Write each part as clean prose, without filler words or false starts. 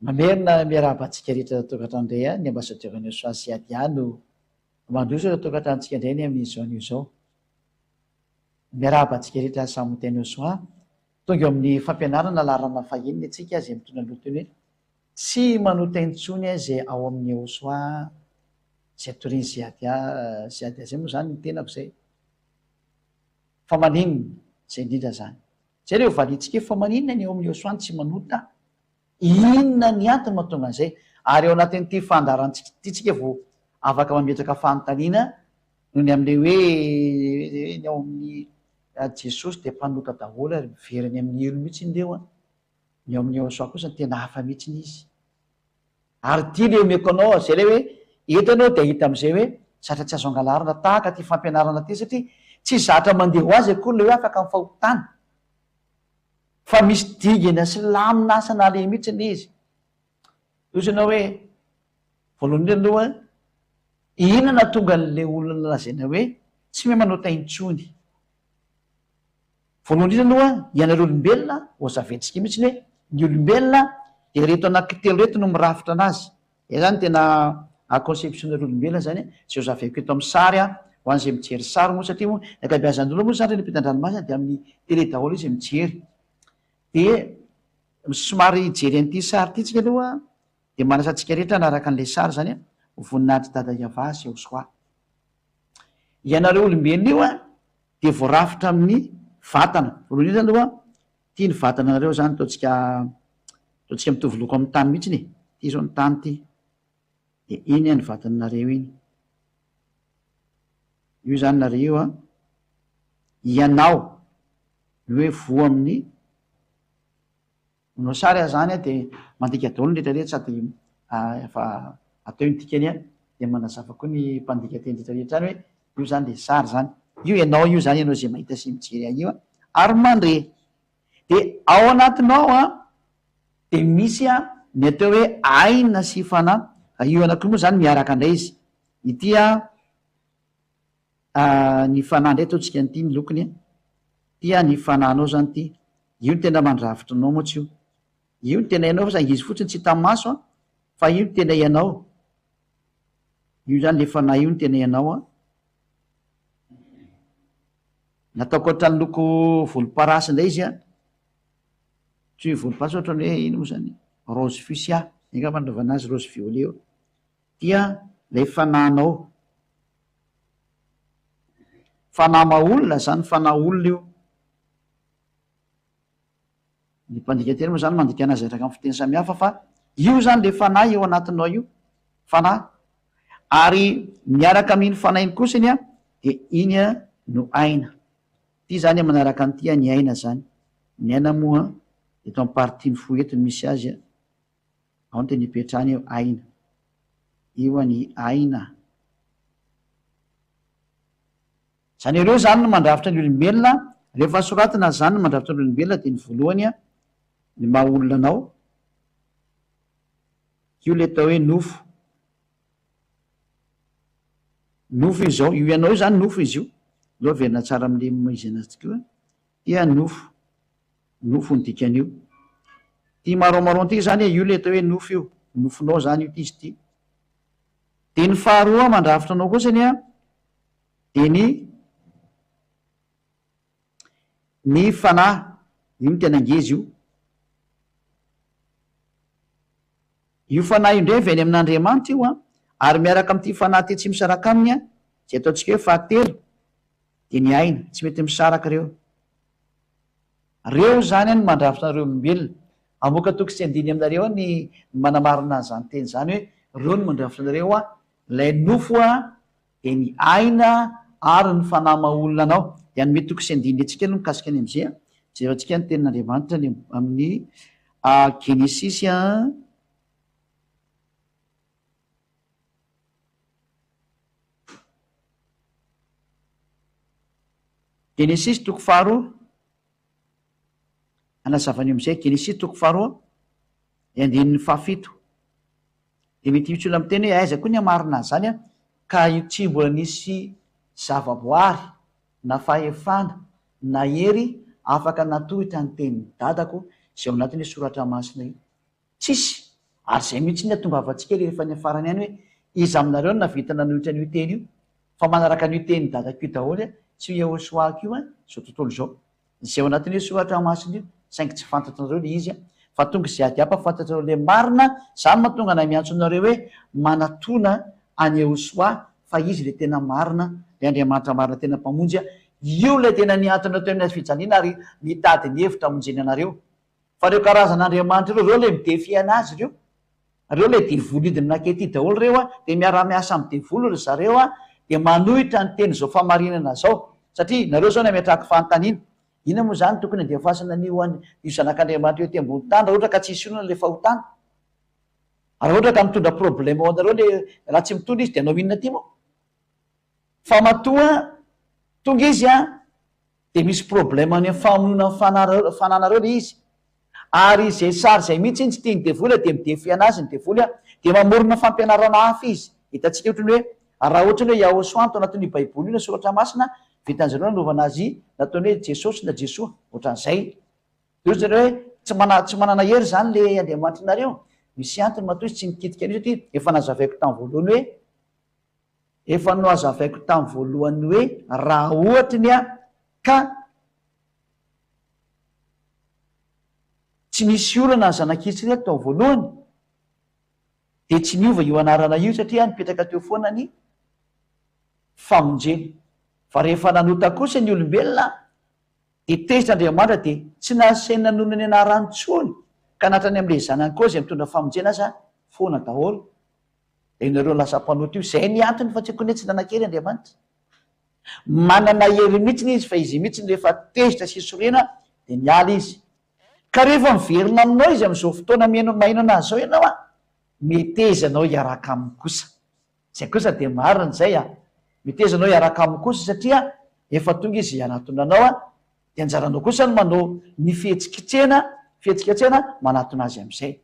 Mamerina miarahaba antsika rehetra tokantrano indray ny Ambassadeur Neosoa sy Adia no mandroso ireo tokantranontsika indray ny amin'izao anio izao. Miarahaba antsika rehetra samy ho teny Neosoa. Tonga eo amin'ny fampianarana laharana fahenina isika izay mitondra ny lohateny hoe Tsy manota intsony izay ao amin'ny Neosoa izay torian'i Ziadia, Ziadia izay moa izany ny tenako izay. Fa maninona? Izay indrindra izany. Izay ilay ho valiantsika hoe fa maninona ny eo amin'ny Yehosua no tsy manota? Inona ny antony mahatonga an'izay? Ary ao anatin'ity fandaharantsika ity tsika vao afaka mametraka fanontaniana noho ny amin'ilay hoe ny ao amin'ny Jesosy dia mpanota daholo ary miverina any amin'ny helo mihitsy ireo an. Ny ao amin'ny Yehosua kosa tena hafa mihitsy izy. Ary ity ilay omeko anao, izay ilay hoe eto ianao dia hahita amin'izay hoe zatra tsy azo angalarina tahaka ity fampianarana ity satria tsy zatra mandeha ho azy akory ilay hoe afaka amin'ny fahotana fa misy dingana sy lamina asa naleha mihitsy ilay izy. Hoy ianao hoe voalohany indrindra aloha inona nahatonga an'ilay olona lazaina hoe tsy mahay manota intsony? Voalohany indrindra aloha, ianareo olombelona, hozaventsika mihitsy ny hoe, ny olombelona dia ireto anankitelo ireto no mirafitra anazy. Izay izany tena conception-nareo olombelona izany, izay hozaveko eto amin'ny sary an, ho an'izay mijery sary moa satria moa ny ankabeazan'ny olona moa izany reny ampitan-dranomasina dia amin'ny télé daholo izy mijery. Dia somary hijery an'ity sary ity tsika aloha dia manasa antsika rehetra hanaraka an'ilay sary izany an, ho voninahitr'i Dada Yavah sy Yahoshuah. Ianareo olombelona io an, dia voarafitra amin'ny vatana. Voalohany indrindra aloha, ity ny vatanareo izany ataontsika ataontsika mitovy loko amin'ny tany mihitsiny e. Ity izao ny tany ity. Dia iny ny vatanareo iny. Io izany nareo io an. Ianao, ny hoe voa amin'ny Manao sary aho zany dia mandika daholo ny rehetra rehetra sady efa atao io ny dikany an, dia manazava koa ny mpandika teny rehetra rehetra any hoe io zany dia sary zany, io ianao io zany ianao izay mahita sy mijery ahy io an, ary mandre. Dia ao anatinao an dia misy an ny atao hoe aina sy fanahy, io anakiroa moa zany miaraka indray izy, ity an ny fanahy indray ataontsika an'ity ny lokony an, ity an ny fanahinao zany ity, Io no tena mandrafitra anao mantsy io. Io no tena ianao fa saingy izy fotsiny tsy hita maso an, fa io no tena ianao. Io zany le fanahy io no tena ianao an. Nataoko ohatran'ny loko volomparasy indray izy an. Tsy hoe volomparasy ohatran'ny hoe ino moa zany, rose fuchsia, zay angamba no anaovana azy, rose violet io. Dia ilay fanahinao. Fanahy maha olona zany, fanahy olona io. Ny mpandika teny moa zany mandika anazy araka ny fiteny samihafa fa io zany le fanahy eo anatinao io, fanahy, ary miaraka amin'iny fanahy iny kosa iny an de iny an no aina. Ity zany an manaraka an'ity an ny aina zany. Ny aina moa eto amin'ny partie ny fo eto no misy azy an, ao no tena ipetrahany eo aina. Io an ny aina. Izany ireo izany no mandrafitra ny olombelona, rehefa soratana izany no mandrafitra ny olombelona dia ny voalohany ny maha olona anao, io ilay atao hoe nofo, nofo izao, io ianao io izany nofo izy io, aleo averina tsara amin'ilay maha izy anazy tokoa, ity nofo, nofo ny dikan'io, ity marron marron ity izany io ilay atao hoe nofo io, nofonao izany io ity izy ity, dia ny faharoa mandrafitra anao kosa anie Dia ny ny fanahy, io no tena ngeza io. Io fanahy io indray avy any amin'Andriamanitra io an, ary miaraka amin'ity fanahy ity tsy misaraka aminy an, izay ataontsika hoe fahatelo, dia ny aina, tsy mety misaraka ireo. Reo izany an no mandrafitra anareo olombelona. Hamoaka toko sy andininy aminareo aho ny manamarina an'izany teny izany hoe reo no mandrafitra anareo an, ilay nofo an, dia ny aina ary ny fanahy maha olona anao. Dia hanome toko sy andininy antsika aloha mikasika ny amin'izay an. Jerentsika ny tenin'Andriamanitra any amin'ny Genesisy an. Genesisy toko faharoa. Hanazava ny amin'izay. Genesisy toko faharoa, andininy fahafito. Dia mety hisy olona miteny hoe aiza koa ny hamarina an'izany an, ka io tsy mbola nisy zavaboary na fahefana na hery afaka natohitra ny tenin'i dadako izay ao anatin'io soratra masina io. Tsisy! Ary izay mihitsy ny hatongavantsika rehefa any farany any hoe iza aminareo no nahavita nanohitra an'io teny io? Fa manaraka an'io tenin'i dadako io daholo sy io Yehoshuah-ko io izao tontolo izao. Izay ao anatin'io soratra masina io, saingy tsy fantatrareo ilay izy fa tonga izay ady hafa fantatrareo ilay marina, izany no mahatonga anay miantso anareo hoe manatona an'i Yehoshuah fa izy ilay tena marina, ilay Andriamanitra marina tena Mpamonjy, io ilay tena nihantona teo amin'ny hazofijaliana ary nitady ny hevitra hamonjena anareo. Fa ireo karazana andriamanitra ireo, ireo ilay mi-defier anazy ireo. Ireo ilay devoly hidina nankety daholo ireo an, dia miara-miasa amin'ny devoly ry zareo an, dia manohitra ny teny izao fahamarinana izao. Satria nareo izao no ametrahako fanontaniana, inona moa izany tokony handefasana an'io an, io zanak'Andriamanitra io ety ambony tany raha ohatra ka tsy hisy olona ilay fahotana? Raha ohatra ka mitondra problème ho anareo ilay, raha tsy mitondra izy dia hanao inona aty moa? Fa matoa tonga izy an, dia misy problème any amin'ny famonoana ny fanahy fananareo ilay izy. Ary izay sary izay mihitsy iny tsy tian'ny devoly dia mi-defie anazy ny devoly dia mamorona fampianarana hafa izy. Hitantsika ohatry ny hoe raha ohatry ny hoe Yahoshuah ato anatin'io baiboly io na soratra masina, vitan'zareo nanaovana azy nataony hoe Jesosy na Jesoa, ohatran'izay. Dia ohatry ny hoe tsy mana tsy manana hery izany le Andriamanitrinareo. Misy antony matoa izy tsy nikitika an'io satria efa nazavaiko tamin'ny voalohany hoe Efa nohazavaiko tamin'ny voalohany hoe raha ohatry ny ka tsy nisy olana ny zanak'Israely tao voalohany dia tsy niova io anarana io satria nipetraka teo foana ny famonjena. Fa rehefa nanota kosa ny olombelona dia tezitra Andriamanitra dia tsy nasainy nanonona ny anarany intsony ka na hatrany amin'ilay zanany koa izay mitondra famonjena aza foana daholo. Dia nareo lasa mpanota io. Zay ny antony fa tsy akory hoe tsy nanan-kery Andriamanitra. Manana hery mihitsiny izy fa izy mihitsiny rehefa tezitra sy sorena dia miala izy. Ka rehefa miverina aminao izy amin'izao fotoana mihaino maheno anazy izao ianao an, meteza ianao hiaraka aminy kosa. Zay kosa dia marina izay an. Meteza ianao hiaraka aminy kosa satria efa tonga izy hanatona anao an, dia anjaranao kosa ny manao ny fihetsiketsena, fihetsiketsena manatona azy amin'izay.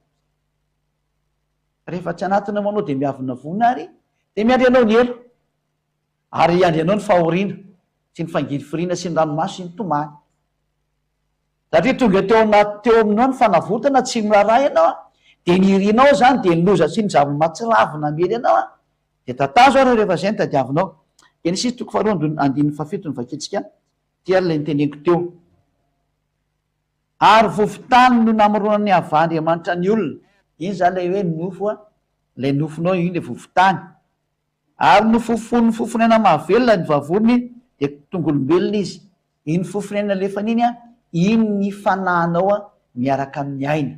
Rehefa tsy anatona moa anao dia miavonavona ary dia miandry anao ny helo. Ary hiandry anao ny fahoriana sy ny fangirifiriana sy ny ranomaso sy ny tomany. Satria tonga teo anaty teo aminao ny fanavotana tsy miraharaha ianao an, dia ny irinao izany dia ny loza sy ny zava-mahatsiravina hamely anao an, dia tatazo ary rehefa izay no tadiavinao. Genesisy toko faharoa andininy fahafito no vakintsika, ity ary ilay noteneniko teo. Ary vovon-tany no namoronan'i Yavah Andriamanitra ny olona. Iny izany ilay hoe nofo a, ilay nofonao iny ilay vovon-tany. Ary nofofonin'ny fofon'aina mahavelona ny vavony dia tonga olombelona izy. Iny fofon'aina alefany iny a, iny ny fanahinao a miaraka amin'ny aina.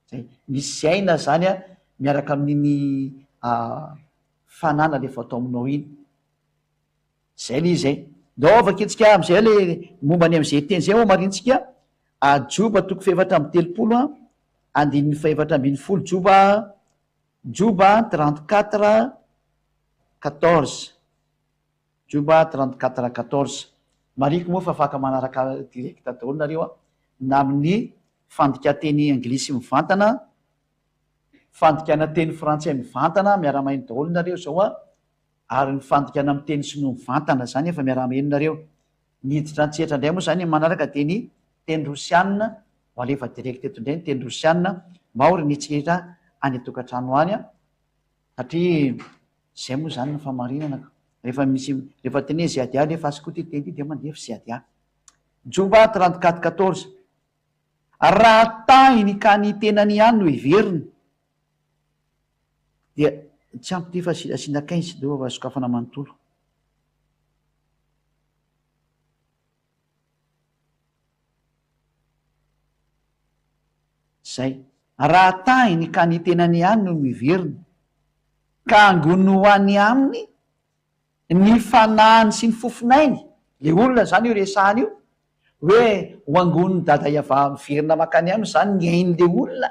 Zay, misy aina izany a miaraka amin'iny fanahy nalefa tao aminao iny. Zay le izy e. Ndao vakintsika amizay le momba ny amizay teny zay homarintsika a Joba toko fahefatra amby telopolo a andininy fahefatra ambinifolo Joba Joba 34 14 Joba 34 14 Marihiko moa fa afaka manaraka direct daholo nareo a na amin'ny fandikan-teny anglisy mivantana fandikana teny frantsay mivantana miara-maheno daholo nareo zao a Ary ny fandikana amin'ny teny sinoa mivantana izany efa miaraha-maheno nareo. Ny hiditra an-tsehatra indray moa izany amin'ny manaraka dia ny teny rosiana, ho alefa direct eto indray ny teny rosiana mba ho renitsika any an-tokantrano any an, satria izay moa izany ny fahamarinana ka. Rehefa misy, rehefa teneno ZA alefa azy koa ity teny ity dia mandefa ZA. Joba 34 14 Raha tahiny ka ny tenany ihany no heveriny, Dia tsy ampy ity fa asiana 15 aloha fa sokafana manontolo. Zay. Raha tahiny ka ny tenany ihany no miverina, ka angoniny ho any aminy ny fanahiny sy ny fofonainy, le olona zany io resahana io, hoe ho angonin'i Dada Yavah miverina mankany aminy zany ny ain'le olona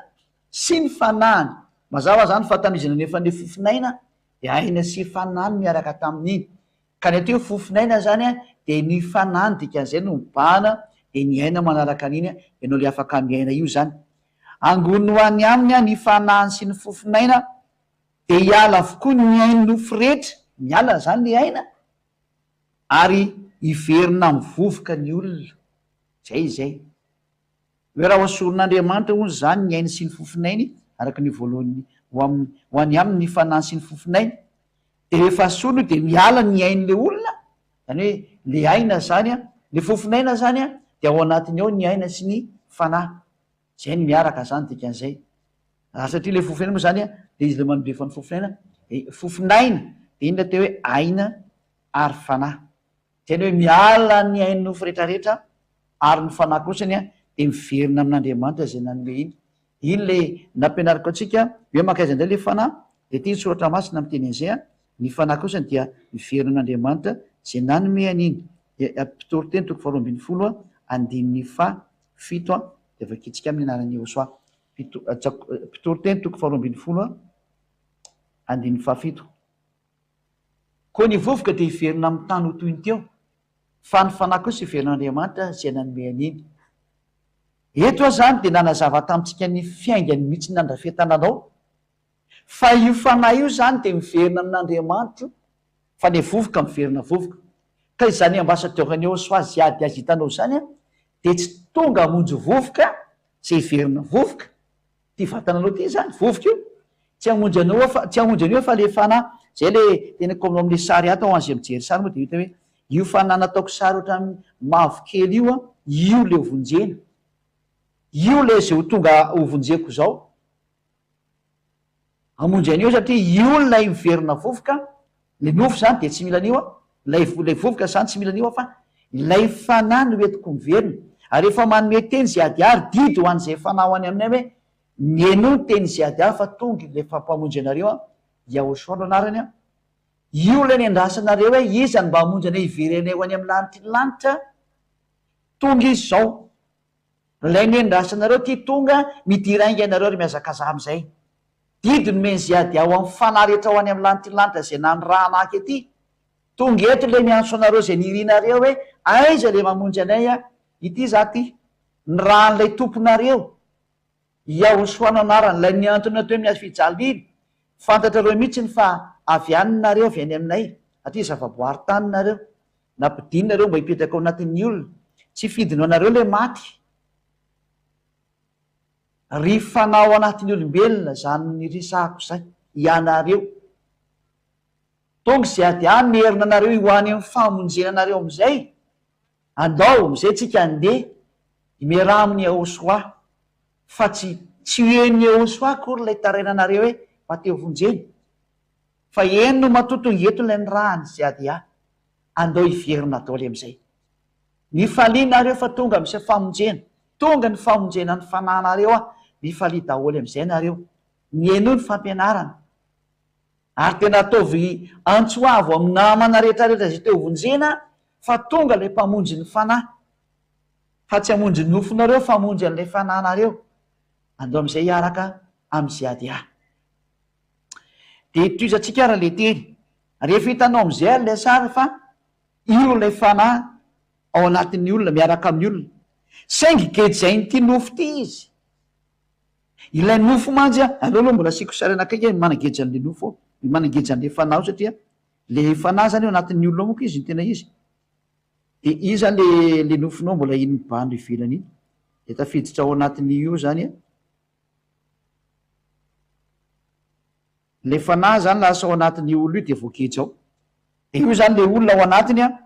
sy ny fanahiny. Mazava zany fa tamin'izy nanefa an'le fofonaina dia aina sy fanahy no niaraka tamin'iny. Ka ny atao hoe fofonaina zany dia ny fanahy ny dikan'izay no mibahana dia ny aina manaraka an'iny ianao le afaka miaina io zany. Angoniny ho any aminy ny fanahiny sy ny fofonaina dia hiala avokoa ny ain'ny nofo rehetra, miala zany le aina ary hiverina amin'ny vovoka ny olona. Zay izay. Hoe raha hosoron'Andriamanitra hono izany ny ainy sy ny fofonainy araka ny voalohany ho aminy ho any aminy ny fanahy sy ny fofonainy. Dia rehefa asorina io dia miala ny ain'ilay olona, izany hoe le aina izany an, le fofonaina izany an, dia ao anatiny ao ny aina sy ny fanahy. Izay no miaraka izany dikan'izay. Ary satria ilay fofonaina moa izany an, dia izy ilay mandefa ny fofonaina, dia fofonaina, dia iny ilay atao hoe aina ary fanahy. Izay ny hoe miala ny ain'ny nofo rehetrarehetra ary ny fanahy kosany dia miverina amin'Andriamanitra izay nanome iny. Iny ilay nampianariko antsika hoe mankaiza indray ilay fanahy, dia ity ny soratra masina miteny an'izay, ny fanahy kosany dia miverina amin'Andriamanitra izay nanome an'iny. Mpitoriteny toko faharoa 12 andininy faha fito dia vakintsika amin'ny anaran'i Yehosua. Mpitoriteny toko faharoa 12 andininy fahafito. Koa ny vovoka dia hiverina amin'ny tany ho toy ny teo, fa ny fanahy kosa hiverina amin'Andriamanitra izay nanome an'iny. Eto aho izany dia nanazava tamintsika ny fiaingany mihitsy nandrafetana anao, fa io fanahy io izany dia miverina amin'Andriamanitra io, fa ny vovoka miverina vovoka. Ka izany ambassadeur ny Eoswa Ziady azy hitanao izany dia tsy tonga hamonjy vovoka izay hiverina vovoka, Ty vatananao ty zany, vovoka io, tsy hamonjy anao aho fa, tsy hamonjy an'io aho fa le fanahy, zay le teneniko aminao amle sary ato, ho an'izay mijery sary moa de hita hoe io fanahy nataoko sary ohatran'ny mavokely io an, io le ho vonjena, io le zay ho tonga ho vonjeko zao, hamonjy an'io satria io lay miverina vovoka, Le nofo zany dia tsy mila an'io aho, ilay ilay vovoka zany tsy mila an'io aho fa ilay fanahy no entiko miverina. Ary efa manome teny izay adiary, didy ho an'izay fanahy ho any aminay hoe, mihainoa ny teny izay adiary fa tonga ilay mpamonjy anareo an, Yahoshua no anarany an, io ilay nendrasanareo hoe iza no mba hamonjy anay hiverenay ho any amin'ny lanitry ny lanitra, tonga izy izao. Ilay nendrasanareo ity tonga, midira haingana nareo ry mihazakazaha amin'izay. Didy nomen'i Ziadia ho amin'ny fanahy rehetra ho any amin'ny lanitry ny lanitra izay nanirahana ahy ety. Tonga eto ilay miantso anareo izay nirinareo hoe aiza ilay mamonjy anay a! Ity izaho ity. Nirahan'ilay Tomponareo. Yahoshua no anarany, ilay nihantona teo amin'ny hazofijaliana. Fantatrareo mihitsy ny fa avy any nareo, avy any aminay, satria zavaboary tany nareo. Nampidinina ireo mba hipetraka ao anatin'ny olona. Tsy fidiny ho anareo ilay maty. Ry fanahy ao anatin'ny olombelona, izany niresahako izay, ianareo. Tonga izay ady hamerina anareo ho any amin'ny famonjena anareo amin'izay. Andao amin'izay tsika handeha himerà amin'i Yahoshuah. Fa tsy tsy ho henon'i Yahoshuah akory ilay tarainanareo hoe mba te ho vonjena. Fa eny no matoa tonga eto ilay nirahan'i Ziadia. Andao hiverina daholo amin'izay. Mifalia nareo fa tonga misy famonjena. Tonga ny famonjena ny fanahinareo ah. Mifalia daholo amin'izay nareo. Mihainoa ny fampianarana. Ary tena ataovy antso avo amin'ny namana rehetra rehetra izay te ho vonjena fa tonga ilay mpamonjy ny fanahy. Fa tsy hamonjy ny nofonareo fa hamonjy an'ilay fanahinareo. Andao amin'izay hiaraka amin'i Ziadia. Dia tohizantsika ary ilay teny. Rehefa hitanao amin'izay ary ilay sary fa io ilay fanahy ao anatin'ny olona, miaraka amin'ny olona. Saingy gejain'ity nofo ity izy. Ilay nofo mantsy an, aleo aloha mbola asiako sary anakaiky hoe manageja an'ilay nofo ao, manageja an'ilay fanahy ao satria ilay fanahy izany ao anatin'ny olona ao manko izy no tena izy. Dia io izany ilay ilay nofonao mbola iny mibahana ivelany iny. Dia tafiditra ao anatin'io izany an. Ilay fanahy zany lasa ao anatin'io olona io dia voageja ao. Dia io zany ilay olona ao anatiny an,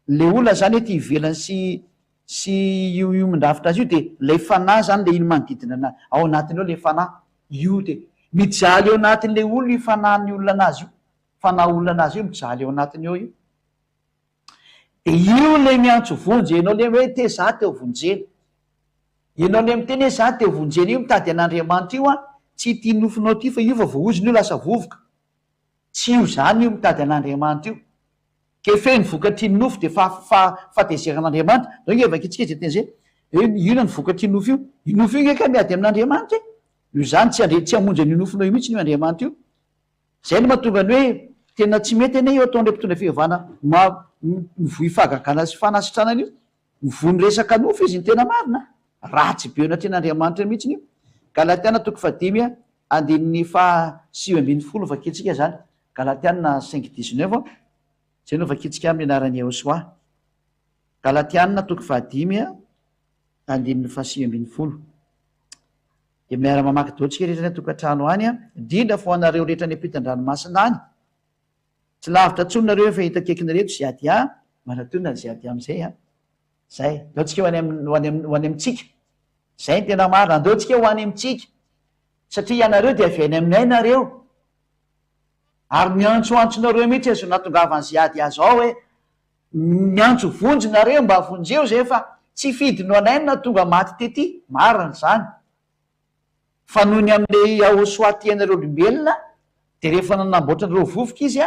ilay olona zany ety ivelany sy sy io io mindrafitra azy io dia ilay fanahy zany ilay iny manodidina ana ao anatiny ao ilay fanahy io dia mijaly ao anatin'ilay olona io fanahin'ny olona anazy io, fanahy olona anazy io mijaly ao anatiny ao io. Dia io ilay miantso vonjy, ianao ilay hoe te za te ho vonjena. Ianao ilay miteny hoe za te ho vonjena io mitady an'Andriamanitra io an, tsy ity nofinao ity fa io fa voaozona io lasa vovoka. Tsy io izany io mitady an'Andriamanitra io. Ke feno vokatry ny nofo dia fa fa fahatezeran'Andriamanitra. Zao nge vakintsika izay teny izay. Hoe inona ny vokatry ny nofo io? Io nofo io nge kay miady amin'Andriamanitra e. Io izany tsy andre tsy hamonjy an'io nofinao io mihitsy io Andriamanitra io. Zay no mahatonga ny hoe tena tsy mety anie io ataon'ireo mpitondra fivavahana mivoy fahagagana sy fanasitranana io. Mivoy ny resaka nofo izy ny tena marina a! Ratsy be eo anatrehan'Andriamanitra mihitsiny io. Galatiana toko fahadimy andininy faha 19 vakintsika izany. Galatiana cinq dix-neuf izay no vakintsika amin'ny anaran'i Yehosua. Galatiana toko fahadimy andininy faha 19. Dia miara-mamaky daholo tsika rehetra any an-tokantrano any an! Indrindra fa ho anareo rehetra any ampitan-dranomasina any. Tsy lavitra intsony nareo efa hita akaikinareo eto Ziadia, manatona ny Ziadia amin'izay an! Zay. Andao tsika ho any amin'ny, ho any amin'ny, ho any amintsika. Zay ny tena marina. Andao tsika ho any amintsika. Satria ianareo dia avy any aminay nareo. Ary miantsoantsonareo mihitsy izao nahatongavan'i Ziadia zao hoe, miantso vonjy nareo mba vonjeo zay fa tsy fidiny ho anay no nahatonga maty tety. Marina izany. Fa noho ny amin'ilay Yahosoa tianareo olombelona dia rehefa nanamboatra anareo vovoka izy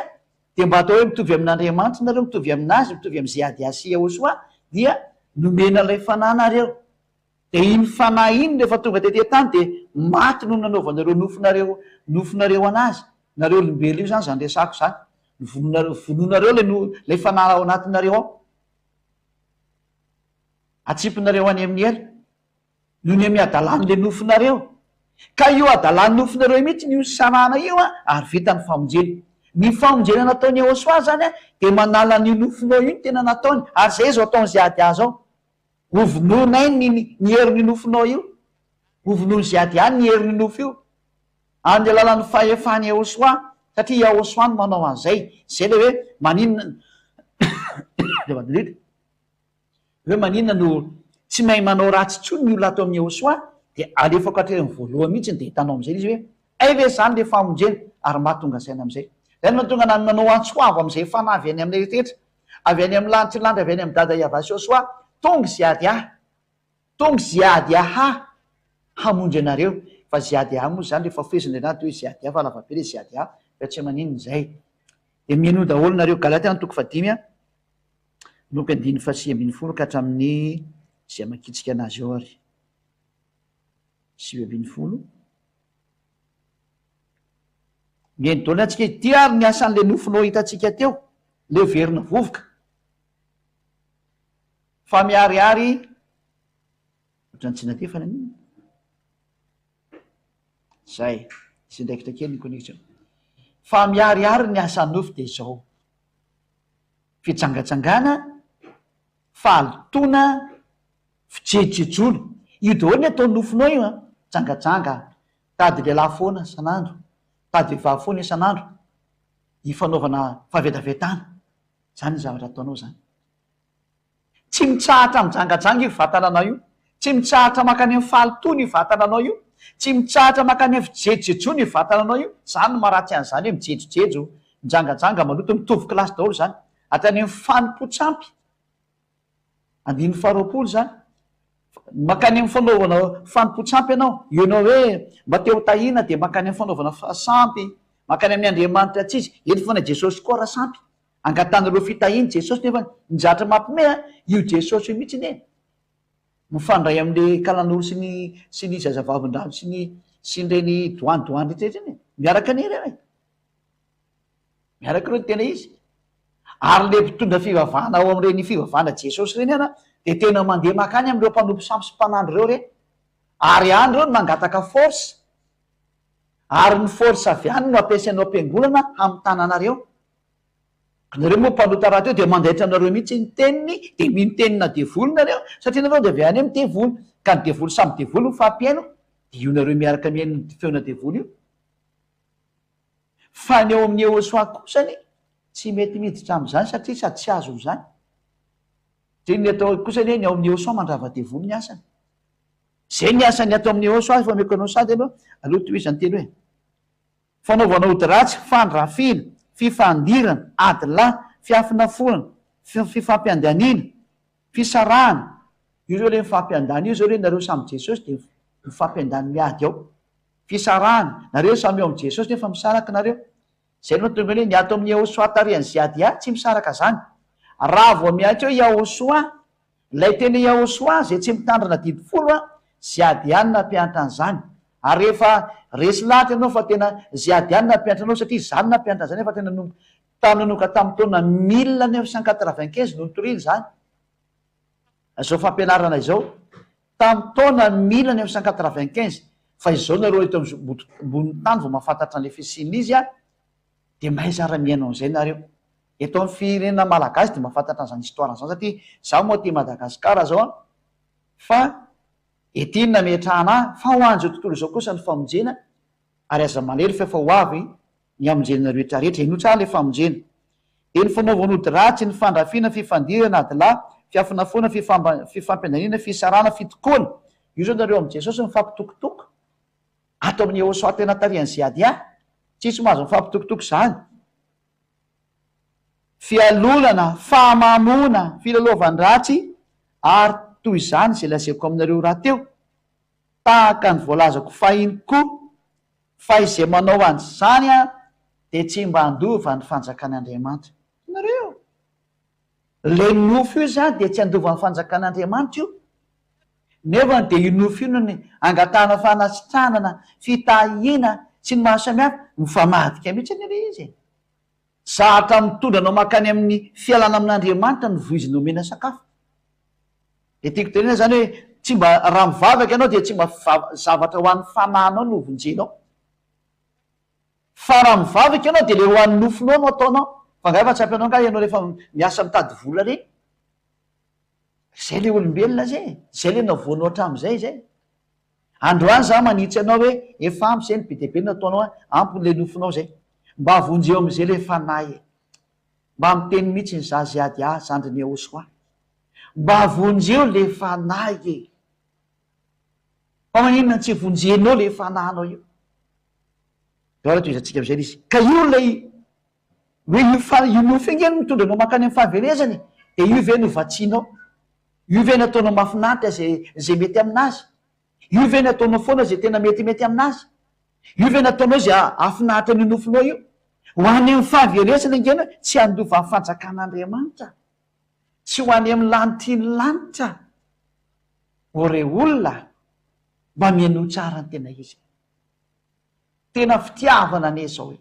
dia mba atao hoe mitovy amin'Andriamanitra nareo, mitovy aminazy, mitovy amin'i Ziadia sy Yahosoa dia nomena ilay fanahy nareo. Dia iny fanahy iny rehefa tonga tety an-tany dia maty noho ny nanaovanareo nofonareo nofonareo anazy. Nareo olombelona io izany izany resako izany. Vonoinareo vonoinareo ilay no ilay fanahy ao anatinareo ao. Atsipinareo any amin'ny helo. Noho ny amin'ny hadalan'ilay nofonareo. Ka io hadalan'ny nofonareo io mihitsy no isarahana io an, ary vita ny famonjena. Ny famonjena nataon'i Yehosua izany an, dia manala an'io nofonao io no tena nataony. Ary izay izao ataon'izay ady azy ao. Hovonoinay ny ny herin'io nofonao io. Hovonoin'izay ady ahy ny herin'io nofo io. Amin'ny alalan'ny fahefan'i Yehosua, satria Yehosua no manao an'izay. Izay ilay hoe maninona azafady indrindra. Hoe maninona no tsy mahay manao ratsy intsony ny olona ato amin'ny Yehosua dia alefako hatreny amin'ny voalohany mihitsy dia hitanao amin'izay ilay izy hoe hay ve izany ilay famonjena ary mahatonga saina amin'izay. Izay no mahatonga anah manao antso avo amin'izay fanahy avy any amin'ny rehetra, avy any amin'ny lanitry ny lanitra, avy any amin'i Dada Yavah sy Yehosua, tonga Ziadia, tonga Ziadiaha hamonjy anareo. Fa Ziadiaha moa izany rehefa fehezina ilay anah dia hoe Ziadia fa lavabe ilay Ziadia fa tsy maninona izay. Dia mihainoa daholo nareo. Galatiana toko fahadimy a. Loko andininy fahasivy ambinifolo ka hatramin'ny izay amakitsika anazy eo ary. 19. Mihaino daholo antsika ity ary ny asan'ilay nofinao hitantsika teo, leo verina vovoka. Fa miharihary ohatran'ny tsy nandefa naninona. Zay, misy andraikitra kely ny connexion. Fa miharihary ny asan'ny nofo dia izao. Fijangajangana, fahalotoana, fijejojejoana. Io daholo ny ataon'ny nofinao io an! Jangajanga, mitady lehilahy foana isan'andro, mitady vehivavy foana isan'andro, ifanaovana fahavetavetana. Izany ny zavatra ataonao izany. Tsy mitsahatra mijangajanga io vatananao io, tsy mitsahatra mankany amin'ny fahalotoana io vatananao io, tsy mitsahatra mankany amin'ny fijejojejoana io vatananao io, izany no maharatsy an'izany hoe mijejojejo, mijangajanga, maloto, mitovy kilasy daholo izany, hatrany amin'ny fanompoan-tsampy, andininy faharoapolo izany, mankany amin'ny fanaovana fanompoan-tsampy ianao, ianao hoe mba te ho tahiana dia mankany amin'ny fanaovana sampy, mankany amin'ny andriamanitra tsy izy, eny fa na Jesosy koa ara sampy. Angatahanareo fitahiana Jesosy nefa ny zatra mampime a, io Jesosy io mihitsy anie mifandray amle kalanoro sy ny sy ny zazavavindrano sy ny sy ny reny doany doany rehetra rehetra iny e, miaraka anie ireo e, miaraka ireo ny tena izy, ary le mpitondra fivavahana ao amreny fivavahana Jesosy reny ara de tena mandeha makany amreo mpanompo sampy sy mpanandro reo re, ary any reo no mangataka force, ary ny force avy any no ampiasainao am-piangonana hamitana anareo. Nareo moa mpanota rahateo dia mandaitra anareo mihitsy ny teniny dia mino tenina devoly nareo satria nareo dia avy any amin'ny devoly ka ny devoly samy devoly mifampihaino dia io nareo miaraka mihaino ny feona devoly io fa ny ao amin'ny Yehosoa kosany tsy mety miditra amin'izany satria sady tsy azony izany dia ny atao kosa anie ny ao amin'ny Yehosoa mandrava devoly ny asany izay ny asany ato amin'ny Yehosoa efa omeko anao sady aloha aloha tohizany teny hoe Fanaovana ody ratsy, fandrafiana, fifandirana, ady lahy, fiafonafonana, fifampiandaniana, fisarahana, io zao le mifampiandany io zao le nareo samy Jesosy de mifampiandany miady ao, fisarahana, nareo samy ao am Jesosy nefa misaraka nareo, zay no mahatonga ny hoe ny ato amin'ny Yahosoa tarihan'i Ziadia tsy misaraka zany, raha vao miantso hoe Yahosoa Ilay teny Yahoshua izay tsy mitandrina didy folo an, Ziadian nampiantra an'izany. Ary rehefa resy lahatra ianao fa tena Ziadian nampiantra anao satria izaho no nampiantra an'izany efa tena nanomboka nanomboka tamin'ny taona 1995 no nitoriana izany izao fampianarana izao. Tamin'ny taona 1995 fa izao nareo eto ambonin'ny tany vao mahafantatra an'ilay fisian'izy an, dia mahaiza ary mihaino an'izay nareo. Eto amin'ny firenena malagasy dia mahafantatra an'izany histoire izany satria izaho moa aty Madagascar zao an, fa. Ety no nametrahana ahy, fa ho an'izao tontolo izao kosa ny famonjena, ary aza malahelo fa efa ho avy ny hamonjena anareo rehetra rehetra. Henoy tsara ilay famonjena. Dia ny fanaovan'ody ratsy, ny fandrafiana, fifandirana, adilahy, fiafonafoana, fifampiandaniana, fisarahana, fitokoana. Io izao nareo amin'i Jesosy mifampitokotoko. Ato amin'ny Eosoa tena tarihan'i Ziadia. Tsisy mahazo mifampitokotoko izany. Fialonana, fahamamoana, filalaovan-dratsy ary toy izany izay lazaiko aminareo rahateo, tahaka ny voalazako fahiny koa, fa izay manao an'izany dia tsy mba handova ny fanjakan'Andriamanitra. Hitanareo? Ilay nofo io izany dia tsy handova ny fanjakan'Andriamanitra io. Nefa dia io nofo io no angatahana fanasitranana, fitahiana sy ny maro samihafa. Mifamadika mihitsy anie ilay izy e. Zatra mitondra anao mankany amin'ny fialana amin'Andriamanitra ny voizina omena sakafo. Dia tiako tenenina izany hoe tsy mba raha mivavaka ianao dia tsy mba zavatra ho an'ny fanahinao no vonjenao. Fa raha mivavaka ianao dia ilay ho an'ny nofonao no ataonao. Fa angaha efa tsy ampy anao angaha ianao rehefa miasa mitady vola ireny? Izay ilay olombelona izay e! Izay ilay navoanao hatramin'izay izay. Androany za manitsy anao hoe efa ampy zay ny be dia be nataonao an, ampy le nofinao zay. Mba vonjeo amizay le fanahy e. Mba miteny mitsy ny za ziady ah zandriny Yehosoa. Mba vonjeo le fanahy e. Fa maninona no tsy vonjenao le fanahinao io. Deo ary tohizantsika amizay le izy. Ka io lay Hoe io fa io nofo io nge no mitondra anao mankany amin'ny fahaverezana e! Dia io ve no vatsianao? Io ve no ataonao mahafinaritra izay izay mety aminazy? Io ve no ataonao foana izay tena metimety aminazy? Io ve no ataonao izay hahafinaritra an'io nofonao io? Ho any amin'ny fahaverezana nge ianao, tsy handova ny fanjakan'Andriamanitra. Tsy ho any amin'ny lanitry ny lanitra. Ô rey olona, mba mihainoa tsara ny tena izy. Tena fitiavana anie izao e!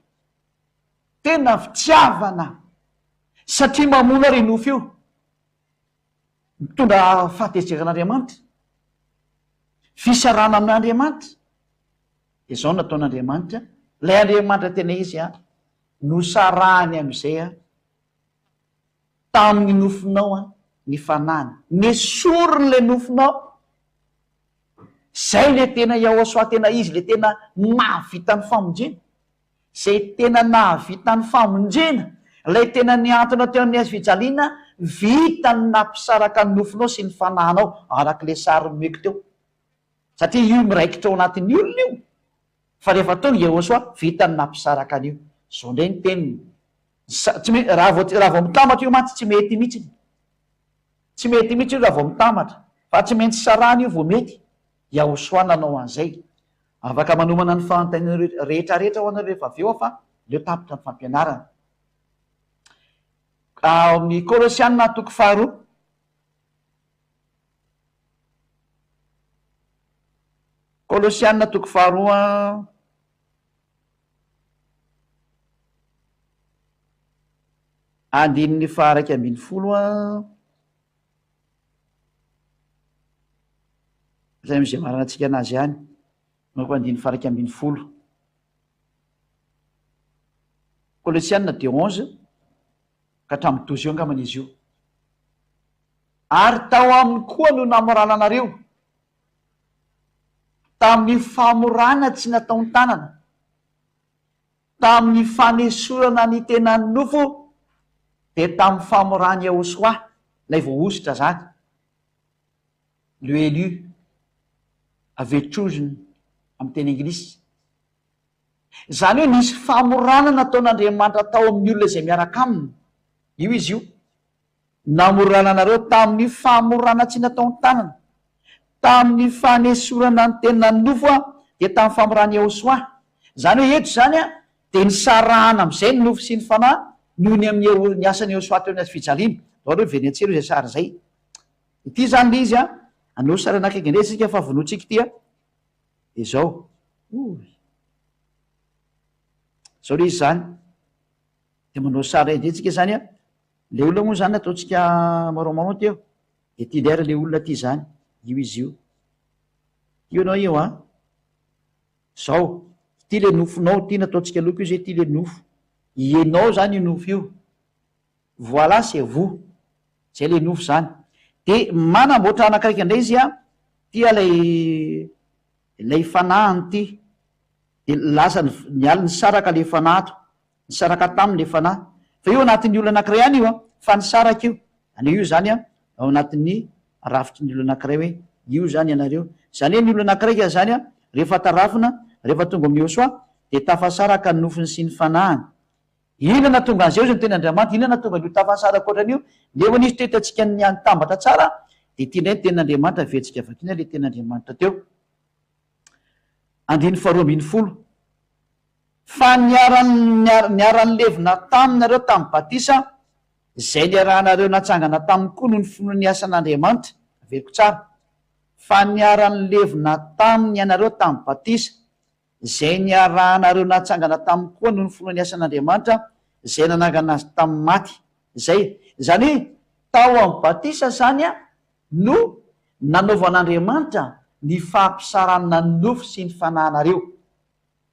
Tena fitiavana! Satria mamono ary io nofo io. Mitondra fahatezeran'Andriamanitra. Fisarahana amin'Andriamanitra. Dia izao no nataon'Andriamanitra, ilay Andriamanitra tena izy an, nosarahany amin'izay an, tamin'ny nofonao an, ny fanahiny. Nesoriny ilay nofonao. Zay le tena Yahosoa tena izy le tena nahavita ny famonjena. Zay tena nahavita ny famonjena, lay tena nihantona teo amin'ny hazo fijaliana, vita ny nampisaraka ny nofonao sy ny fanahinao, araka le sary nomeko teo. Satria io miraikitra ao anatin'ny olona io, fa rehefa tonga Yahosoa, vita ny nampisaraka an'io. Zao ndray ny teniny, sa, tsy me, raha vao, raha vao mitambatra io mantsy tsy mety mihitsy. Tsy mety mihitsy io raha vao mitambatra fa tsy maintsy sarahana io vao mety, Yahosoa nanao an'izay. Afaka manomana ny fanontaniana rehetra rehetra ho anareo rehefa avy eo aho fa aleo tapitra ny fampianarana. Ao amin'ny Kolosiana toko faharoa. Kolosiana toko faharoa. Andininy faha-11 a. Zay amin'izay maranantsika anazy ihany. Manko andininy faha-11. Kolosiana deux onze ka hatramin'ny douze eo angambany izy io. Ary tao aminy koa no namorana anareo tamin'ny famorana tsy nataon-tanana. Tamin'ny fanesorana ny tenan'ny nofo, dia tamin'ny famoran'i Yahoshuah, ilay voahosotra izany, le élu, avy chosen amin'ny teny anglisy. Izany hoe nisy famorana nataon'Andriamanitra tao amin'ny olona izay miaraka aminy. Io izy io. Namorana anareo tamin'ny famorana tsy nataon-tanana, tamin'ny fanesorana ny tenan'ny nofo aho, dia tamin'ny famoran'i Yehosua. Izany hoe eto izany dia nisarahana amin'izay ny nofo sy ny fanahy noho ny amin'ny Yeho, ny asan'i Yehosua teo amin'ny hazo fijaliana. Ndao aloha hiverina antsika aloha izay sary izay. Ity izany ilay izy an, anao sary anakaiky indray isika fa vonointsika ity an. Dia izao. Oy. Izao ilay izy izany. Dia manao sary indray tsika izany an. Le olona moa zany ataontsika marron marron teo de ty ndray ary le olona ty zany, io izy io. Io ianao io an! Zao, ity le nofonao, ity nataontsika loko io zay ity le nofo. Ianao zany io nofo io. Voilà c'est vous. Zay le nofo zany. De manamboatra anakiraiky indray izy an. Ity ilay ilay fanahiny ity. Dia lasa niala nisaraka ilay fanahy ato. Nisaraka taminy ilay fanahy. Fa io anatin'ny olona anankiray ihany io an, fa nisaraka io. Izany hoe io izany an, ao anatin'ny rafitry ny olona anankiray hoe io izany ianareo. Izany hoe ny olona anankiray izany an, rehefa tarafina, rehefa tonga amin'i Yehosua, dia tafasaraka ny nofony sy ny fanahiny. Inona nahatonga an'izay hozy ny tenin'Andriamanitra? Inona nahatonga an'io tafasaraka ohatran'io? Nefa nisy teto antsika nitambatra tsara, dia ity indray ny tenin'Andriamanitra, averintsika vakiana ilay tenin'Andriamanitra teo. Andininy faharoa ambinifolo. Fa niara-nilevina taminareo tamin'ny batisa, izay niarahanareo natsangana taminy koa noho ny finoana ny asan'Andriamanitra. Averiko tsara. Fa niara-nilevina taminy ianareo tamin'ny batisa, izay niarahanareo natsangana taminy koa noho ny finoana ny asan'Andriamanitra, izay nanangana azy tamin'ny maty. Izay. Izany hoe, tao amin'ny batisa izany no nanaovan'Andriamanitra ny fahampisaranana ny nofo sy ny fanahinareo.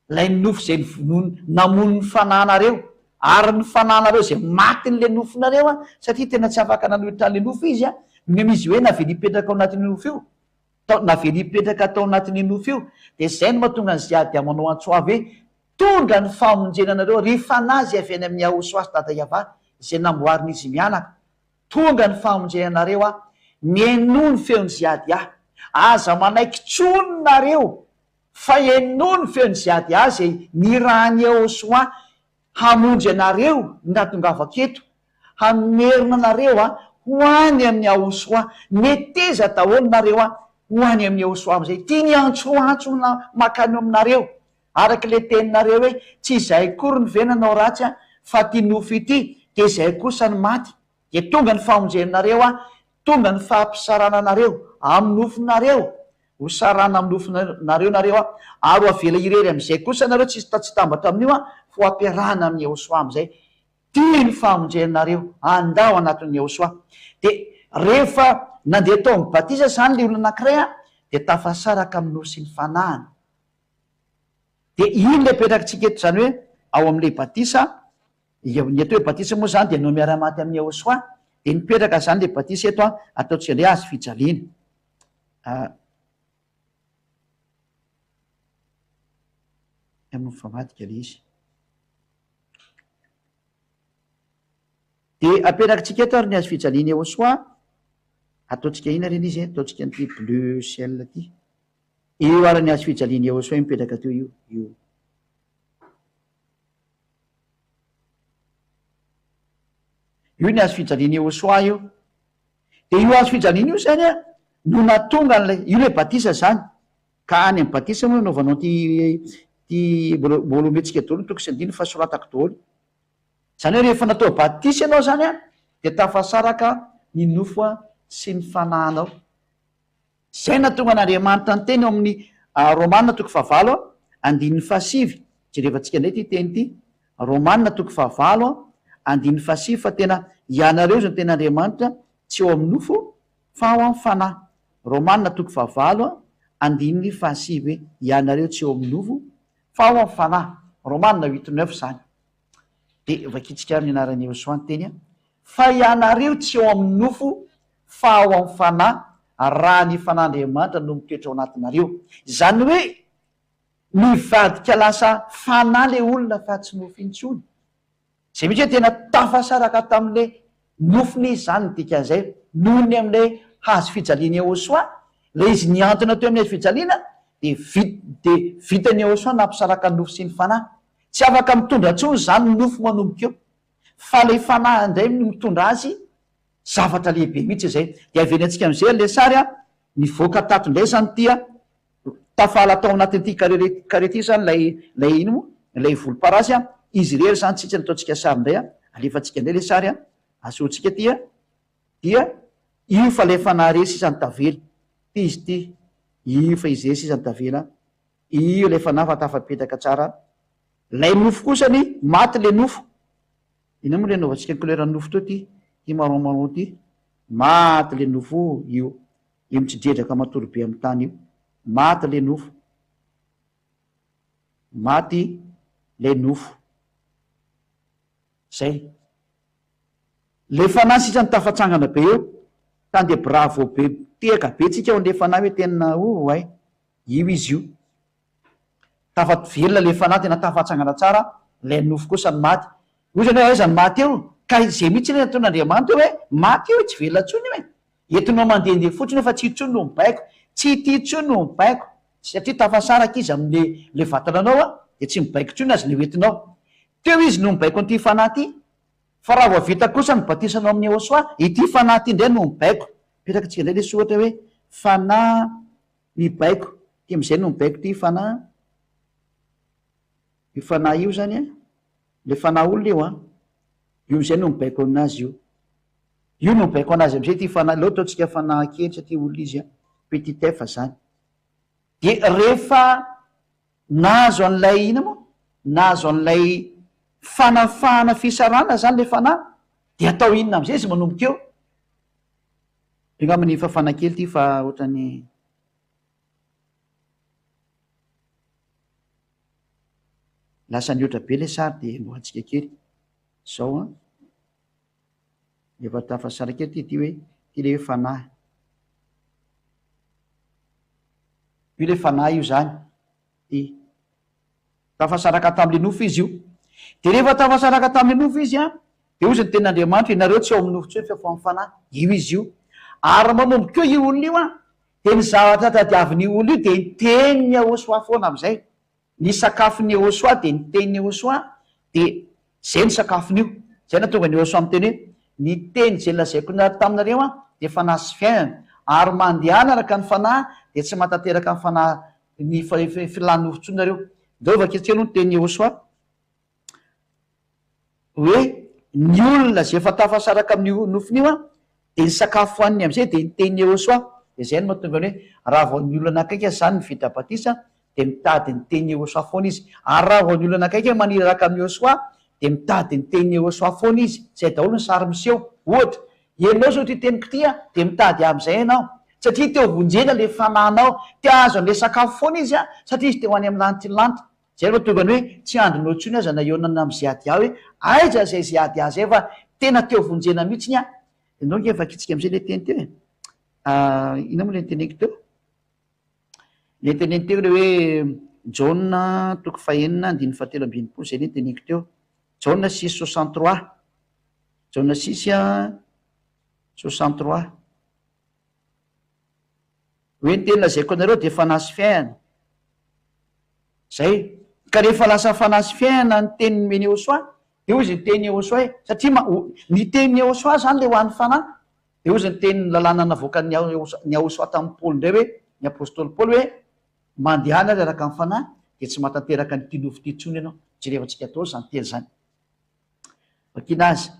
Ilay nofo izay novonoiny namono ny fanahinareo, ary ny fanahinareo izay matin'ilay nofonareo an, satria tena tsy afaka nanohitra an'ilay nofo izy an, noho izy hoe navela hipetraka ao anatin'io nofo io, tao, navela hipetraka tao anatin'io nofo io, dia izay no mahatonga an'i Ziadia manao antso avo hoe, Tonga ny famonjena anareo, ry fanahy izay avy any amin'i Yahosoa sy Dada Yavah, izay namboarin'izy mianaka, tonga ny famonjena anareo aho, mihainoa ny feon'i Ziadia, aza manaiky intsony nareo Fa henoy ny feon'i Ziadia izay nirahan'i Yehosua hamonjy anareo ny nahatongavako eto, hamerina anareo ho any amin'i Yahosua. Meteza daholo nareo ho any amin'i Yehosua amin'izay. Ity ny antsoantso mankany aminareo, araka ilay teninareo hoe, Tsy izahay akory no ve nanao ratsy fa ity nofo ity, dia izahay kosa no maty. Dia tonga ny famonjenareo, tonga ny fahampisarananareo amin'ny nofonareo. Ho sarahana amin'ny nofonareo nareo aho, ary ho avela irery amin'izay kosa nareo, tsy tsy hitambatra amin'io aho, fa ho ampiarahana amin'i Yehosua amin'izay. Tia ny famonjenareo, andao anatin'i Yehosua. Dia rehefa nandeha tao amin'ny batisa izany ilay olona anankiray an, dia tafasaraka amin'ny nofo sy ny fanahiny. Dia iny ilay apetrakitsika eto izany hoe ao amin'ilay batisa, ny atao hoe batisa moa izany dia anao miara-maty amin'i Yehosua, dia mipetraka izany ilay batisa eto an, ataontsika indray hazo fijaliana. Ah. Mifamatika ilay izy. Dia aperakitsika eto ary ny hazo fijaliana Yehosua. Ataontsika inona reny izy e? Ataontsika an'ity bleu ciel ity. Io ary ny hazo fijaliana Yehosua mipetraka teo io. Io. Io ny hazo fijaliana Yehosua io. Dia io hazo fijaliana io izany an, no nahatonga an'ilay, io ilay batisa izany, ka any amin'ny batisa moa anaovanao ity, ity, mbola, mbola omentsika daholo ny toko sy andininy fa soratako daholo. Izany hoe rehefa natao batisa ianao izany an, dia tafasaraka ny nofo sy ny fanahinao. Izay nahatonga an'Andriamanitra niteny ao amin'ny Romana toko fahavalo andininy fahasivy, jerevantsika indray ity teny ity, Romana toko fahavalo andininy fahasivy fa tena ianareo izao no tena Andriamanitra tsy ao amin'ny nofo fa ao amin'ny fanahy. Romana toko fahavalo andininy fahasivy hoe ianareo tsy ao amin'ny nofo fa ao amin'ny fanahy. Romana huit neuf izany. Dia vakintsika amin'ny anaran'i Yehosua ny teny fa ianareo tsy ao amin'ny nofo fa ao amin'ny Fanahy, raha ny Fanahin'Andriamanitra no mitoetra ao anatinareo. Izany hoe mivadika lasa Fanahy ilay olona fa tsy nofo intsony. Izay mihitsy hoe tena tafasaraka tamin'ilay nofony izy izany ny dikan'izay, noho ny amin'ilay hazo fijalian'i Yehosua, ilay izy nihantona teo amin'ny hazo fijaliana, dia vit- dia vitan'i Yehosua nampisaraka ny nofo sy ny Fanahy. Tsy afaka mitondra intsony izany ny nofo manomboka eo, fa ilay Fanahy indray no mitondra azy Zavatra lehibe mihitsy izay. Dia averentsika amin'izay ilay sary a, nivoaka tato indray izany ity a, tafala tao anatin'ity carré carré ity izany ilay ilay ino moa, ilay volomparasy a, izy irery izany tsitsy no ataontsika sary indray a, alefantsika indray ilay sary a, asehontsika ity a, dia io fa ilay fanahy irery sisa no tavela, ity izy ity, io fa izy irery sisa no tavela, io ilay fanahy fa tafapetaka tsara, ilay nofo kosa ny maty ilay nofo. Inona moa le anaovantsika ny couleur nofo teo ty? Ty marron marron ty? Maty le nofo io. Io mitsidredraka matory be amin'ny tany io. Maty le nofo. Maty le nofo. Zay. Le fanahy sisa no tafatsangana be eo. Tany dia bravo be tehaka be tsika ao an'le fanahy hoe tena oay io izy io. Tafa velona le fanahy tena tafatsangana tsara, lay nofo kosa no maty. Hoy zany hoe aiza no maty eo? Ka izay mihitsy anie nataon'Andriamanitra eo hoe maty io e, tsy velona intsony io e. Entinao mandehandeha fotsiny io fa tsy intsony no mibaiko, tsy ity intsony no mibaiko, satria tafasaraka izy amin'le le vatana anao a, dia tsy mibaiko intsony azy le hoentinao. Teo izy no mibaiko an'ity fanahy ity, fa raha vao vita kosa ny batisanao amin'i Yehosua, ity fanahy ity indray no mibaiko. Apetraka tsika indray le soratra hoe fanahy mibaiko, ity amin'izay no mibaiko ity fanahy, io fanahy io zany a, le fanahy olona io an, io amin'izay no mibaiko aminazy io. Io no mibaiko anazy amin'izay ity fanahy, aleo ataontsika fanahy kely satria olona izy an, petit f zany. Dia rehefa nahazo an'ilay inona moa? Nahazo an'ilay fanafahana fisarahana zany ilay fanahy, dia atao inona amin'izay izy manomboka eo? Io angamba ny fafana kely ity fa ohatran'ny. Lasa nihoatra be ilay sary dia mboantsika kely. Izao an. Efa tafasaraka ety ity hoe ity ilay hoe fanahy. Io ilay fanahy io izany. Ity. Tafasaraka tamin'ilay nofo izy io. Dia rehefa tafasaraka tamin'ilay nofo izy an, dia hozy ny tenin'Andriamanitra, ianareo tsy ao amin'ny nofo intsony fa efa ao amin'ny fanahy. Io izy io. Ary manomboka eo io olona io an, dia ny zavatra tadiavin'io olona io dia ny tenin'i Yahoshuah foana amin'izay. Ny sakafon'i Yehosua dia ny tenin'i Yehosua dia izay no sakafon'io. Izay nahatonga an'i Yehosua miteny hoe, Ny teny izay lazaiko taminareo an dia fanahy sy fiainana, ary mandehana araka ny fanahy dia tsy mahatanteraka ny fanahy ny filàn'ny nofo intsony nareo. Ndao vakintsika aloha ny tenin'i Yehosua. Hoe ny olona izay efa tafasaraka amin'io nofony io an, dia ny sakafo hohaniny amin'izay dia ny tenin'i Yehosua. Dia izay no mahatonga ny hoe raha vao ny olona akaiky aza izany no vita batisa dia mitady ny tenin'i Yehosua foana izy. Ary raha vao ny olona akaiky maniraka amin'i Yehosua dia mitady ny tenin'i Yehosua foana izy. Izay daholo ny sary miseho. Ohatra, ianao izao ity teniko ity an, dia mitady ahy amin'izay ianao. Satria te ho vonjena ilay fanahinao. Te hahazo an'ilay sakafo foana izy an, satria izy te ho any amin'ny lantilanty. Zay no tonga ny hoe tsy andrinao intsony aza na eo na am ze ady ahy hoe aiza zay ze ady ahy zay fa tena teo vonjena mihitsiny aho. Ianao nge vakitsika amizay le teny teo e. Inona moa le noteneniko teo? Le noteneniko teo le hoe Jaona toko fahenina andininy fahatelo ambin'ny folo zay le noteneniko teo. Jaona six 63. Jaona six 63. Hoe ny teny lazaiko anareo dia fanahy sy fiainana. Zay. Ka rehefa lasa fanahy sy fiainana ny teny nomen'i Yehosua, dia hozy ny tenin'i Yehosua hoe, satria ma, ny tenin'i Yehosua zany le ho an'ny fanahy, dia hozy ny tenin'ny lalàna navoakan'i ny Yehosua tamin'i Paoly indray hoe, ny apostoly Paoly hoe, mandehana ary araka ny fanahy, dia tsy mahatanteraka an'ity nofo ity intsony ianao. Jerevantsika daholo izany teny izany. Vakiana azy.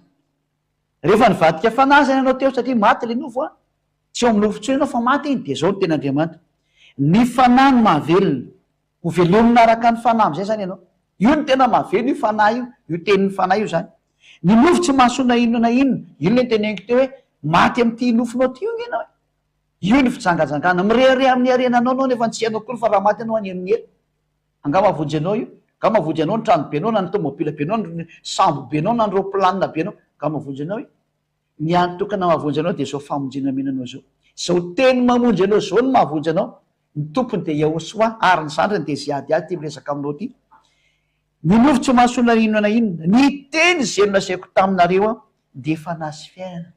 Rehefa nivadika fanahy zany ianao teo satria maty ilay nofo an, tsy eo amin'ny nofo intsony ianao fa maty iny, dia izao no tenin'Andriamanitra, ny fanahy no mahavelona, ho velomina araka ny fanahy amin'izay zany ianao. Io no tena mahavelona io fanahy io, io tenin'ny fanahy io zany. Ny nofo tsy mahasoa na inona na inona, io ilay noteneniko teo hoe maty amin'ity nofonao ity io ange ianao e. Io ny fijangajangana, mirehareha amin'ny harenanao ianao nefa tsy hainao akory fa raha maty ianao any amin'ny helo. Angaha mahavonjy anao io? Angaha mahavonjy anao ny trano benao na ny tomobile benao ny sambo benao na ny roplanina benao? Angaha mahavonjy anao io? Ny hany tokana mahavonjy anao dia izao famonjena omena anao izao. Izao teny mamonjy anao izao no mahavonjy anao. Ny tompony dia Yahoshuah ary ny zandriny dia Ziadiah ity miresaka aminao ity. Ny nofo tsy mahasoa na inona na inona. Ny teny izay nolazaiko taminareo dia fanahy sy fiainana.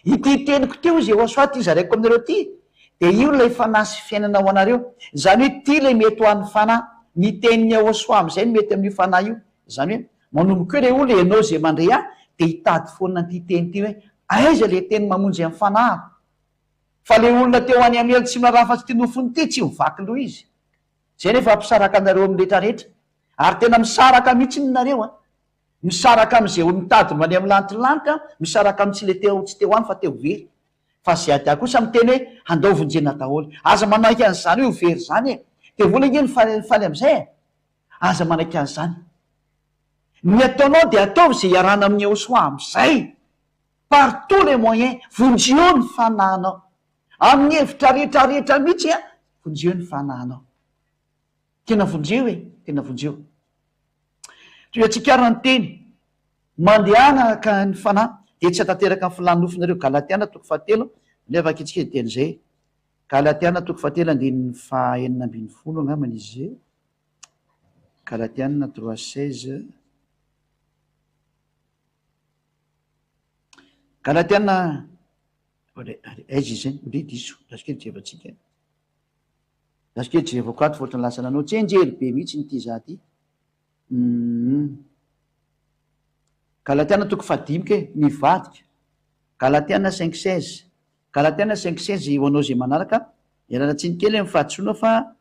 Ity teniko ity hozy Yehosua ity zaraiko aminareo ity dia io ilay fanahy sy fiainana ho anareo. Izany hoe ity ilay mety ho an'ny fanahy. Ny tenin'i Yehosua amin'izay no mety amin'io fanahy io. Izany hoe manomboka eo ilay olona ianao izay mandre ahy dia hitady foana an'ity teny ity hoe aiza ilay teny mamonjy amin'ny fanahiko. Fa ilay olona teo any amin'ny helo tsy miraharaha afa-tsy ity nofony ity tsy mivaky loha izy. Izay nefa hampisaraka anareo amin'ny rehetrarehetra. Ary tena misaraka mihitsy ny nareo an. Misaraka amin'izay olo mitady mba any amin'ny lantilanty an, misaraka amin'ny tsy le te tsy te ho any fa te ho very. Fa zay adia kosa miteny hoe handao vonjena daholo. Aza manaiky an'izany hoe ho very izany e. Devoly ange no faly faly amin'izay e. Aza manaiky an'izany. Ny ataonao dia ataovy izay hiarahana amin'i Yehosua amin'izay. Par tous les moyens, vonjeo ny fanahinao. Amin'ny hevitra rehetra rehetra mihitsy an, vonjeo ny fanahinao. Tena vonjeo e! Tena vonjeo. Toy antsika ary ny teny, Mandehana araka ny fanahy, dia tsy hatanteraka ny filàn'ny nofonareo Galatiana toko fahatelo. Andeha vakintsika izay teny izay. Galatiana toko fahatelo andininy faha 16 angambany izy izay. Galatiana 3:16. Galatiana aiza izy izay? Ndry diso. Lasa kely jerevantsika. Lasa kely jerevako ato fa ohatran'ny lasa nanao tsianjery be mihitsy ity za ty. Humm. Galatiana toko fahadimy kay, mivadika. Galatiana 5:16. Galatiana 5:16 ho anao izay manaraka, ialana tsiny kely amin'ny fahadisoana fa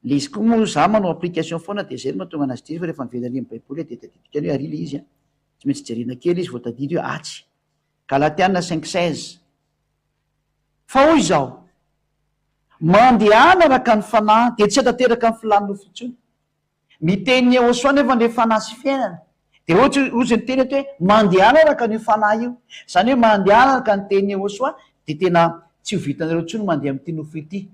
le izy koa moa za manao application foana dia zay no mahatonga anazy diso fa rehefa miverina ary amin'ny baiboly dia tadidiko ihany hoe ary le izy an. Tsy maintsy jerena kely izy vao tadidy hoe atsy. Galatiana 5:16. Fa hoy izao, Mandehana araka ny fanahy dia tsy hatanteraka ny filan'ny nofo intsony. Miteny ny Yehosua nefa ny fanahy sy fiainana. Dia ohatry ozy ny teny eto hoe mandehana araka an'io fanahy io. Izany hoe mandehana araka ny tenin'i Yehosua dia tena tsy ho vitanareo intsony mandeha amin'ity nofo ity.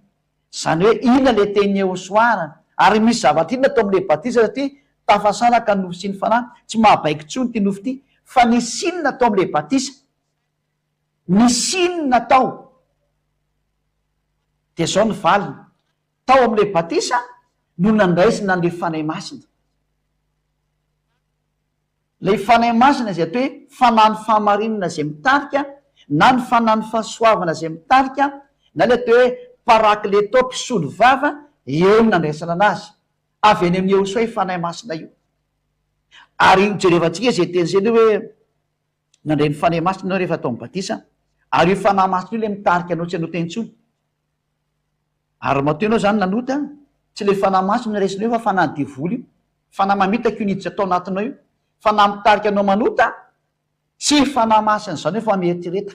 Izany hoe inona ilay tenin'i Yehosua ary? Ary misy zavatra inona atao amin'ilay batisa satria tafasaraka ny nofo sy ny fanahy, tsy mahabaiko intsony ity nofo ity. Fa nisy inona atao amin'ilay batisa? Nisy inona atao? Dia izao ny valiny, Tao amin'ilay batisa no nandraisina an'ilay Fanahy Masina. Ilay Fanahy Masina izay atao hoe Fanahin'ny fahamarinana izay mitarika, na ny Fanahin'ny fahasoavana izay mitarika, na ilay atao hoe Parakleto, mpisolo vava, eo no nandraisana anazy. Avy any amin'i Yehosua io Fanahy Masina io. Ary hojerevantsika izay teny izay aloha hoe nandray ny Fanahy Masina ianao rehefa atao amin'ny batisa, ary io Fanahy Masina io ilay mitarika anao tsy hanota intsony. Ary matoa ianao zany nanota, tsy ilay fanahy masina no raisinao io fa fanahy devoly io, fanahy mamitaka io niditra tao anatinao io, fanahy mitarika anao manota, tsy fanahy masina izany io fa mieritrereta,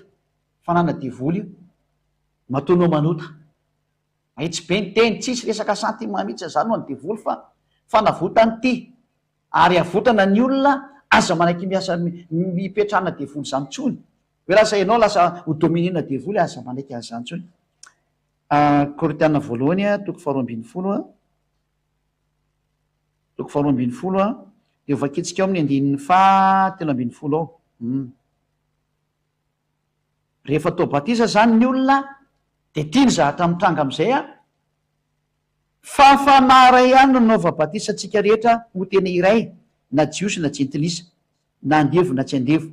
fanahina devoly io, matoa ianao manota. Mahitsy be ny teny, tsisy resaka sentiment mihitsy zany ho an'ny devoly fa fanavotany ity, ary avotana ny olona, aza manaiky miasa mipetrahana devoly zany tsony. Hoe lasa ianao lasa ho dominer-na devoly aza manaiky an'izany intsony. Korintiana voalohany toko faharoa ambinifolo a, toko faharoa ambinifolo a, dia ho vakintsika ao amin'ny andininy faha 13 ao. Hum. Rehefa atao batisa izany ny olona dia tia ny zavatra mitranga amin'izay a, fa fanahy iray ihany no nanaova batisa antsika rehetra ho tena iray, na Jiosy na Jentilisa, na andevo na tsy andevo.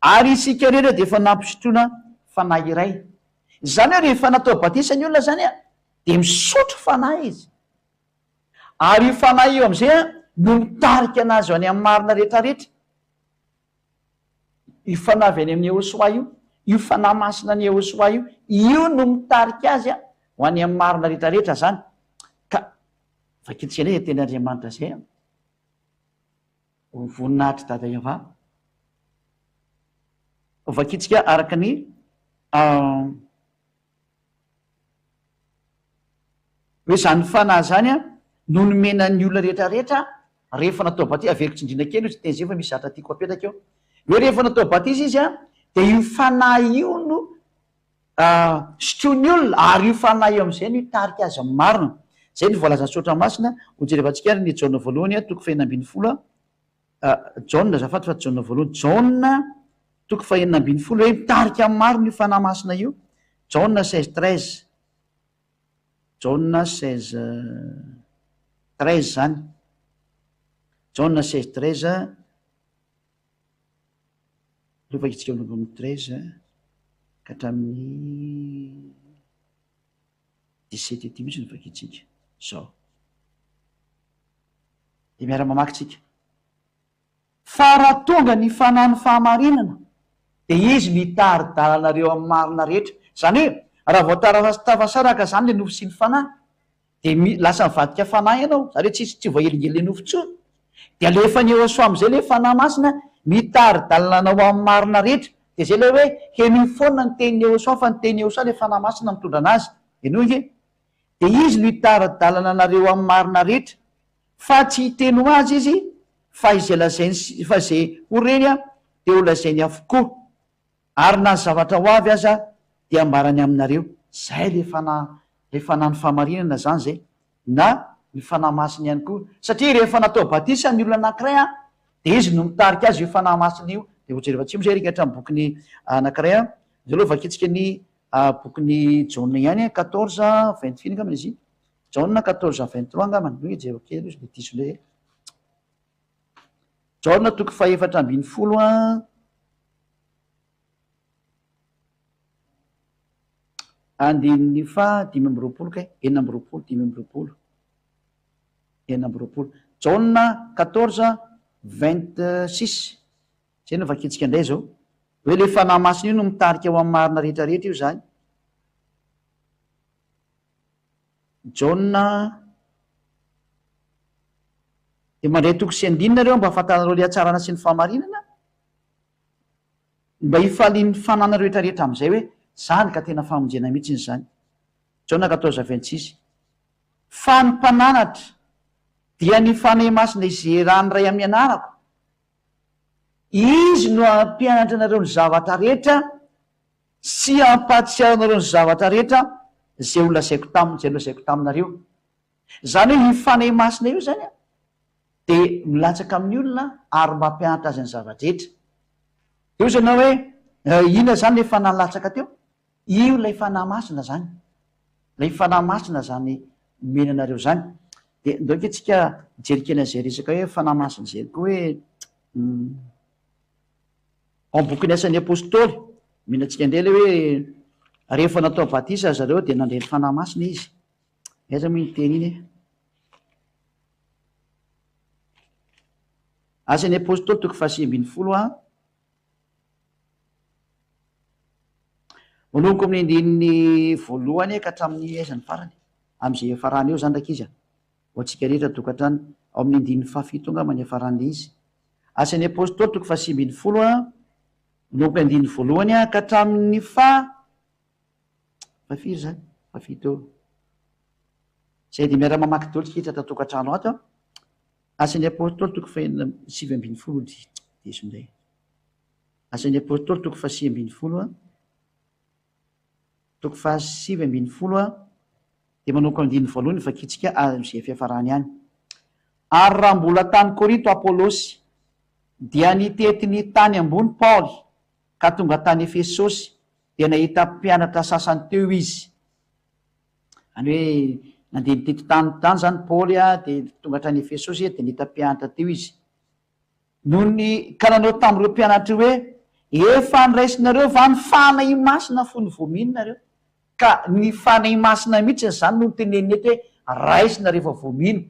Ary isika rehetra dia efa nampisotroina fanahy iray. Izany hoe rehefa natao batisa ny olona izany dia misotro fanahy izy. Ary io fanahy io amin'izay no mitarika anazy ho any amin'ny marina rehetra rehetra. Io fanahy avy any amin'i Yehosua io, io fanahy masina an'i Yehosua io, io no mitarika azy ho any amin'ny marina rehetra rehetra izany. Ka vakintsika indray izay tenin'Andriamanitra izay. Ho voninahitr'i Dada Yavah. Hovakintsika araka ny hoe izany fanahy izany no nomena ny olona rehetra rehetra rehefa natao batisa, averiko tsindriana kely io teny izay fa misy zavatra tiako apetraka eo, hoe rehefa natao batisa izy dia io fanahy io no Sotroin'ny olona, ary io fanahy io amin'izay no hitarika azy amin'ny marina. Izay no voalazan'ny Soratra Masina, hojerevantsika ary ny Jaona voalohany, toko fahenina ambinifolo, Jaona, azafady fa tsy Jaona voalohany, Jaona toko fahenina ambinifolo, hoe mitarika amin'ny marina io Fanahy Masina io, Jaona 16 13, Jaona 16 13 izany, Jaona 16 13. Aleo vakintsika manomboka amin'ny 13 ka hatramin'ny 17 ety mihitsy no vakintsika. Izao. Dia miara-mamaky tsika. Fa raha tonga ny fanahin'ny fahamarinana, dia izy no hitari-dalana anareo amin'ny marina rehetra. Izany hoe, raha vao tafasaraka izany ilay nofo sy ny fanahy, Dia mi, lasa mivadika fanahy ianao, zany hoe tsisy, tsy voahelingelina nofo intsony. Dia alefan'i Yehosua amin'izay ilay Fanahy Masina mitari-dalana anao amin'ny marina rehetra. Dia izay ilay hoe henoy foana ny tenin'i Yehosua fa ny tenin'i Yehosua ilay Fanahy Masina mitondra anazy. Henoy ange. Dia Izy no hitari-dalana anareo amin'ny marina rehetra. Fa tsy hiteny ho azy Izy fa izay lazainy sy, fa izay ho reny dia ho lazainy avokoa. Ary na ny zavatra ho avy aza dia ambarany aminareo. Zay le fanahy, le fanahin'ny fahamarinana zany zay, na ny Fanahy Masina ihany koa. Satria rehefa natao batisa ny olona anankiray an, dia izy no mitarika azy io Fanahy Masina io. Dia hojerevantsika moa zay ry hatramin'ny bokin'ny anankiray an. Zao aloha vakintsika ny bokin'i Jaona ihany, 14 20 firy angamba izy iny? Jaona 14 23 angambany, aloha jereo kely aloha sao dia diso indray e. Jaona toko fahefatra ambin'ny folo an. Andininy faha 25 kay, 26, 25. 26. Jaona 14 26. Zay no vakintsika indray zao. Hoe le Fanahy Masina io no mitarika ho amin'ny marina rehetra rehetra io zany. Jaona Dia mandray toko sy andininy nareo mba hahafantaranareo le hatsarana sy ny fahamarinana, mba hifalian'ny fananareo rehetra rehetra amin'izay hoe zany ka tena famonjena mihitsy izany. Jaona 14 26. Fa ny mpananatra dia ny Fanahy Masina izay iarahan'ny Ray amin'ny anarako, Izy no hampianatra anareo ny zavatra rehetra sy hampahatsiaro anareo ny zavatra rehetra izay ho lazaiko taminy, izay nolazaiko taminareo. Izany hoe io Fanahy Masina io izany dia milatsaka amin'ny olona ary mampianatra azy ny zava-drehetra. Dia hoy ianao hoe, inona izany ilay Fanahy nilatsaka teo? Io ilay Fanahy Masina izany. Ilay Fanahy Masina izany omena anareo izany. Dia ndao ange tsika hijery kely an'izay resaka hoe Fanahy Masina izay koa hoe ao amin'ny bokin'ny Asan'ny Apostoly, omena antsika indray ilay hoe rehefa natao batisa ry zareo dia nandray ny Fanahy Masina izy. Aiza moa iny teny iny e? Asan'ny Apostoly toko fahasivy ambin'ny folo a. Manomboka amin'ny andininy voalohany ka hatramin'ny aiza ny farany? Amin'izay hiafarany eo izany rankizy a! Ho antsika rehetra tokantrano, ao amin'ny andininy fahafito angamba ny hiafaran'ilay izy. Asan'ny Apostoly toko fahasivy ambin'ny folo a, manomboka andininy voalohany ka hatramin'ny faha, fahafiry izany? Fahafito eo. Izay dia miara-mamaky daholo isika ato an-tokantrano ato a. Asan'ny Apostoly toko fahenina 19, diso indray. Asan'ny Apostoly toko fahasivy ambin'ny folo a, toko fahasivy ambin'ny folo a, dia manomboka andininy voalohany vakintsika amin'izay fiafarany ihany. Ary raha mbola tany Korinto Apolosy, dia nitety ny tany ambony Paoly, ka tonga tany Efesosy, dia nahita mpianatra sasany teo izy. Izany hoe nandeha nitety tany tany izany Paoly a, dia tonga hatrany Efesosy dia nahita mpianatra teo izy. Nony ka nanao tamin'ireo mpianatra hoe, Efa niraisinareo va ny Fanahy Masina fony vao mino nareo? Ka ny Fanahy Masina mihitsy izany no noteneniny eto hoe raisina rehefa vao mino.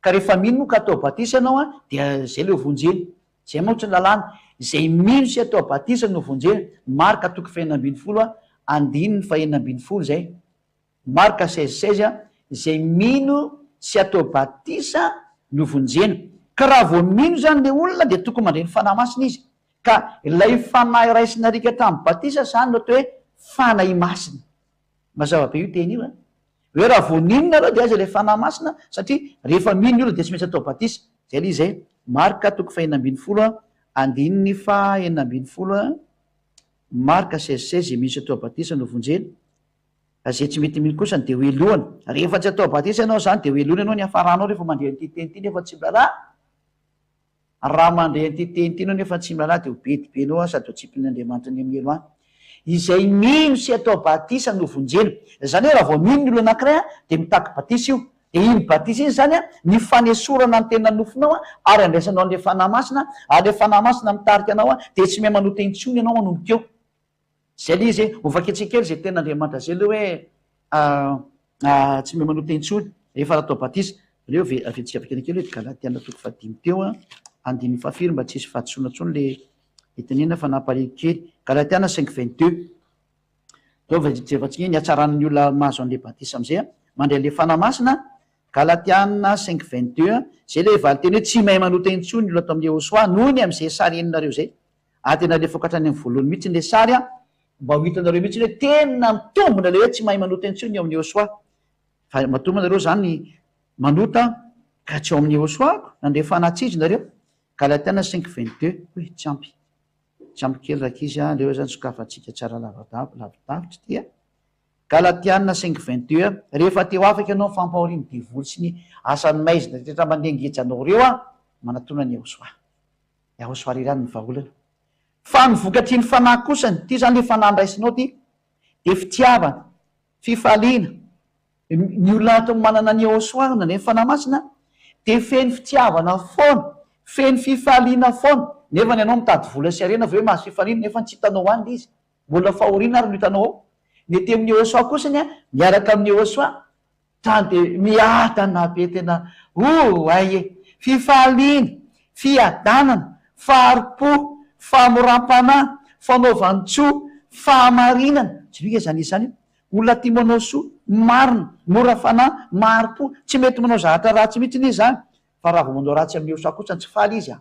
Ka rehefa mino moa ka atao batisa ianao an, dia izay ilay ho vonjena. Izay mantsy ny lalàna. Izay mino sy atao batisa no vonjena. Marka toko fahenina ambin'ny folo andininy fahenina ambin'ny folo izay. Marka 16 16, Izay mino sy atao batisa no vonjena. Ka raha vao mino izany ilay olona dia tokony mandray ny Fanahy Masina izy. Ka ilay Fanahy raisina riaka tamin'ny batisa izany no atao hoe Fanahy Masina. Mazava be io teny io an. Hoe raha vao nino nareo dia aiza ilay Fanahy Masina satria rehefa mino ny olona dia tsy maintsy atao batisa. Izay ilay izy e. Marka toko fahenina ambin'ny folo andininy faha enina ambin'ny folo Marka 16 16 Izay mino sy atao batisa no vonjena. Fa izay tsy mety mino kosa dia ho helohina. Rehefa tsy atao batisa ianao izany dia ho helohina ianao ny hafaranao rehefa mandre an'ity teny ity nefa tsy miraharaha. Raha mandre an'ity teny ity ianao nefa tsy miraharaha dia ho bedibenao sady ho tsipin'Andriamanitra any amin'ny helo any. Izay mino sy atao batisa no vonjena. Izany hoe raha vao mino ny olona anankiray dia mitaky batisa io. Dia iny batisa iny izany ny fanesorana ny tena nofonao ary andraisanao an'ilay Fanahy Masina ary ilay Fanahy Masina mitarika anao dia tsy miha manota intsony ianao manomboka eo. Zay le izy e, ho vakintsika kely zay tenin'Andriamanitra zay aloha hoe tsy mahay manota intsony rehefa natao batisa. Aleo ave aventsika vakina kely hoe Galatiana toko fahadimy teo an, andininy fahafiry mba tsy hisy fahadisoana intsony le itenenana fa nampalahelo kely. Galatiana 5 22. Aleo jerevantsika ny hatsaran'ny olona mahazo an'le batisa am'zay an, mandray an'le Fanahy Masina. Galatiana 5 22, zay le valinteny hoe tsy mahay manota intsony ny olona ato amin'ny Yehosua noho ny am'zay sary henonareo zay. Ary tena alefako hatrany amin'ny voalohany mihitsy ilay sary an, mba ho hitanareo mihitsy hoe tena mitombina ilay hoe tsy mahay manota intsony ny ao amin'ny Yehosua. Fa matoa moa nareo izany manota ka tsy ao amin'ny Yehosua ako, nandre fanahy tsy izy nareo. Galatiana 5 22, hoy tsy ampy. Tsy ampy kely rankizy an, aleo izany sokafantsika tsara lavidavitra ity an. Galatiana 5 22, rehefa te ho afaka ianao amin'ny fampahorian'ny devoly sy ny asan'ny maizina rehetra mandeha ngeja anao ireo an, manatona an'i Yehosua. Yahosoa irery ihany ny vahaolana. Fa ny vokatry ny Fanahy kosany, ity izany ilay Fanahy nraisinao ity, dia fitiavana, fifaliana, ny olona ato manana ny Yehosua na ny Fanahy Masina dia feno fitiavana foana, feno fifaliana foana, nefa ny anao mitady vola sy harena vao hoe mahazo fifaliana nefa tsy hitanao any ilay izy, mbola fahoriana ary no hitanao ao. Ny aty amin'ny Yehosua kosany miaraka amin'ny Yehosua Zany dia miadana be tena oay e! Fifaliana, fiadanana, fahari-po, fahamoram-panahy, fanaovan-tsoa, fahamarinana, jereo nge zany izany io, olona tia manao soa, marina, mora fanahy, mahari-po, tsy mety manao zavatra ratsy mihitsy anie izany, fa raha vao manao ratsy amin'i Yehosua kosa tsy faly izy an!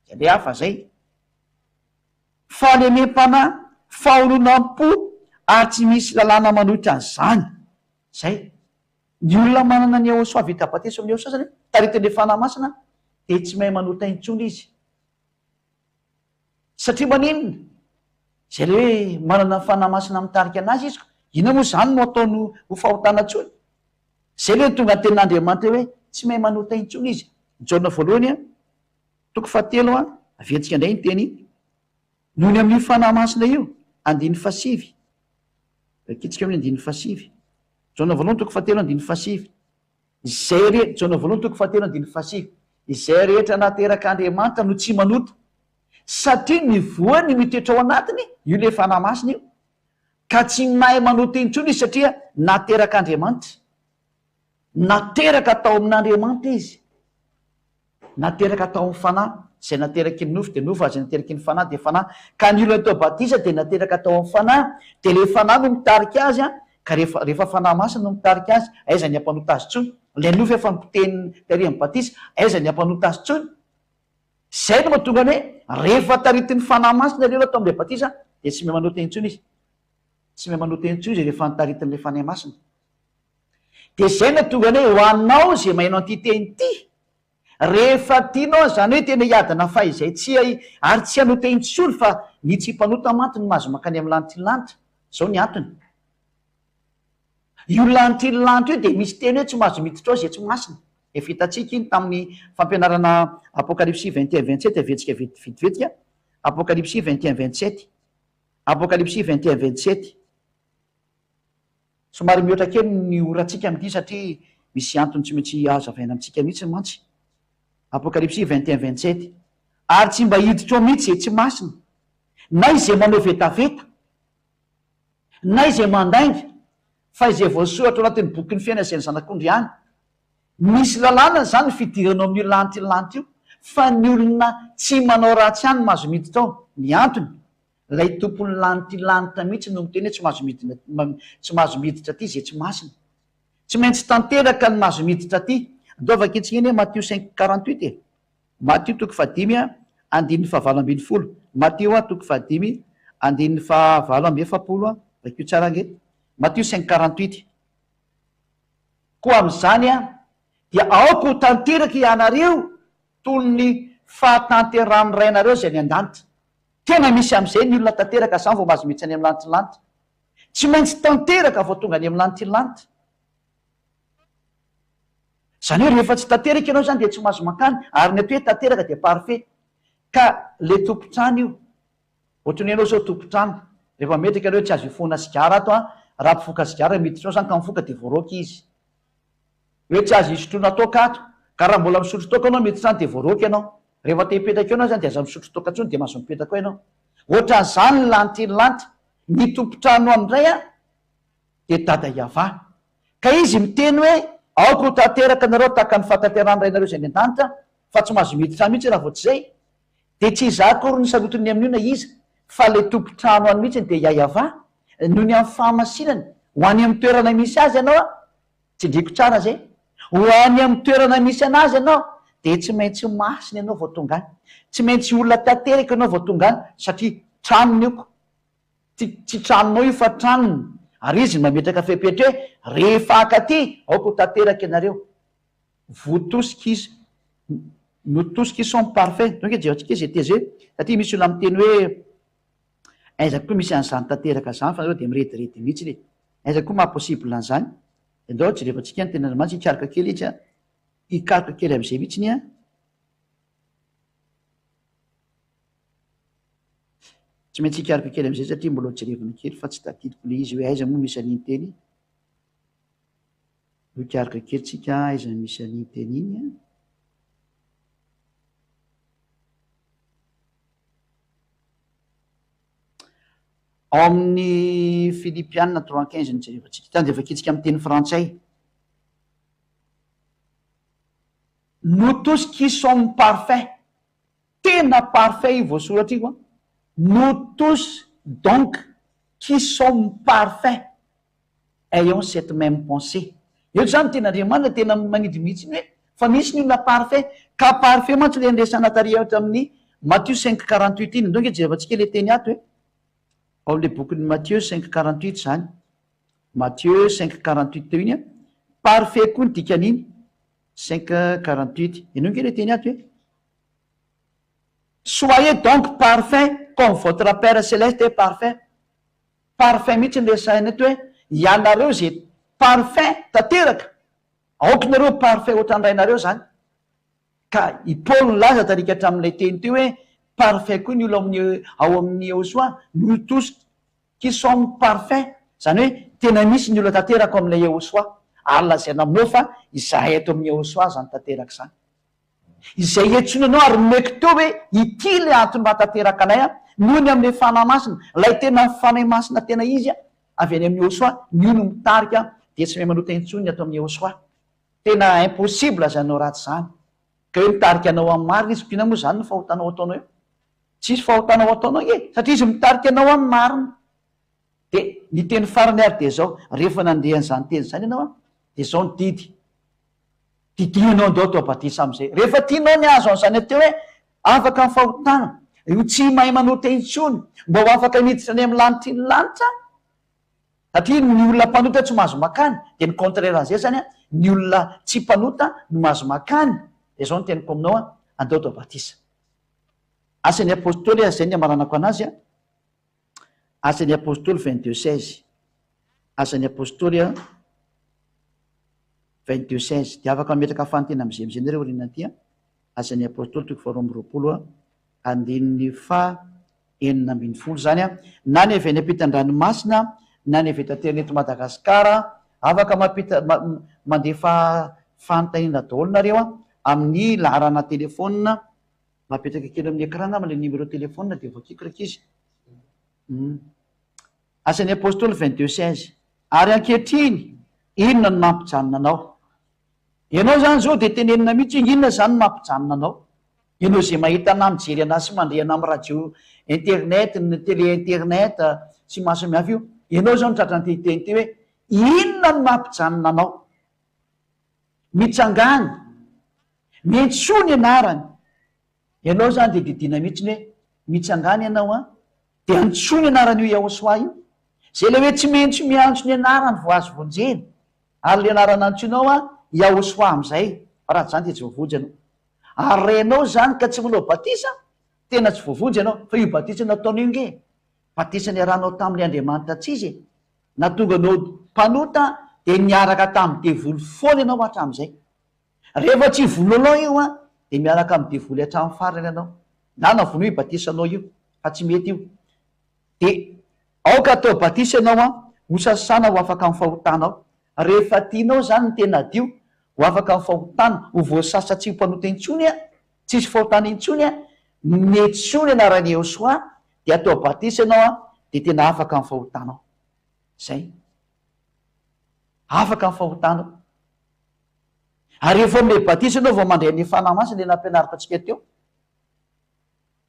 Zay le hafa zay. Fahalemem-panahy, fahononam-po ary tsy misy lalàna manohitra an'izany. Zay. Ny olona manana ny Yehosua vita batisa amin'ny Yehosua zany, taritin'ilay Fanahy Masina, dia tsy mahay manota intsony izy. Satria maninona? Zay le hoe manana ny Fanahy Masina mitarika anazy izy ko, inona moa zany no ataony ho fahotana intsony? Zay le tonga ny tenin'Andriamanitra hoe tsy mahay manota intsony izy. Jaona voalohany toko fahatelo averintsika indray ny teny Noho ny amin'io Fanahy Masina io, andininy fahasivy. Vakintsika eo ny andininy fahasivy. Jaona voalohany toko fahatelo andininy fahasivy. Izay re, Jaona voalohany toko fahatelo andininy fahasivy. Izay rehetra naterak'Andriamanitra no tsy manota, satria ny voany mitoetra ao anatiny, io ilay Fanahy Masina io, ka tsy mahay manota intsony izy satria naterak'Andriamanitra. Nateraka tao amin'Andriamanitra izy. Nateraka tao amin'ny Fanahy. Izay nateraky ny nofo dia nofo, ary izay nateraky ny Fanahy dia fanahy. Ka ny olona atao batisa dia nateraka tao amin'ny Fanahy, dia ilay Fanahy no mitarika azy, ka rehefa rehefa Fanahy Masina no mitarika azy, aiza ny hampanota azy intsony? Ilay nofo efa nopotehiny tery amin'ny batisa, aiza ny hampanota azy intsony? Izay no mahatonga ny hoe rehefa taritin'ny Fanahy Masina ilay olona atao amin'ilay batisa dia tsy mahay manota intsony izy. Tsy mahay manota intsony izy rehefa notaritin'ilay Fanahy Masina. Dia izay no tonga ny hoe ho anao izay maheno an'ity teny ity, rehefa tianao izany hoe tena hiadana fahizay tsy ary tsy hanota intsony fa ny tsy mpanota mantsy no mahazo mankany amin'ny lanitry ny lanitra. Izao ny antony. Io lanitry ny lanitra io dia misy teny hoe tsy mahazo miditra ao izay tsy masina. Efa hitantsika iny tamin'ny fampianarana Apokalypsy 21 27 averintsika vetivetika. Apokalypsy 21 27. Apokalypsy 21 27. Somary mihoatra kely ny orantsika amin'ity satria misy antony tsy maintsy hazavaina amintsika mihitsy mantsy. Apokalypsy 21 27 Ary tsy mba hiditra ao mihitsy izay tsy masina, na izay manao vetaveta, na izay mandainga, fa izay voasoratra ao anatin'ny bokin'ny fiainana izay ny Zanak'ondry ihany. Misy lalàna izany ny fidirana ao amin'io lanitra lanitra io, fa ny olona tsy manao ratsy ihany no mahazo miditra ao. Ny antony, Ilay tompon'ny lanity lanitra mihitsy no miteny hoe tsy mahazo midina tsy mahazo miditra aty izay tsy masina. Tsy maintsy tanteraka ny mahazo miditra aty. Andao vakintsika anie Matio cinq 48 e. Matio toko fahadimy andininy fahavalo ambin'ny folo. Matio a toko fahadimy andininy fahavalo amby efapolo a. Vakio tsara ange. Matio cinq 48. Koa amin'izany a dia aoka ho tanteraka ianareo toy ny fahatanterahan'ny Rainareo izay any an-danitra. Tena misy amin'izay ny olona tanteraka zany vao mahazo mihitsy any amin'ny lanitry ny lanitra. Tsy maintsy tanteraka vao tonga any amin'ny lanitry ny lanitra. Izany hoe rehefa tsy tanteraka ianao izany dia tsy mahazo mankany, ary ny atao hoe tanteraka dia parfait. Ka le tompon-trano io, ohatran'ny hoe ianao izao tompon-trano, rehefa mametraka ianao hoe tsy azo ifohana sigara ato an, raha mpifoka sigara miditra ao izany ka mifoka dia voaroaka izy. Hoe tsy azo isotroana toaka ato, ka raha mbola misotro toaka ianao miditra any dia voaroaka ianao. Rehefa te hipetraka eo ianao izany dia aza misotro toaka intsony dia mahazo mipetraka ao ianao. Ohatran'izany ny lanty ny lanty. Ny tompon-trano amin'indray an, dia Dada Yavah. Ka izy miteny hoe aoka ho tanteraka nareo tahaka ny fahatanterahan'ny Rainareo izay any an-danitra, fa tsy mahazo miditra any mihitsy raha vao tsy izay. Dia tsy iza akory no sarotiny amin'io na iza, fa ilay tompon-trano any mihitsy dia Yayavah, noho ny amin'ny fahamasinany, ho any amin'ny toerana misy azy ianao an, Tsindriko tsara zay. Ho any amin'ny toerana misy anazy ianao dia tsy maintsy masina ianao vao tonga any. Tsy maintsy olona tanteraka ianao vao tonga any satria tranony io ko. Tsy tsy tranonao io fa tranony. Ary izy no mametraka fepetra hoe rehefa haka aty aoka ho tanteraka ianareo. Vous tous qui nous tous qui sommes parfaits. Donc jerentsika izay teze satria misy olona miteny hoe Aiza koa misy an'izany tanteraka zany fa nareo dia mirediredy mihitsy e! Aiza koa maha possible an'izany? Dia ndao jerevantsika ny tenin'Andriamanitra hikaroka kely izy an! Hikaroka kely amin'izay mihitsiny an! Tsy maintsy hikaroka kely amin'izay satria mbola ho jerevina kely fa tsy tadidiko ilay izy hoe aiza moa misy an'iny teny iny. Hikaroka kely tsika aiza misy an'iny teny iny an. Ao amin'ny Filipiana 3:15 no jerevantsika. Tany dia vakintsika amin'ny teny frantsay. Nous tous qui sommes parfaits. Tena parfait io voasoratra io an! Nous tous donc qui sommes parfaits ayons cette même pensée. Eto izany ny tenin'Andriamanitra tena manidy mihitsy ny hoe fa misy ny olona parfait, ka parfait mantsy ilay niresahana tary hatramin'ny Matio 5:48 iny, ndao ange jerevantsika ilay teny ato e! Ao amin'ilay bokin'i Matio 5:48 izany, Matio 5:48 teo iny an, parfait koa ny dikan'iny, 5:48, henoy ange ilay teny ato e! Soyez donc parfaits comme votre Père céleste est parfait. Parfait mihitsy no resahina eto hoe ianareo izay parfait tanteraka, aoka nareo ho parfait ohatran'ny Rainareo izany. Ka i Paoly nilaza tarika hatramin'ilay teny teo hoe parfait koa ny olona ao amin'ny Yehosoa, nous tous qui sommes parfaits, izany hoe tena misy ny olona tanteraka ao amin'ilay Yehosoa. Ary lazaina aminao fa izahay ato amin'ny Yehosoa izany tanteraka izany. Izay iantsoana anao ary nomeko teo hoe ity ilay antony mahatanteraka anay an, noho ny amin'ilay Fanahy Masina, ilay tena Fanahy Masina tena izy an, avy any amin'i Yehosua, ny io no mitarika an, dia tsy mahay manota intsony ny ato amin'i Yehosua. Tena impossible izany hanao ratsy izany. Ka hoe mitarika anao amin'ny marina izy, inona moa izany no fahotana ho ataonao eo? Tsisy fahotana ho ataonao ange, satria izy mitarika anao amin'ny marina. Dia ny teny farany ary dia izao, rehefa nandeha an'izany teny izany ianao an, dia izao ny didy, Didio ianao ndao atao batisa amin'izay. Rehefa tianao ny hahazo an'izany atao hoe afaka amin'ny fahotana, io tsy mahay manota intsony, mba ho afaka miditra any amin'ny lanitry ny lanitra, satria ny olona mpanota tsy mahazo makany, dia ny contraire an'izay izany an, ny olona tsy mpanota no mahazo makany, dia izao no teniko aminao an, andao atao batisa. Asan'ny Apostoly, izay ny hamaranako anazy an. Asan'ny Apostoly 22 16. Asan'ny Apostoly 22 16. Dia afaka mametraka fanontaniana amin'izay amin'izay nareo aoriana aty an. Asan'ny Apostoly toko faharoa amby roapolo andininy faha 16 izany an. Na ny avy any ampitan-dranomasina na ny avy eto an-toerana eto Madagasikara, afaka mampita mandefa fanontaniana daholo nareo an amin'ny laharana telefaonina Mba apetraka kely amin'ny écran angamba ilay numéro téléphone dia voakiko rankizy. Hum. Asan'ny Apostoly 22 16. Ary ankehitriny, inona no mampijanona anao? Ianao izany izao dia tenenina mihitsy hoe inona izany no mampijanona anao? Ianao izay mahita anà mijery anà sy mandre anà amin'ny radio internet, ny télé internet sy maro samihafa io, ianao izao no tratran'ity teny ity hoe inona no mampijanona anao? Mitsangàna. Miantsoa ny anarany. Ianao izany dia didiana mihitsy ny hoe mitsangàna ianao an, dia antsoy ny anaran'io Yahoshuah io. Izay ilay hoe tsy maintsy miantso ny anarany vao azo vonjena. Ary ilay anarana antsoinao an, Yahoshuah amin'izay, fa raha tsy izany dia tsy voavonjy ianao. Ary raha ianao izany ka tsy manao batisa, tena tsy voavonjy ianao. Fa io batisa nataonao io ange, batisa niarahanao tamin'ilay Andriamanitra tsy izy e. Nahatonga anao mpanota dia niaraka tamin'ny devoly foana ianao hatramin'izay. Rehefa tsy vonoinao io an, dia miaraka amin'ny devoly hatramin'ny farany ianao. Na na vonoy io batisanao io, fa tsy mety io. Dia aoka atao batisa ianao an, ho sasana ho afaka amin'ny fahotanao. Rehefa tianao izany ny tena hadio, ho afaka amin'ny fahotana, ho voasasa tsy ho mpanota intsony an, tsisy fahotana intsony an, miantsoa ny anaran'i Yehosua, dia atao batisa ianao an, dia tena afaka amin'ny fahotanao. Izay. Afaka amin'ny fahotanao. Ary rehefa omena batisa ianao vao mandray ny Fanahy Masina, ilay nampianariko antsika teo.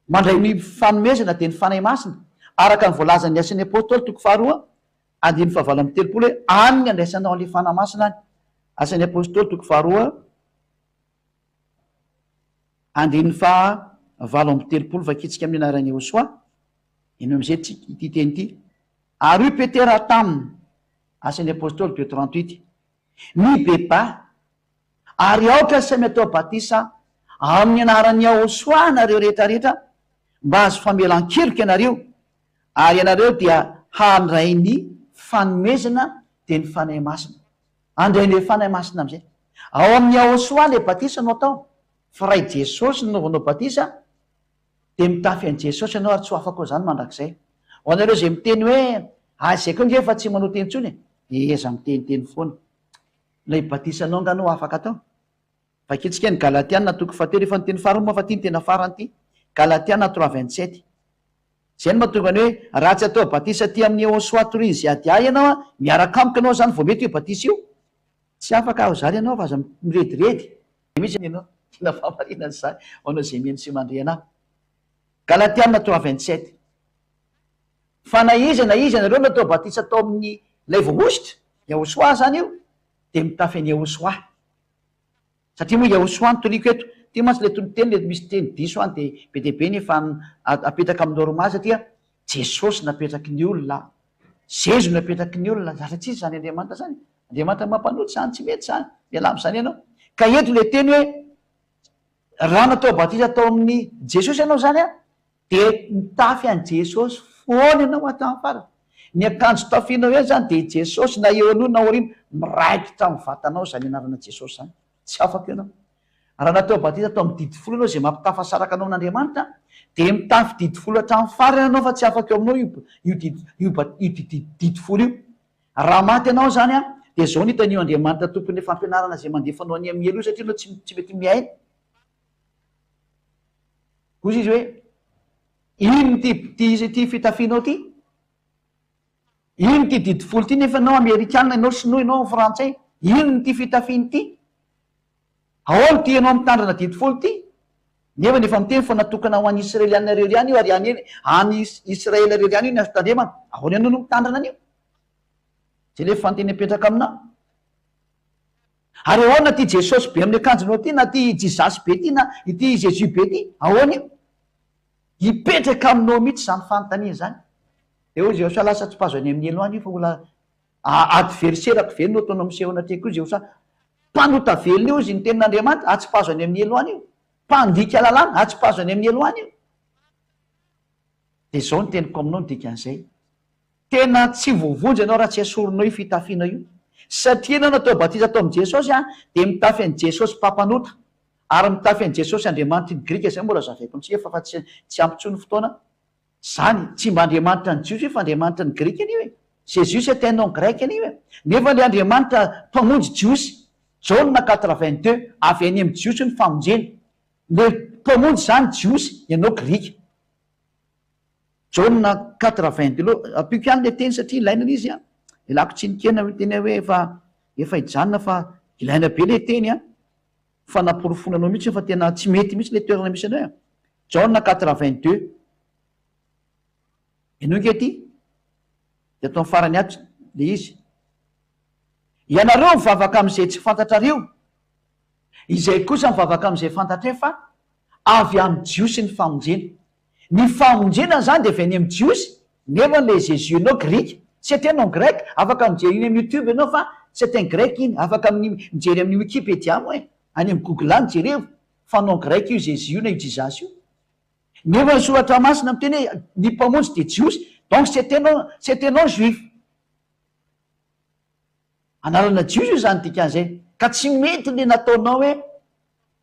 Mandray ny fanomezana dia ny Fanahy Masina, araka ny voalazan'ny Asan'ny Apôstôly toko faharoa, andininy fahavalo amby telopolo hoe any ny andraisanao an'ilay Fanahy Masina any. Asan'ny Apôstôly toko faharoa, andininy faha 38, vakitsika amin'ny anaran'i Yehosua. Eny amin'izay ity teny ity. Ary hoy Petera taminy, Asan'ny Apôstôly deux 38, Mibebaha, ary aoka samy atao batisa amin'ny anaran'i Yahoshuah nareo rehetra rehetra mba hahazo famelan-keloka ianareo, ary ianareo dia handray ny fanomezana dia ny Fanahy Masina. Handray ny Fanahy Masina amin'izay. Ao amin'i Yahoshuah ilay batisa no atao, fa raha i Jesosy no nanaovanao batisa. Dia mitafy an'i Jesosy ianao ary tsy ho afaka ao izany mandrakizay. Ho anareo izay miteny hoe, ah izay koa ange efa tsy manota intsony e! Dia eza miteniteny foana. Ilay batisanao angaha no afaka atao? Vakintsika ny Galatiana toko fahatelo, efa niteny farany moa fa ity no tena farany ity. Galatiana 3:27. Izay no mahatonga ny hoe raha tsy atao batisa aty amin'ny Ehosoa torian'i Ziadia ianao an, miaraka amiko ianao izany vao mety io batisa io. Tsy afaka aho izany ianao fa aza mirediredy. Mihitsy ianao. Tena fahamarinana izany ho anao izay mihaino sy mandre anah. Galatiana 3:27. Fa na iza na iza ianareo natao batisa tao amin'ny ilay voahosotra, Yahosoa izany io, dia mitafy an'i Yahosoa. Satria moa Yahosoa no toriko eto. Ity mantsy ilay toriteny ilay misy teny diso any dia be dia be ny efa apetraka amin'ny normal satria Jesosy napetraky ny olona, Zezo napetraky ny olona, zatra tsisy izany Andriamanitra izany. Andriamanitra mampanota izany, tsy mety izany. Mialà amin'izany ianao. Ka eto ilay teny hoe raha natao batisa tao amin'ny Jesosy ianao izany an, dia mitafy an'i Jesosy foana ianao hatramin'ny farany. Ny akanjo tafianao eo izany dia Jesosy na eo aloha na aoriana, miraikitra amin'ny vatanao izany anarana Jesosy izany. Tsy afaka eo ianao. Raha natao batisa tao amin'ny didy folo ianao izay mampitafasaraka anao amin'Andriamanitra, dia mitafy didy folo hatramin'ny farany ianao fa tsy afaka eo aminao io io didy io io didy didy folo io. Raha maty ianao izany an, dia izao no hitan'io Andriamanitra tompon'ilay fampianarana izay mandefa anao any amin'ny helo io satria ianao tsy tsy mety mihaino. Hoy izy hoe, Inona ity ity ity fitafianao ity? Inona ity didy folo ity nefa ianao amerikana, ianao sinoa, ianao frantsay? Inona ity fitafiana ity? Ahoana ity ianao mitandrina didy folo ity? Nefa efa miteny fa natokana ho an'ny Israeliana irery ihany io ary any any Israel irery ihany io ny azo tandremana. Ahoana ianao no mitandrina an'io? Izay ilay fanontaniana mipetraka aminao. Ary ahoana ity Jesosy be amin'ny akanjonao ity na ity Jesus be ity na ity Jesus be ity? Ahoana io? Hipetraka aminao mihitsy izany fanontaniana izany. Dia hoy Jehosoa, lasa tsy mpahazo any amin'ny helo any io fa olona adversaire-ko ve no ataonao miseho anatrehako io Jehosoa? Mpanota velona io hozy ny tenin'Andriamanitra, atsy mpahazo any amin'ny helo any io. Mpandika lalàna, atsy mpahazo any amin'ny helo any io. Dia izao ny teniko aminao ny dikan'izay. Tena tsy voavonjy ianao raha tsy esorinao io fitafiana io. Satria ianao natao batisa tao amin'i Jesosy dia mitafy an'i Jesosy mpampanota. Ary mitafy an'i Jesosy Andriamanitry ny Grika, izay mbola zavaiko amintsika fa fa tsy tsy ampy intsony ny fotoana. Izany, tsy mba Andriamanitra ny Jiosy io fa Andriamanitra ny Grika anie io e. Jésus c'est un nom grec anie io e. Nefa ilay Andriamanitra Mpamonjy Jiosy. Jaona 4:22, avy any amin'ny Jiosy ny famonjena. Ilay Mpamonjy izany Jiosy, ianao Grika. Jaona 4:22, ampiako ihany ilay teny satria ilaina ilay izy an. Ialako tsiny kely miteny hoe efa efa hijanona fa ilaina be ilay teny an. Fanaporofoana anao mihitsy fa tena tsy mety mihitsy ilay toerana misy anao e. Jaona 4:22. Henoy ange ity. Dia atao amin'ny farany ato ilay izy. Ianareo mivavaka amin'izay tsy fantatrareo, izay kosa mivavaka amin'izay fantatray fa avy amin'ny Jiosy ny famonjena. Ny famonjena izany dia avy any amin'ny Jiosy, nefa ilay Jésus-nao Grika. C'est un nom grec, afaka mijery iny amin'ny youtube ianao fa c'est un grec iny, afaka mijery amin'ny wikipedia moa e, any amin'ny google any jerevo fa nom grec io Jésus io na io Jesus io. Nefa ny soratra masina miteny hoe ny mpamonjy dia Jiosy, donc c'est un nom, c'est un nom juif. Anarana jiosy io izany dikan'izay. Ka tsy mety le nataonao hoe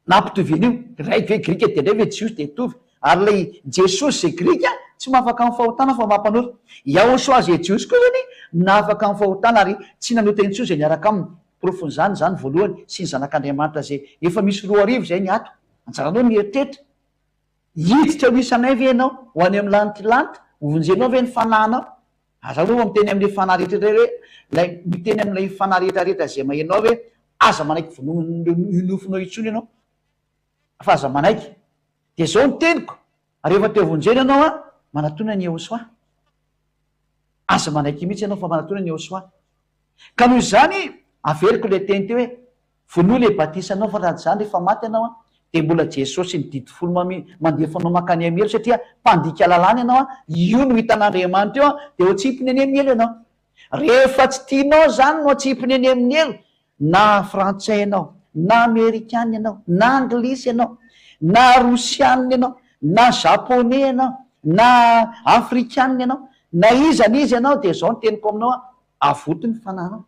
nampitovy an'io, iray ve grika dia indray ve jiosy dia hitovy. Ary ilay Jesosy izay grika tsy mahafaka amin'ny fahotana fa mampanota. Yahoshua izay jiosy koa izany nahafaka amin'ny fahotana ary tsy nanota intsony izay niaraka aminy. Porofon'izany izany voalohany sy ny zanak'Andriamanitra izay efa misy 2000 izay ny ato. Anjaranao ny mieritreritra. Hiditra ho isanay ve ianao? Ho any amin'ny lanitr'i lanitra? Hovonjenao ve ny fanahinao? Aza aloha miteny amin'ilay fanahy rehetra rehetra hoe, ilay miteny amin'ilay fanahy rehetra rehetra izay maheno ahy hoe, aza manaiky vonoina io nofonao intsony ianao, fa aza manaiky. Dia izao ny teniko, rehefa te hovonjena ianao an, manatona an'i Yehosua. Aza manaiky mihitsy ianao fa manatona an'i Yehosua. Ka noho izany, averiko ilay teny teo hoe, Vonoy ilay batisanao fa raha tsy izany rehefa maty ianao an, dia mbola Jesosy ny didy folo mandefa anao mankany amin'ny helo satria mpandika lalàna ianao an, io no hitan'Andriamanitra eo an, dia ho atsipiny any amin'ny helo ianao. Rehefa tsy tianao izany no atsipiny any amin'ny helo, na frantsay ianao, na amerikana ianao, na anglisy ianao, na rosianina ianao, na japonais ianao, na afrikanina ianao, na iza na iza ianao dia izao ny teniko aminao an, avoty ny fanahinao.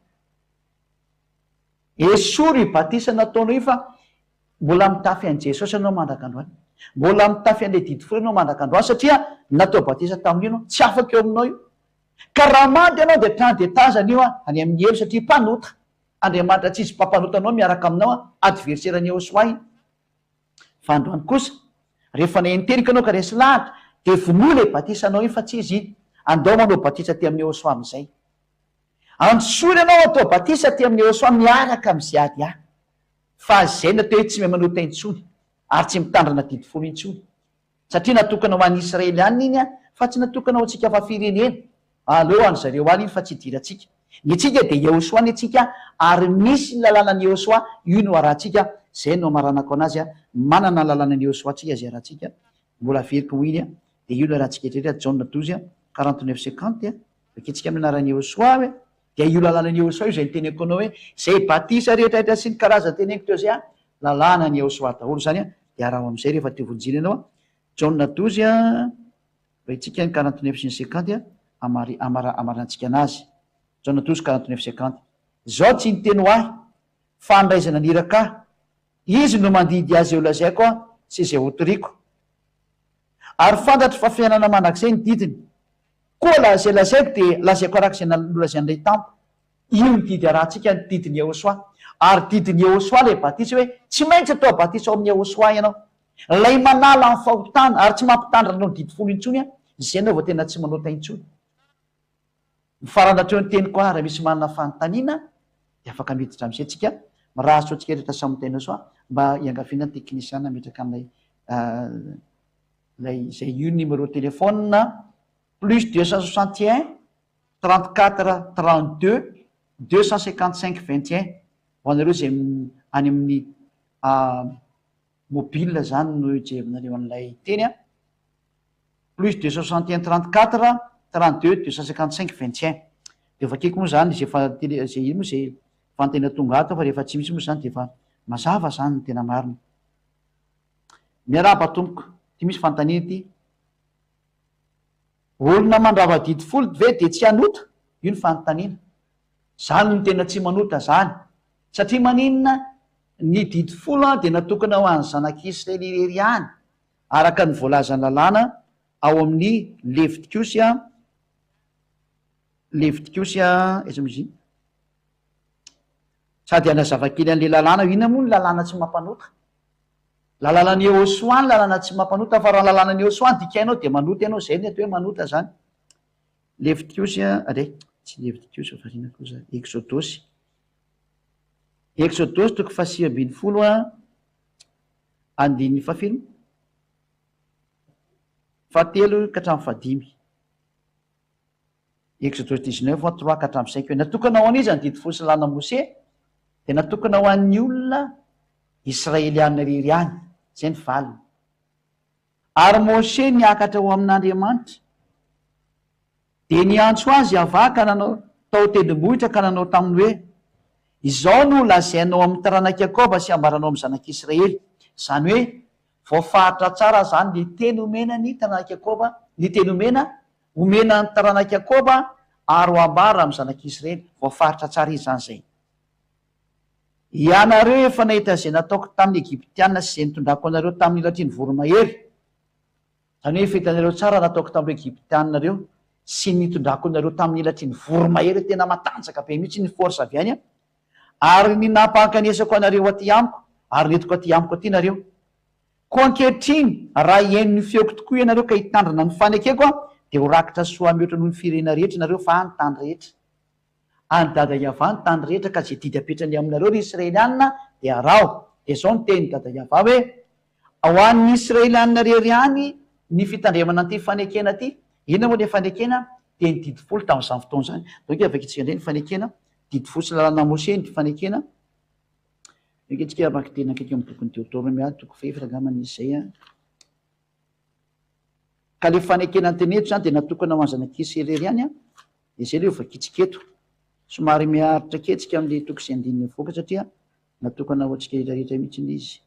Esory io batisa nataonao io fa mbola mitafy an'i Jesosy ianao mandraka androany. Mbola mitafy an'ilay didy folo ianao mandraka androany satria natao batisa tamin'io ianao. Tsy afaka eo aminao io. Ka raha maty ianao dia hatrany dia tazana io any amin'ny helo satria mpanota. Andriamanitra tsy izy mpampanota anao miaraka aminao, adversaire an'i Yehosua iny. Fa androany kosa, rehefa naheno teniko ianao ka resy lahatra, dia vonoy ilay batisanao iny fa tsy izy iny. Andao manao batisa aty amin'i Yehosua amin'izay. Antsoina ianao hatao batisa aty amin'i Yehosua miaraka amin'i Ziadia. Fa izay no atao hoe tsy mahay manota intsony, ary tsy mitandrina didy folo intsony. Satria natokana ho an'ny Israelianina iny fa tsy natokana ho antsika fa firenena. Aleo any zareo any iny fa tsy idirantsika. Ny antsika dia Yehosua ny antsika ary misy ny lalanan'i Yehosua, io no arahantsika, zay no amaranako anazy, manana ny lalanan'i Yehosua tsika izay arahantsika, mbola averiko ho iny dia io no arahantsika rehetra, Jaona 12, 49 50, vakintsika amin'ny anaran'i Yehosua hoe, dia io lalanan'i Yehosua io izay niteneniko anao hoe, izay batisa rehetra rehetra sy ny karazany teneniko teo izay, Lalàna ny Yehosua daholo izany an, dia araho amin'izay rehefa te vonjena ianao an. Jaona 12 an, vakintsika ny 49 sy ny 50 an, amari, amara, amarantsika anazy. Jaona 12, 49, 50. Izao tsy niteny ho ahy, fa ny Ray izay naniraka ahy, Izy no mandidy ahy izay holazaiko an, sy izay hotoriko. Ary fantatro fa fiainana mandrakizay ny didiny. Koa la, izay lazaiko dia lazaiko araka izay nolazain'ny Ray tamiko. Io ny didy arahantsika, ny didin'i Yehosua. Ary didin'i Yehosua ilay batisa hoe tsy maintsy atao batisa ao amin'i Yehosua ianao. Ilay manala ny fahotana ary tsy mampitandrina anao ny didy folo intsony an, izay ianao vao tena tsy manota intsony. Mifarana hatreo ny teniko an, raha misy manana fanontaniana dia afaka miditra amin'izay tsika. Mirary soa antsika rehetra samy ho tahinao soa mba hiangaviana ny teknisiana hametraka an'ilay ilay izay io numéro téléphone plus 261 34 32 255 21 ho anareo izay any amin'ny mobile zany no ijerinareo an'ilay teny a, plus 261 34 32 255 21 de vakiko moa zany izay fa tele izay ino moa izay fanontaniana tonga ato fa rehefa tsy misy moa zany de efa mazava zany ny tena marina. Miarahaba tompoko, ty misy fanontaniana ity. Olona mandrava didy folo ve dia tsy hanota? Io ny fanontaniana. Zany no tena tsy manota zany. Satria maninona? Ny didy folo dia natokana ho an'ny zanak'Israely irery ihany, araka ny voalazan'ny lalàna ao amin'ny Levitikosy, Levitikosy, aiza moa izy iny? Sady hanazava kely an'ilay lalàna, inona moa ny lalàna tsy mampanota? Lalànan'i Yehosua ny lalàna tsy mampanota fa raha ny lalànan'i Yehosua no dikainao dia manota ianao, izay ny atao hoe manota izany. Levitiosy a, re, tsy Levitiosy fa inona koa izany, Eksodosy. Eksodosy toko faha-19 a, andininy fahafiry? Fahatelo ka hatramin'ny fahadimy. Exodus 19 a 3 ka hatramin'ny 5 hoe natokana ho an'iza ny didy folo sy lalàna Mose? Dia natokana ho an'ny olona Israeliana irery ihany. Izay ny valiny. Ary Mose niakatra ho amin'Andriamanitra, dia niantso azy Yavah ka nanao tao an-tendrombohitra ka nanao taminy hoe, Izao no holazainao amin'ny taranak'i Jakoba sy hambaranao amin'ny zanak'Israely. Izany hoe, voafaritra tsara izany ny teny omena ny taranak'i Jakoba, ny teny omena Homena ny taranak'i Jakoba ary ho ambara amin'ny zanak'Israely. Voafaritra tsara izy izany izay. Ianareo efa nahita izay nataoko tamin'ny Egyptiana sy izay nitondrako anareo tamin'ny latry ny voromahery. Izany hoe efa hitanareo tsara nataoko tamin'ireo Egyptiana ireo sy ny nitondrako anareo tamin'ny latry ny voromahery tena matanjaka be mihitsy ny force avy any ary ny nampankanesako anareo aty amiko ary nentiko aty amiko aty nareo. Koa ankehitriny, raha hihaino ny feoko tokoa ianareo ka hitandrina ny fanekeko aho, dia ho rakitra soa mihoatra noho ny firenena rehetra ianareo, fa ny tany rehetra. An'i Dada Yavah ny tany rehetra, ka izay didy apetrany aminareo, ry Israelianina, dia araho. Dia izao no tenin'i Dada Yavah hoe, Ho an'ny Israelianina irery ihany ny fitandremana an'ity fanekena ity. Inona moa ilay fanekena? Dia ny didy folo tamin'izany fotoana izany. Donc, vakintsika indray ny fanekena, didy folo sy lalàna Moshe ny fanekena. Eka tsika hamaky teny akaiky amin'ny bokin'i Deoteronomia toko fahefatra angamba ny izay an. Ka le fanekena ny teny eto izany dia natokana ho an'ny zanak'Israely irery ihany an. Dia izay le ho vakintsika eto. Somary miaritra kely tsika amin'le toko sy andininy mivoaka satria natokana ho antsika rehetra rehetra mihitsy ilay izy.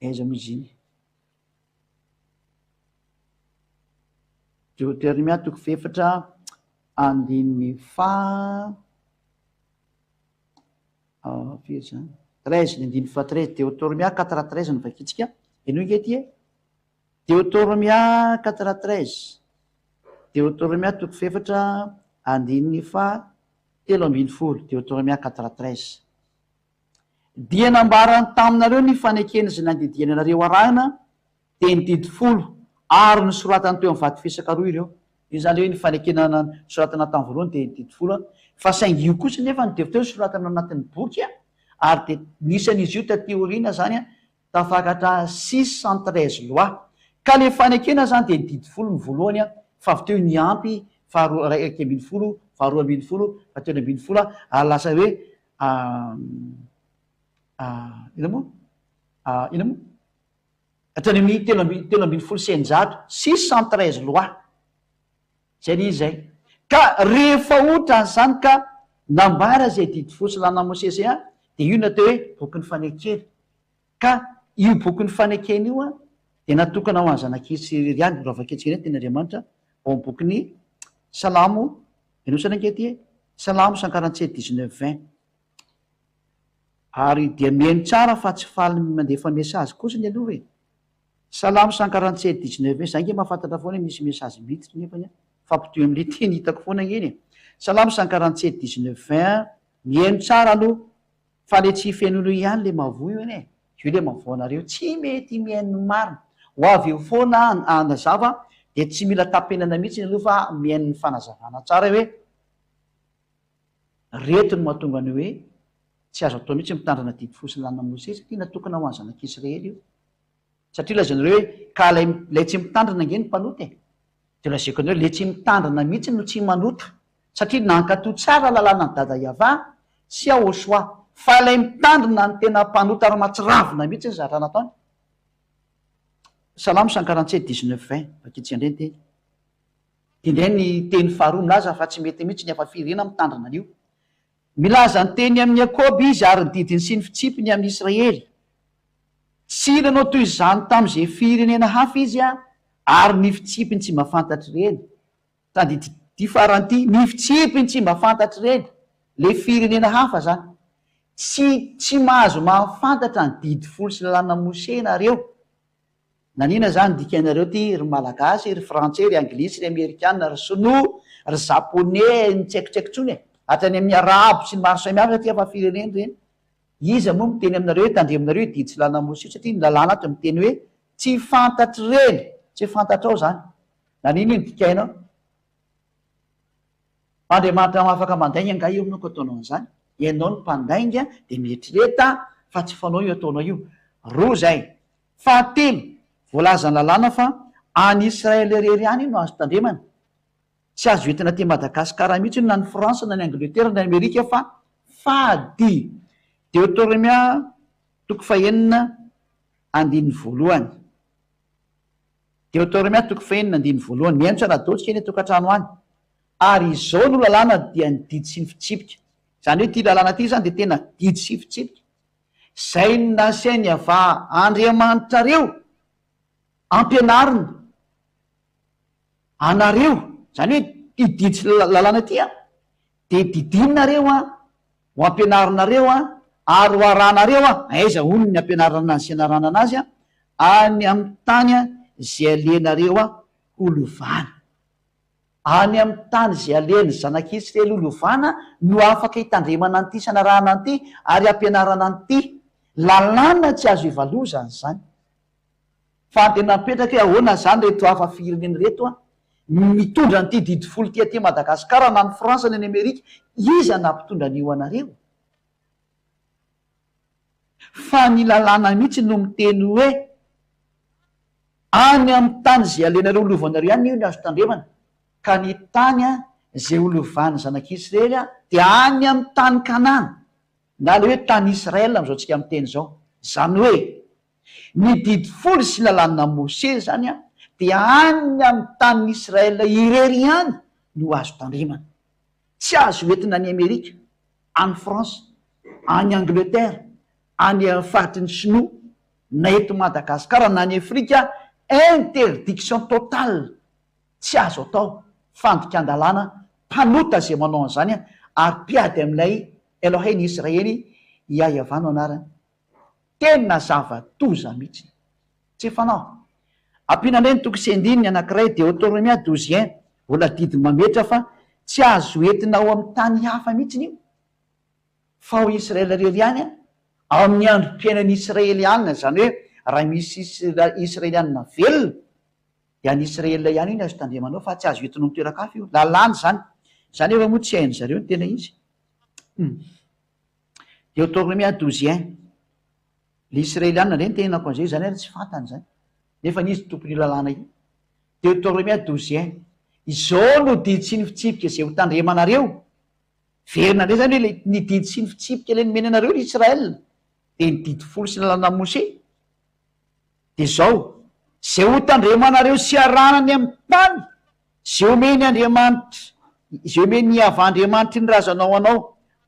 Aiza moa izy iny? Deoteronomia toko fahefatra andininy faha. Firy izany? 13, ny andininy faha 13, Deotoromia 4 13 no vakintsika. Henoy ange ity e. Deotoromia 4 13. Deotoromia toko fahefatra andininy faha 13. Deotoromia 4 13. Dia nambarany taminareo ny fanekena izay nandidiany anareo arahina, dia ny didy folo, ary nosoratany teo amin'ny vato fisaka roa ireo. Io izany ilay hoe ny fanekena nosoratana tamin'ny voalohany dia ny didy folo, fa saingy io kosa nefa dia avy teo nosoratana ao anatin'ny boky, ary dia nisy an'izy io taty aoriana izany tafakatra 613 lois. Ka ilay fanekena izany dia ny didy folo ny voalohany, fa avy teo niampy faharoa 11, faharoa 12, fahatelo 12, ary lasa hoe inona moa? Inona moa? Hatrany amin'ny telo amby 613, 613 lois. Zay ilay izy zay. Ka rehefa otran'izany ka nambara izay didy folo sy lalàna Mosesy izay an, dia io no atao hoe bokin'ny fanekena. Ka io bokin'ny fanekena io an, dia natokana ho an'ny zanak'Israely ihany, raha vakintsika indray ny tenin'Andriamanitra ao amin'ny bokin'ny Salamo, henoy tsara ange ity e, Salamo 147 19 20. Ary dia mihaino tsara fa tsy faly mandefa message kosa ny aloha e! Salamo 147 19 20, za nge mahafantatra foana hoe misy message miditra nefany an, mifampitohy amle teny hitako foana nge iny e! Salamo 147 19 20, mihaino tsara aloha fa le tsy fenoinao ihany le mavoa io anie e! Io le mavoa anareo tsy mety mihaino ny marina, ho avy eo foana hanazava dia tsy mila tapenana mihitsy aloha fa mihaino ny fanazavana tsara hoe, Reto no mahatonga ny hoe tsy azo atao mihitsy ny mitandrina didy fo sy lalàna Mosesy satria natokana ho an'ny zanak'Israely io. Satria lazainareo hoe ka ilay ilay tsy mitandrina ange no mpanota e. Dia lazaiko anareo ilay tsy mitandrina mihitsy no tsy manota satria nankatò tsara lalànan'i Dada Yavah sy Yahoshuah fa ilay mitandrina no tena mpanota ary mahatsiravina mihitsy ny zavatra nataony. Salamo 147 19 20 Vakitsika indray ny teny. Dia indray ny teny faharoa milaza fa tsy mety mihitsy ny hafa firenena mitandrina an'io. Milaza ny teny amin'i Jakoba izy ary ny didiny sy ny fitsipiny amin'i Israely. Tsy nanao toy izany tamin'izay firenena hafa izy ary ny fitsipiny tsy mba fantatr'ireny. Tadidio ity farany ity, ny fitsipiny tsy mba fantatr'ireny, ilay firenena hafa izany. Tsy tsy mahazo mahafantatra ny didy folo sy lalàna Mosè nareo. Nanina zany dikanareo ty ry malagasy, ry frantsay, ry anglisy, ry amerikana, ry sinoa, ry japonais, ny tsy haiko tsy haiko tsony e! Hatrany amin'ny arabo sy ny maro samihafa satria efa firenena ireny. Iza moa miteny aminareo hoe tandremonareo io didy sy lalana Mosesy io satria ny lalàna ato miteny hoe tsy fantatr'ireny, tsy fantatrao zany. Nanina io ny dikainao? Andriamanitra afaka mandainga angaha io aminao ka ataonao an'izany? Ianao no mpandainga dia mieritrereta fa tsy fanao io ataonao io. Roa izay. Fahatelo, voalazan'ny lalàna fa any Israël irery ihany io no azo tandremana. Tsy azo entina aty Madagascar mihitsy io na ny France na ny Angleterre na ny Amerika fa fady. Deotoromia toko fahenina andininy voalohany. Deotoromia toko fahenina andininy voalohany. Mihaino tsara daholo tsika any an-tokantrano any. Ary izao no lalàna dia ny didy sy ny fitsipika. Izany hoe ity lalàna ity izany dia tena didy sy fitsipika. Izay nasain'i Yavah Andriamanitrareo ampianarina anareo, izany hoe ity didy sy lalàna ity an, dia didinareo an, ho ampianarinareo an, ary ho arahanareo an, aiza hono ny ampianarana azy sy anarahana anazy an, any amin'ny tany izay alehanareo ho lovana. Any amin'ny tany izay alehan'ny zanak'Israely ho lovana no afaka hitandremana an'ity sy hanarahana an'ity ary hampianarana an'ity. Lalàna tsy azo ivalozana izany. Fa dia napetraka hoe ahoana izany ireto hafa firenena ireto an, mitondra an'ity didy folo ity aty Madagasikara na any France na any Amerika, iza nampitondra an'io anareo? Fa ny lalàna mihitsy no miteny hoe any amin'ny tany izay alenareo ho lovanareo ihany io ny azo tandremana, ka ny tany izay ho lovan'ny zanak'Israely dia any amin'ny tany Kanana, na ilay hoe tany Israel amin'izao tsika miteny izao. Izany hoe ny didy folo sy lalàna Mosesy izany dia any amin'ny tanin'i Israel irery ihany no azo tandremana. Tsy azo entina any Amerika, any France, any Angleterre, any faritry ny sinoa, na eto Madagascar na any Afrika, interdiction totale, tsy azo atao, fandikan-dalàna, mpanota izay manao an'izany ary mpiady amin'ilay Elohei ny Israely. Iaiavah no anarany. Tena zava-doza mihitsy. Tsy fanao. Ampiana indray ny toko sy andininy anankiray, Deoteronomia 12 un, mbola didy mametra fa tsy azo entina ao amin'ny tany hafa mihitsy io, fa ao Israel irery ihany, ao amin'ny androm-piainan'ny Israeliana, izany hoe raha misy Israeliana velona, dia any Israel ihany io ny azo tandremanao fa tsy azo entina ao amin'ny toeran-kafa io. Lalàna izany. Izany efa moa tsy hain-dry zareo ny tena izy. Hum. Deoteronomia 12 un. Le Israeliana indray no tenenako an'izay, izany ary tsy fantany izany. Nefa izy tompon'io lalàna io. Deoteronomia 12 un. Izao no didy sy ny fitsipika izay ho tandremanareo. Verina indray izany hoe le ny didy sy ny fitsipika ilay nomeny anareo ry Israel, dia ny didy folo sy ny lalànan'i Mosè. Dia izao, izay ho tandremanareo sy arahana any amin'ny tany izay omeny Andriamanitra, izay omen'i Iavah Andriamanitry ny razanao anao,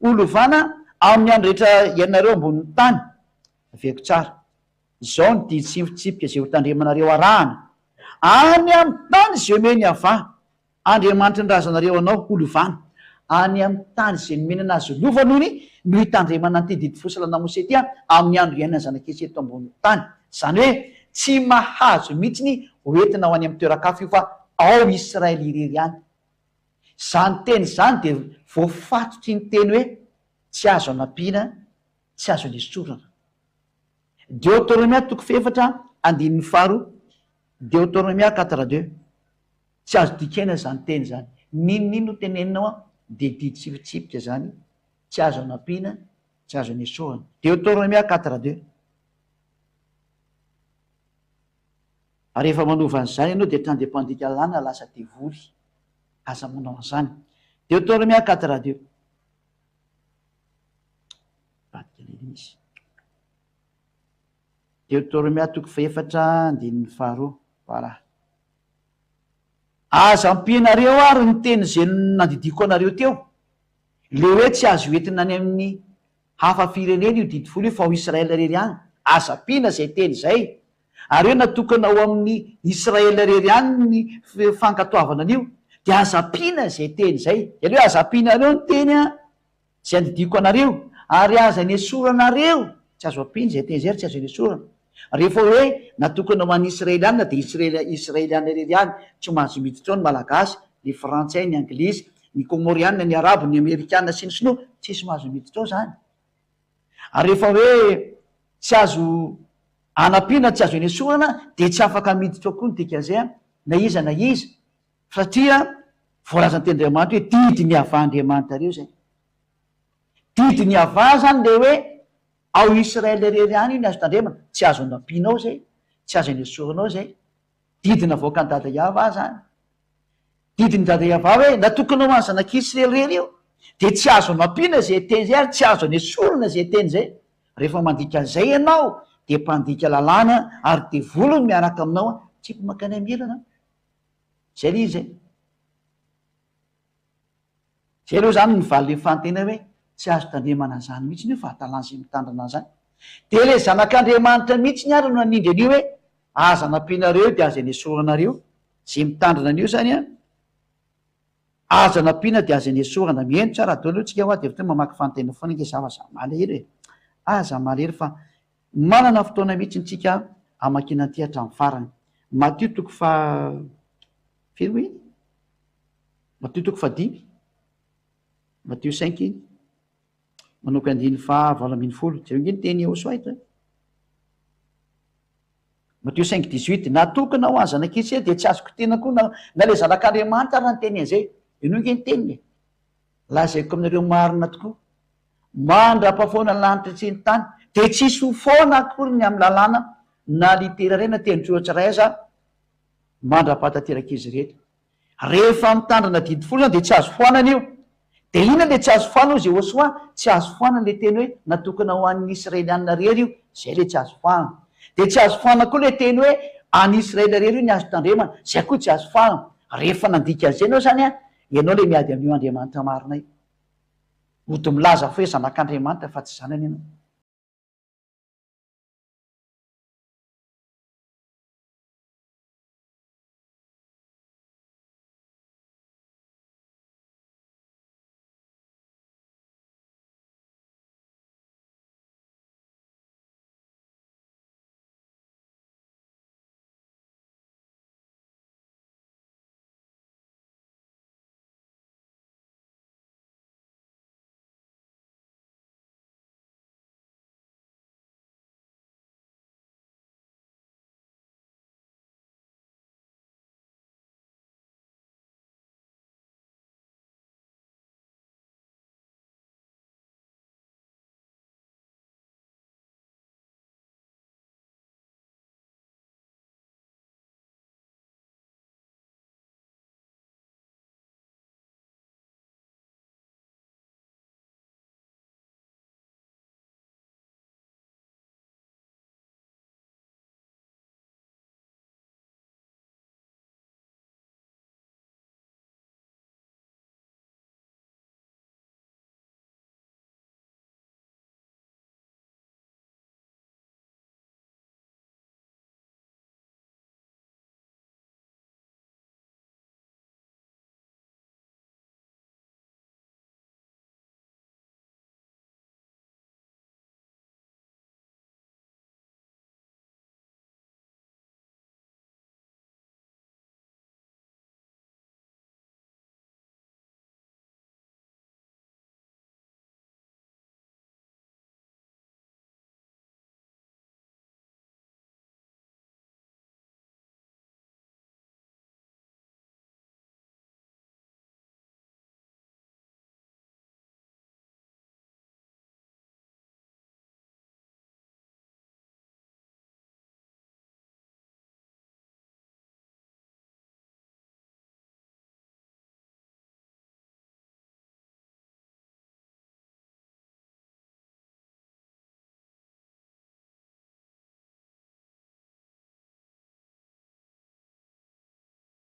ho lovana amin'ny andro rehetra iainanareo ambonin'ny tany. Averiko tsara. Izao ny didy sy ny fitsipika izay ho tandremanareo arahana, any amin'ny tany izay omen'i Iavah Andriamanitry ny razanareo anao ho lovana, any amin'ny tany izay nomena anazy ho lovany hono no hitandremana an'ity didy folo sy lalàna Mosè ity amin'ny andro iainan'ny zanak'Israely eto ambonin'ny tany. Izany hoe tsy mahazo mihitsy ny ho entina ho any amin'ny toeran-kafa io fa ao Israely irery ihany. Izany teny izany dia voafatotry ny teny hoe tsy azo anampiana, tsy azo anesorana. Deoteronomia toko fahefatra andininy faharoa, Deoteronomia quatre deux. Tsy azo dikaina izany teny izany. N'inon'inona no teneninao an, dia didy sy fitsipika izany, tsy azo anampiana, tsy azo anesorana. Deoteronomia quatre deux. Ary rehefa manova an'izany ianao dia hatrany dia mpandika lalàna lasa devoly. Aza manao an'izany. Deoteronomia quatre deux. Mivadika ilay izy. Deoteronomia toko fahefatra andininy faharoa. Voilà. Aza ampianareo ary ny teny izay nandidiako anareo teo, le hoe tsy azo entina any amin'ny hafa firenena io didy folo io fa ao Israel irery ihany, aza ampiana izay teny izay, ary hoe natokana ho amin'ny Israel irery ihany ny fankatoavana an'io, dia aza ampiana izay teny izay, izany hoe aza ampianareo ny teny an! Izay andidiako anareo, ary aza anesoranareo, tsy azo ampiana izay teny izay ary tsy azo anesorana. Rehefa hoe natokana ho an'ny Israeliana dia Israel Israeliana irery ihany, tsy mahazo miditra ao ny Malagasy, ny Frantsay, ny Anglisy, ny Komoriana, ny Arabo, ny Amerikana sy ny Sinoa, tsisy mahazo miditra ao izany. Ary rehefa hoe tsy azo anampiana, tsy azo anesorana dia tsy afaka miditra ao koa ny dikan'izay na iza na iza. Satria voalazan'ny tenin'Andriamanitra hoe didy ny havaha Andriamanitrareo izay. Didy ny havaha izany ilay hoe ao Israël irery ihany io ny azo tandremana, tsy azo anampianao izay, tsy azo anesorinao izay. Didy navoakan'i Dada Yavah izany. Didin'i Dada Yavah hoe natokana ho an'ny zanak'Israely irery io, dia tsy azo anampiana izay teny izay ary tsy azo anesorina izay teny izay. Rehefa mandika an'izay ianao dia mpandika lalàna ary devoly no miaraka aminao, tsipy mankany amin'ny elana. Zay le izy e! Zay aloha zany ny valin'ny fanontaniana hoe tsy azo tandremana an'izany mihitsiny io fa hadalan'izay mitandrina an'izany. Dia le zanak'Andriamanitra mihitsiny ary no nanindry an'io hoe aza anampianareo dia aza anesoranareo. Zay mitandrina an'io zany an, aza anampiana dia aza anesorana. Mihaino tsara daholo aloha tsika hoa dia avy teo mamaky fanontaniana foana ange za fa za malahelo e! Aza malahelo fa Manana fotoana mihitsy tsika hamakiana an'ity hatramin'ny farany. Matio toko faha firy moa iny? Matio toko fahadimy. Matio cinq iny. Manomboka andininy faha 18. Jereo ange ny teny Yehosua eto e. Matio cinq dix-huit. Natokana ho an'ny zanak'Israely dia tsy azo kitihina koa na na ilay zanak'Andriamanitra ary niteny an'izay. Henoy ange ny teniny e. Lazaiko aminareo marina tokoa, mandra-pahafoana ny lanitra sy ny tany, dia tsy hisy ho foana akory ny amin'ny lalàna na litera iray na tendrotsoratra iray aza mandra-pahatanterak'izy rehetra. Rehefa mitandrina didy folo izany dia tsy azo foanana io. Dia inona ilay tsy azo foanana hozy Yehosua? Tsy azo foanana ilay teny hoe natokana ho an'ny Israelianina irery io. Izay ilay tsy azo foanana. Dia tsy azo foanana koa ilay teny hoe an'ny Israely irery io ny azo tandremana. Izay koa tsy azo foanana. Rehefa nandika an'izay ianao izany an, Ianao ilay miady amin'io Andriamanitra marina io. Mody milaza fa hoe zanak'Andriamanitra fa tsy zanany ianao.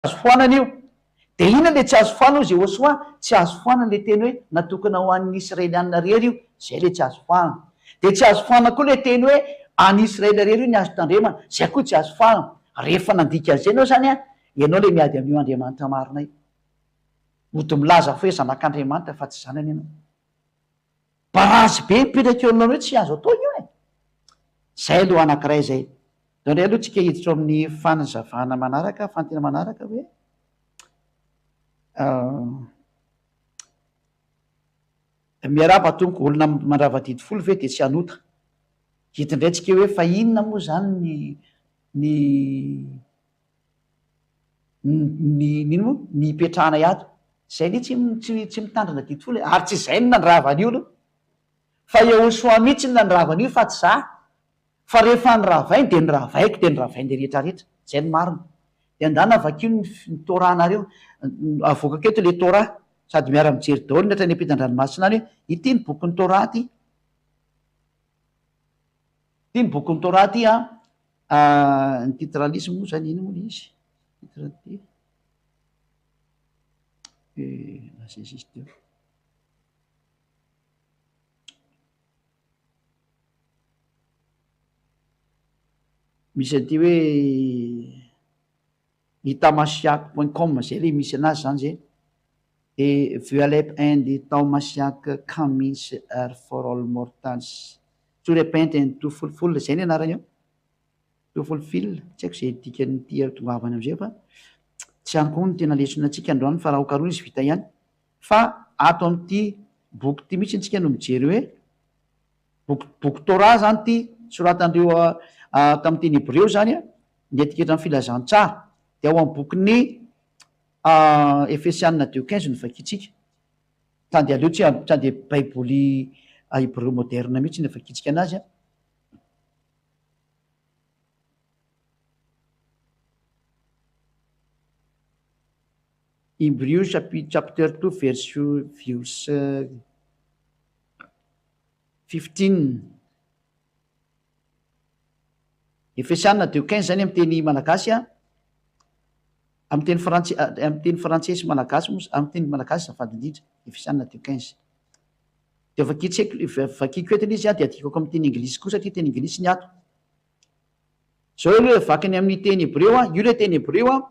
azo foanana io. Dia inona ilay tsy azo foanana hozy Yehosua? Tsy azo foanana ilay teny hoe natokana ho an'ny Israelianina irery io. Izay ilay tsy azo foanana. Dia tsy azo foanana koa ilay teny hoe an'i Israely irery io ny azo tandremana. Izay koa tsy azo foanana. Rehefa nandika an'izay ianao izany an, ianao ilay miady amin'io Andriamanitra marina io. Mody milaza fa hoe zanak'Andriamanitra fa tsy zanany ianao. Barazy be mipetraka eo anoloana eo tsy azo atao io e! Zay aloha anakiray zay. Ndao indray aloha tsika hiditra ao amin'ny fanazavana manaraka, fanontaniana manaraka hoe Miarahaba tompoko, olona mandrava didy folo ve dia tsy hanota? Hiditra indray tsika hoe fa inona moa zany ny ny ny ino moa ny hipetrahanay ato zay anie tsy tsy tsy mitandrina didy folo e ary tsy izay no nandrava an'io aloha fa Yehosoa mihitsy no nandrava an'io fa tsy za fa rehefa noravainy dia noravaiko dia noravainy le rehetra rehetra zay no marina dia andana vakio ny ny Torah nareo avoakako eto le Torah sady miara mijery daholo ny hatrany ampitan-dranomasina any hoe ity ny bokin'ny Torah ty ity ny bokin'ny Torah ty an Ny titre an'izy moa zany ino moa le izy? Titre an'ity lasa izy izy teo. Misy an'ity hoe itamasiak point com zay le misy anazy zany zay. De Vualep and Taomasiak comings are for all mortals. To repent and to fulful, zay ny anarany eo. To fulfill, tsy haiko izay dikan'ity ahatongavana amin'izay fa tsy any koa no tena lesona antsika androany fa raha hokarohina izy vita ihany. Fa ato amin'ity boky ity mihitsy tsika no mijery hoe boky boky Torah zany ity, soratan'ireo tamin'ny teny hebreo zany ny etiketran'ny filazantsara. Dia ao amin'ny bokin'ny Efesianina deux quinze no vakintsika. Tany aleo tsy tsy andeha baiboly hebreo moderne mihitsy ny vakintsika anazy an. Hebrew chapter 2 verse verse 15. Efesiana deux quinze zany amin'ny teny malagasy an, amin'ny teny frantsay amin'ny teny frantsay sy malagasy moa amin'ny teny malagasy azafady indrindra, Efesiana deux quinze. Dia vakitseko vakiko eto ilay izy an, dia adikako amin'ny teny anglisy koa satria teny anglisy ny ato. Zao aloha vakiny amin'ny teny hebreo an, io ilay teny hebreo an.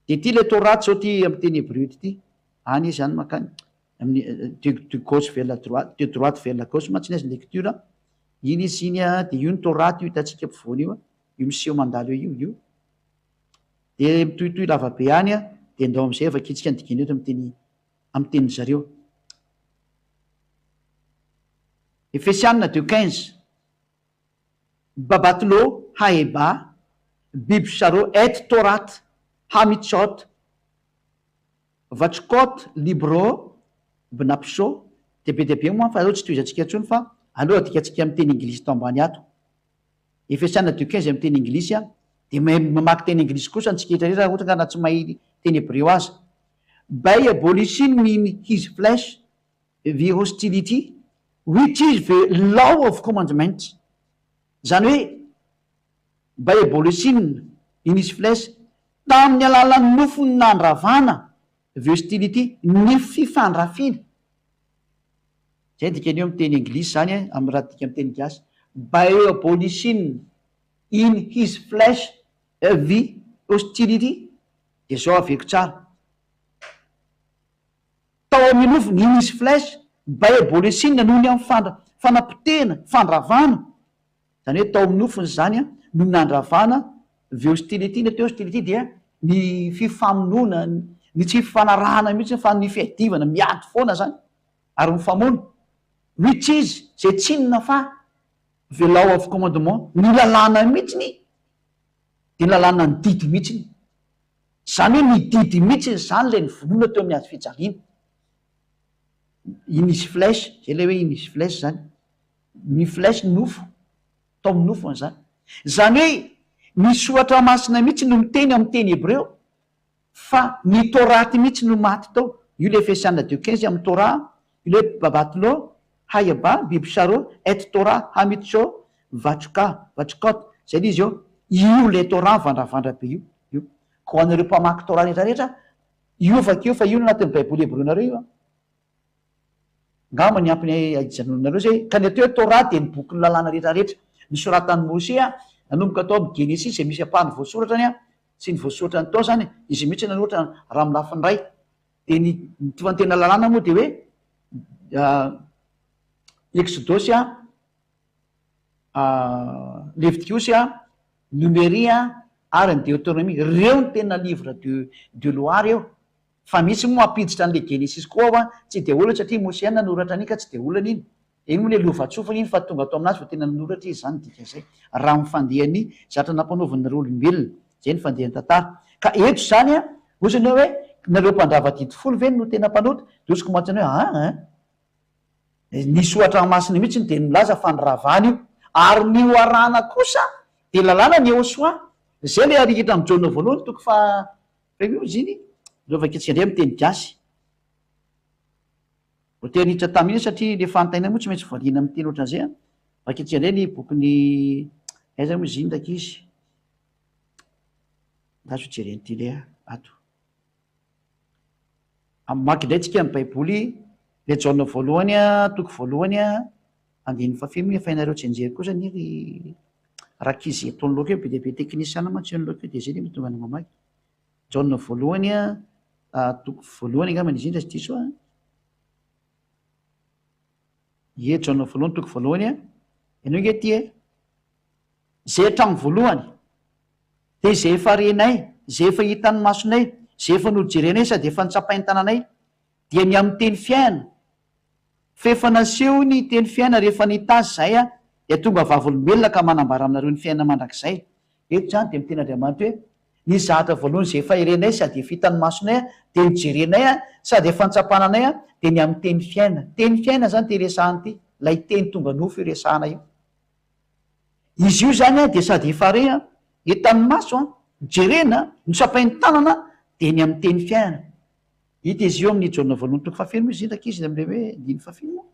Dia ity ilay Torah zao ity amin'ny teny hebreo ity. Any izy any mankany amin'ny de de gauche vers la droite, de droite vers la gauche mantsy ny azy ny lecture. Iny izy iny an, dia io ny Torah io hitantsika ampovoany io an, io miseho mandalo eo io, io. Dia mitohitohy lava be any an, dia ndao amin'izay vakintsika ny dikany eto amin'ny teny amin'ny tenin-dry zareo. Efesianina deux quinze. Babatlo Haeba, Bibsharo et Torat Hamitzot, Vachkot Libro Bnapsho, dia be dia be moa fa aleo tsy tohizantsika intsony fa aleo adikantsika amin'ny teny anglisy tao ambany ato. Efesiana deux quinze amin'ny teny anglisy an, dia mahay mamaky teny anglisy kosa antsika rehetra rehetra raha ohatra ka na tsy mahay teny hebreo aza. By abolishing in his flesh the hostility which is the law of commandment, izany hoe by abolishing in his flesh, tamin'ny alalan'ny nofony nandravana the hostility, ny fifandrafiana. Izay ny dikan'io amin'ny teny anglisy izany e, amin'ny raha adika amin'ny teny gasy, by abolishing in his flesh the hostility, dia izao averiko tsara. Tao amin'ny nofony, in his flesh, by abolition, noho ny amin'ny fandra, fanapotehana, fandravana, izany hoe tao amin'ny nofony izany no nandravana the hostility, ny atao hoe hostility dia ny fifamonoana, ny tsy fifanarahana mihitsy fa ny fiadivana, miady foana izany ary mifamono, which is, izay tsy inona fa the law of commandement, ny lalàna mihitsy, dia ny lalàna ny didy mihitsy. Izany hoe ny didy mihitsy izany ilay novonoina teo amin'ny hazo fijaliana. In his flesh, izay ilay hoe in his flesh izany. Ny flesh nofo, tao amin'ny nofony izany. Izany hoe ny soratra masina mihitsy no miteny amin'ny teny hebreo fa ny Torah mihitsy no maty tao. Io ilay Efesiana deux quinze amin'ny Torah, io ilay Babatlo, Hayaba, Bibsharo, Et Torah, Hamitcho. Vachoka, Vachkot, zay le izy eo. Io le Torah mivandravandra be io, io. Ka ho anareo mpamaky Torah rehetra rehetra, io vakio fa io no anatin'ny baiboly hebreonareo io an. Angamba ny ampiny hijanonanareo zay. Ka ny atao hoe Torah dia ny bokin'ny lalàna rehetra rehetra nosoratan'i Mosea nanomboka tao amin'ny Genesisy izay misy ampahany voasoratra any sy ny voasoratra ny tao izany, izy mihitsy nanoratra raha amin'ny lafiny iray. Dia ny fa ny tena lalàna moa dia hoe Eksodosy, Levitikosy, Nomery ary ny Deoteronomia. Ireo no tena livre de de loi ireo. Fa misy moa mampiditra an'ilay Genesisy koa ao an, tsy dia olana satria Mosea nanoratra an'iny ka tsy dia olana iny. Iny moa ilay lovantsofina iny fa tonga tao aminazy vao tena nanoratra izy izany ny dikan'izay. Raha amin'ny fandehan'ny zatra nampanaovin'ireo olombelona. Izay ny fandehan'ny tantara. Ka eto izany an, hoy ianao hoe, nareo mpandrava didy folo ve no tena mpanota? Dia hoy mantsy ianao hoe, aa an! Nisy ohatra masina mihitsy ny dia nilaza fa niravana io. Ary ny oharana kosa dia lalàna ny Yehosua. Izay ilay arikitra amin'i Jaona voalohany toko faha Fa io izy iny, ireo vakintsika indray amin'ny teny gasy. Voatery niditra tamin'iny satria ilay fanontaniana moa tsy maintsy valiana amin'ny teny ohatran'izay an. Vakintsika indray ny bokin'ny, aiza moa izy iny rankizy? Andraso hojeren'ity ilay ato. Mamaky indray tsika ny Baiboly, ilay Jaona voalohany toko voalohany andininy fahafito moa efa hainareo tsianjery kosa anie ry rankizy eto anoloako eo, be dia be teknisiana mantsy eo anoloako eo dia izay no mahatonga anay mamaky. Jaona voalohany toko voalohany angamba izy iny raha tsy diso aho. Ie, Jaona voalohany toko voalohany an. Ianao ange ity e. Izay hatramin'ny voalohany, dia izay efa renay, izay efa hitan'ny masonay, izay efa nojerenay sady efa notsapain-tananay, dia ny amin'ny teny fiainana. Fa efa naseho ny teny fiainana rehefa nita azy izahay, dia tonga vavolombelona ka manambara aminareo ny fiainana mandrakizay. Eto izany dia miteny Andriamanitra hoe, Ny zavatra voalohany izay efa renay sady efa hitan'ny masonay, dia nojerenay sady efa notsapananay, dia ny amin'ny teny fiainana. Teny fiainana izany ity resahana ity, ilay teny tonga nofo io resahana io. Izy io izany dia sady efa re, hitan'ny maso, nojerena, notsapain'ny tanana, dia ny amin'ny teny fiainana. Hita izy io amin'ny Jaona voalohany toko fahafeno moa izy iny rankizy amin'ilay hoe andininy fahafeno moa.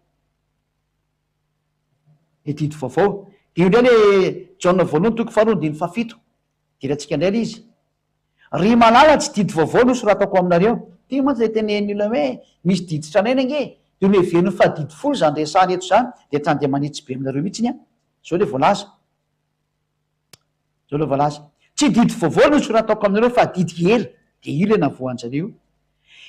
Ilay didy vaovao. Dia io indray ilay Jaona voalohany toko faharoa andininy fahafito. Jerentsika indray ilay izy. Ry malala tsy didy vaovao no soratako aminareo. Ity mantsy ilay tenenin'ny olona hoe misy didy tranainy ange e! Dia noheveriny fa didy folo izany resahana eto izany dia hatrany dia manitsy be aminareo mihitsiny an! Izao ilay voalaza. Izao ilay voalaza. Tsy didy vaovao no soratako aminareo fa didy ela. Dia io ilay navoan-jareo io.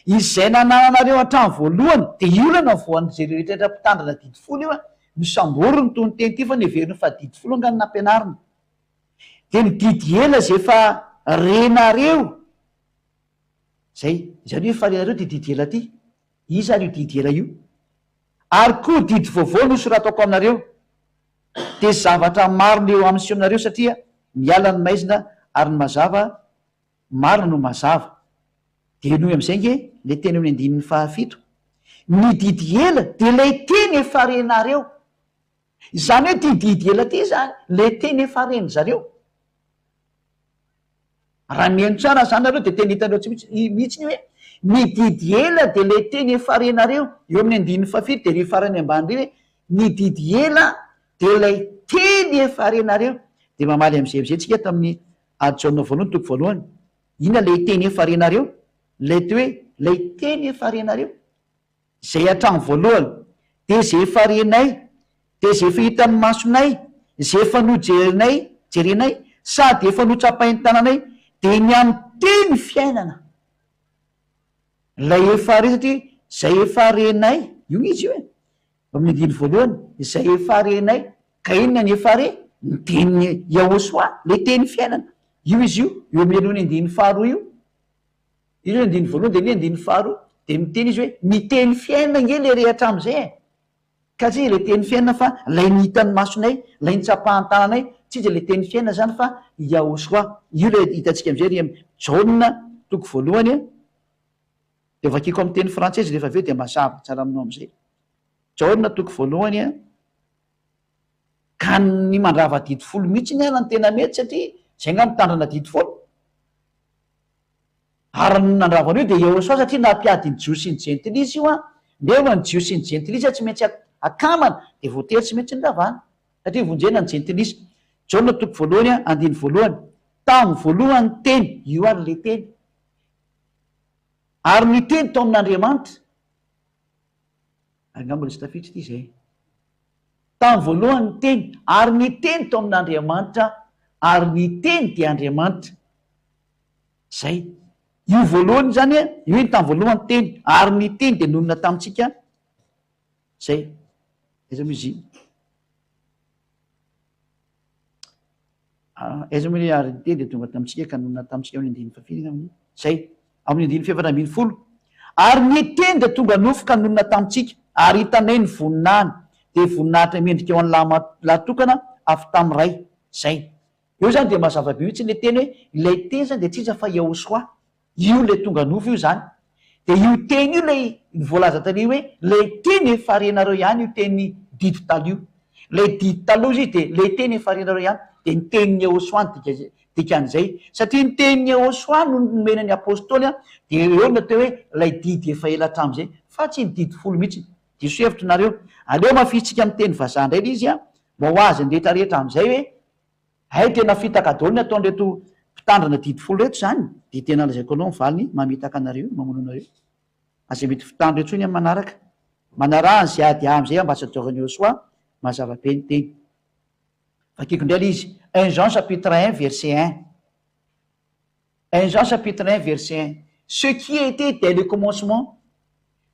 Izay nanananareo hatramin'ny voalohany dia io ilay navoan-jareo rehetra mpitandrina didy folo io an! Nosamboriny itony teny ity fa noheveriny fa didy folo angaha no nampianarina. Dia ny didy ela izay efa renareo, izay, izany hoe efa renareo ity didy ela ity. Iza ary io didy ela io? Ary koa didy vaovao no soratako aminareo, dia zavatra maro no eo amin'ny sionareo satria miala ny maizina ary ny mazava marina no mazava. Dia henoy amin'izay ange ilay teny eo amin'ny andininy fahafito. Ny didy ela dia ilay teny efa renareo. Izany hoe ity didy ela ity izany le teny efa ren zareo. Raha mihaino tsara zany nareo de tena hitanareo tsy mihitsy mihitsy ny hoe ny didy ela de le teny efa renareo eo amin'ny andininy fahafito de ry farany ambany ry hoe ny didy ela de ilay teny efa renareo. De mamaly am'izay am'izay tsika eto amin'ny ady Jaona voalohany toko voalohany. Inona le teny efa renareo? Ilay teo hoe ilay teny efa renareo. Izay hatramin'ny voalohany, dia izay efa renay, dia izay efa hitan'ny masonay, izay efa nojerinay, jerenay, sady efa notsapain'ny tananay, dia ny amin'ny teny fiainana. Ilay efa re, satria izay efa renay, io izy io e, amin'ny andininy voalohany, izay efa renay, ka inona ny efa re? Ny tenin'i Yahoshuah, ilay teny fiainana. Io izy io, eo amin'ny alohan'ny andininy faharoa io. Io ny andininy voalohany dia ny andininy faharoa dia miteny izy hoe ny teny fiainana ange le re hatramin'izay e! Ka tsy iza ilay teny fiainana fa ilay nihitan'ny masonay, ilay nitsapahan-tananay, tsy iza ilay teny fiainana izany fa i Yahoshuah. Io ilay hitantsika amin'izay ry amin'ny Jaona toko voalohany a, dia vakiko amin'ny teny frantsay izy rehefa avy eo dia mazava tsara aminao amin'izay. Jaona toko voalohany a, ka ny mandrava didy folo mihitsy ny ara no tena mety satria izay angaha mitandrina didy folo. Ary ny nandrava an'io dia Yehosua satria nampiady ny Jiosy sy ny Jentilisa io an, nefa ny Jiosy sy ny Jentilisa tsy maintsy akamana dia voatery tsy maintsy noravana. Satria vonjena ny jentilisa. Jaona toko voalohany andininy voalohany. Tamin'ny voalohany ny Teny, io ary ilay Teny. Ary ny Teny tao amin'Andriamanitra. Angamba mbola tsy tafiditra ity izay. Tamin'ny voalohany ny Teny, ary ny Teny tao amin'Andriamanitra, ary ny Teny dia Andriamanitra. Izay. Io voalohany izany, io hoe tamin'ny voalohany ny Teny, ary ny Teny dia nonina tamintsika. Izay. Aiza moa izy iny? Aiza moa ilay ary ny Teny dia tonga tamintsika ka nonina tamintsika ao amin'ny andininy fahafito angamba izy? Izay. Ao amin'ny andininy fahefatra 14. Ary ny Teny dia tonga nofo ka nonina tamintsika, ary hitanay ny voninahiny, dia voninahitra mendrika ho an'ny lahy tokana avy tamin'ny Ray. Izay. Eo izany dia mazava be mihitsy ilay teny hoe ilay Teny izany dia tsy iza fa Yahoshuah. Io ilay tonga nofo io izany. Dia io teny io ilay voalaza tary hoe ilay teny efa renareo ihany io teny didy taloha io. Ilay didy taloha izy dia ilay teny efa renareo ihany. Dia ny tenin'i Yahoshuah no dika dikan'izay. Satria ny tenin'i Yahoshuah no nomena ny Apostoly dia eo no atao hoe ilay didy efa ela hatramin'izay fa tsy ny didy folo mihitsy. Diso hevitra nareo. Aleo hamafisintsika amin'ny teny vazaha indray ilay izy mba ho azy ny rehetra rehetra amin'izay hoe Hay tena fitaka daholo ny ataon'ireto mpitandrina didy folo ireto izany dia tena lazaiko anao ny valiny mamitaka anareo mamono anareo. Aza mety fitandro intsony amin'ny manaraka. Manaraha an'i ZADA amin'izay ambassadeur-n'i Yosua, mazava be ny teny. Vakiko indray ilay izy, un Jean chapitre 1 verset 1. 1 Jean chapitre 1 verset 1 Ce qui était dès le commencement,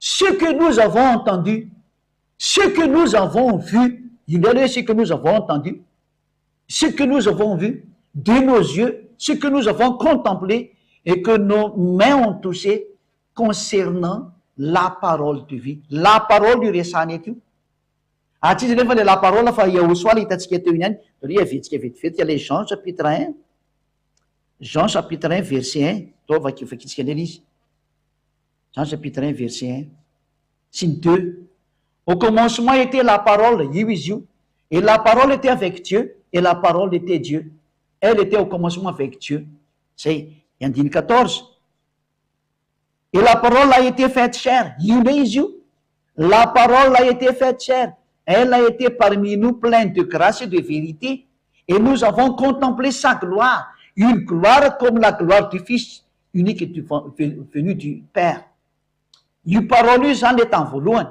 ce que nous avons entendu, ce que nous avons vu, io indray aloha hoe ce que nous avons entendu, ce que nous avons vu de nos yeux, ce que nous avons contemplé et que nos mains ont touché concernant la parole de vie. La parole io resahana eto io. Ary tsy iza anefa ilay la parole fa Yahosoa ilay hitantsika teo iny ihany. Dore hiaviantsika vetivety ilay Jean chapitre 1. Jean chapitre 1 verset 1. Toa vakintsika indray ilay izy. Jean chapitre 1 verset 1 sy ny 2. Au commencement était la parole, io izy io. Et la parole était avec Dieu, et la parole était Dieu. Elle était au commencement avec Dieu. Zay. Andininy 14. Et la parole a été faite chair. Io indray izy io. La parole a été faite chair. Elle a été parmi nous pleine de grâce et de vérité. Et nous avons contemplé sa gloire. Une gloire comme la gloire du Fils unique et venu du Père. Io parole io izany le tamin'ny voalohany.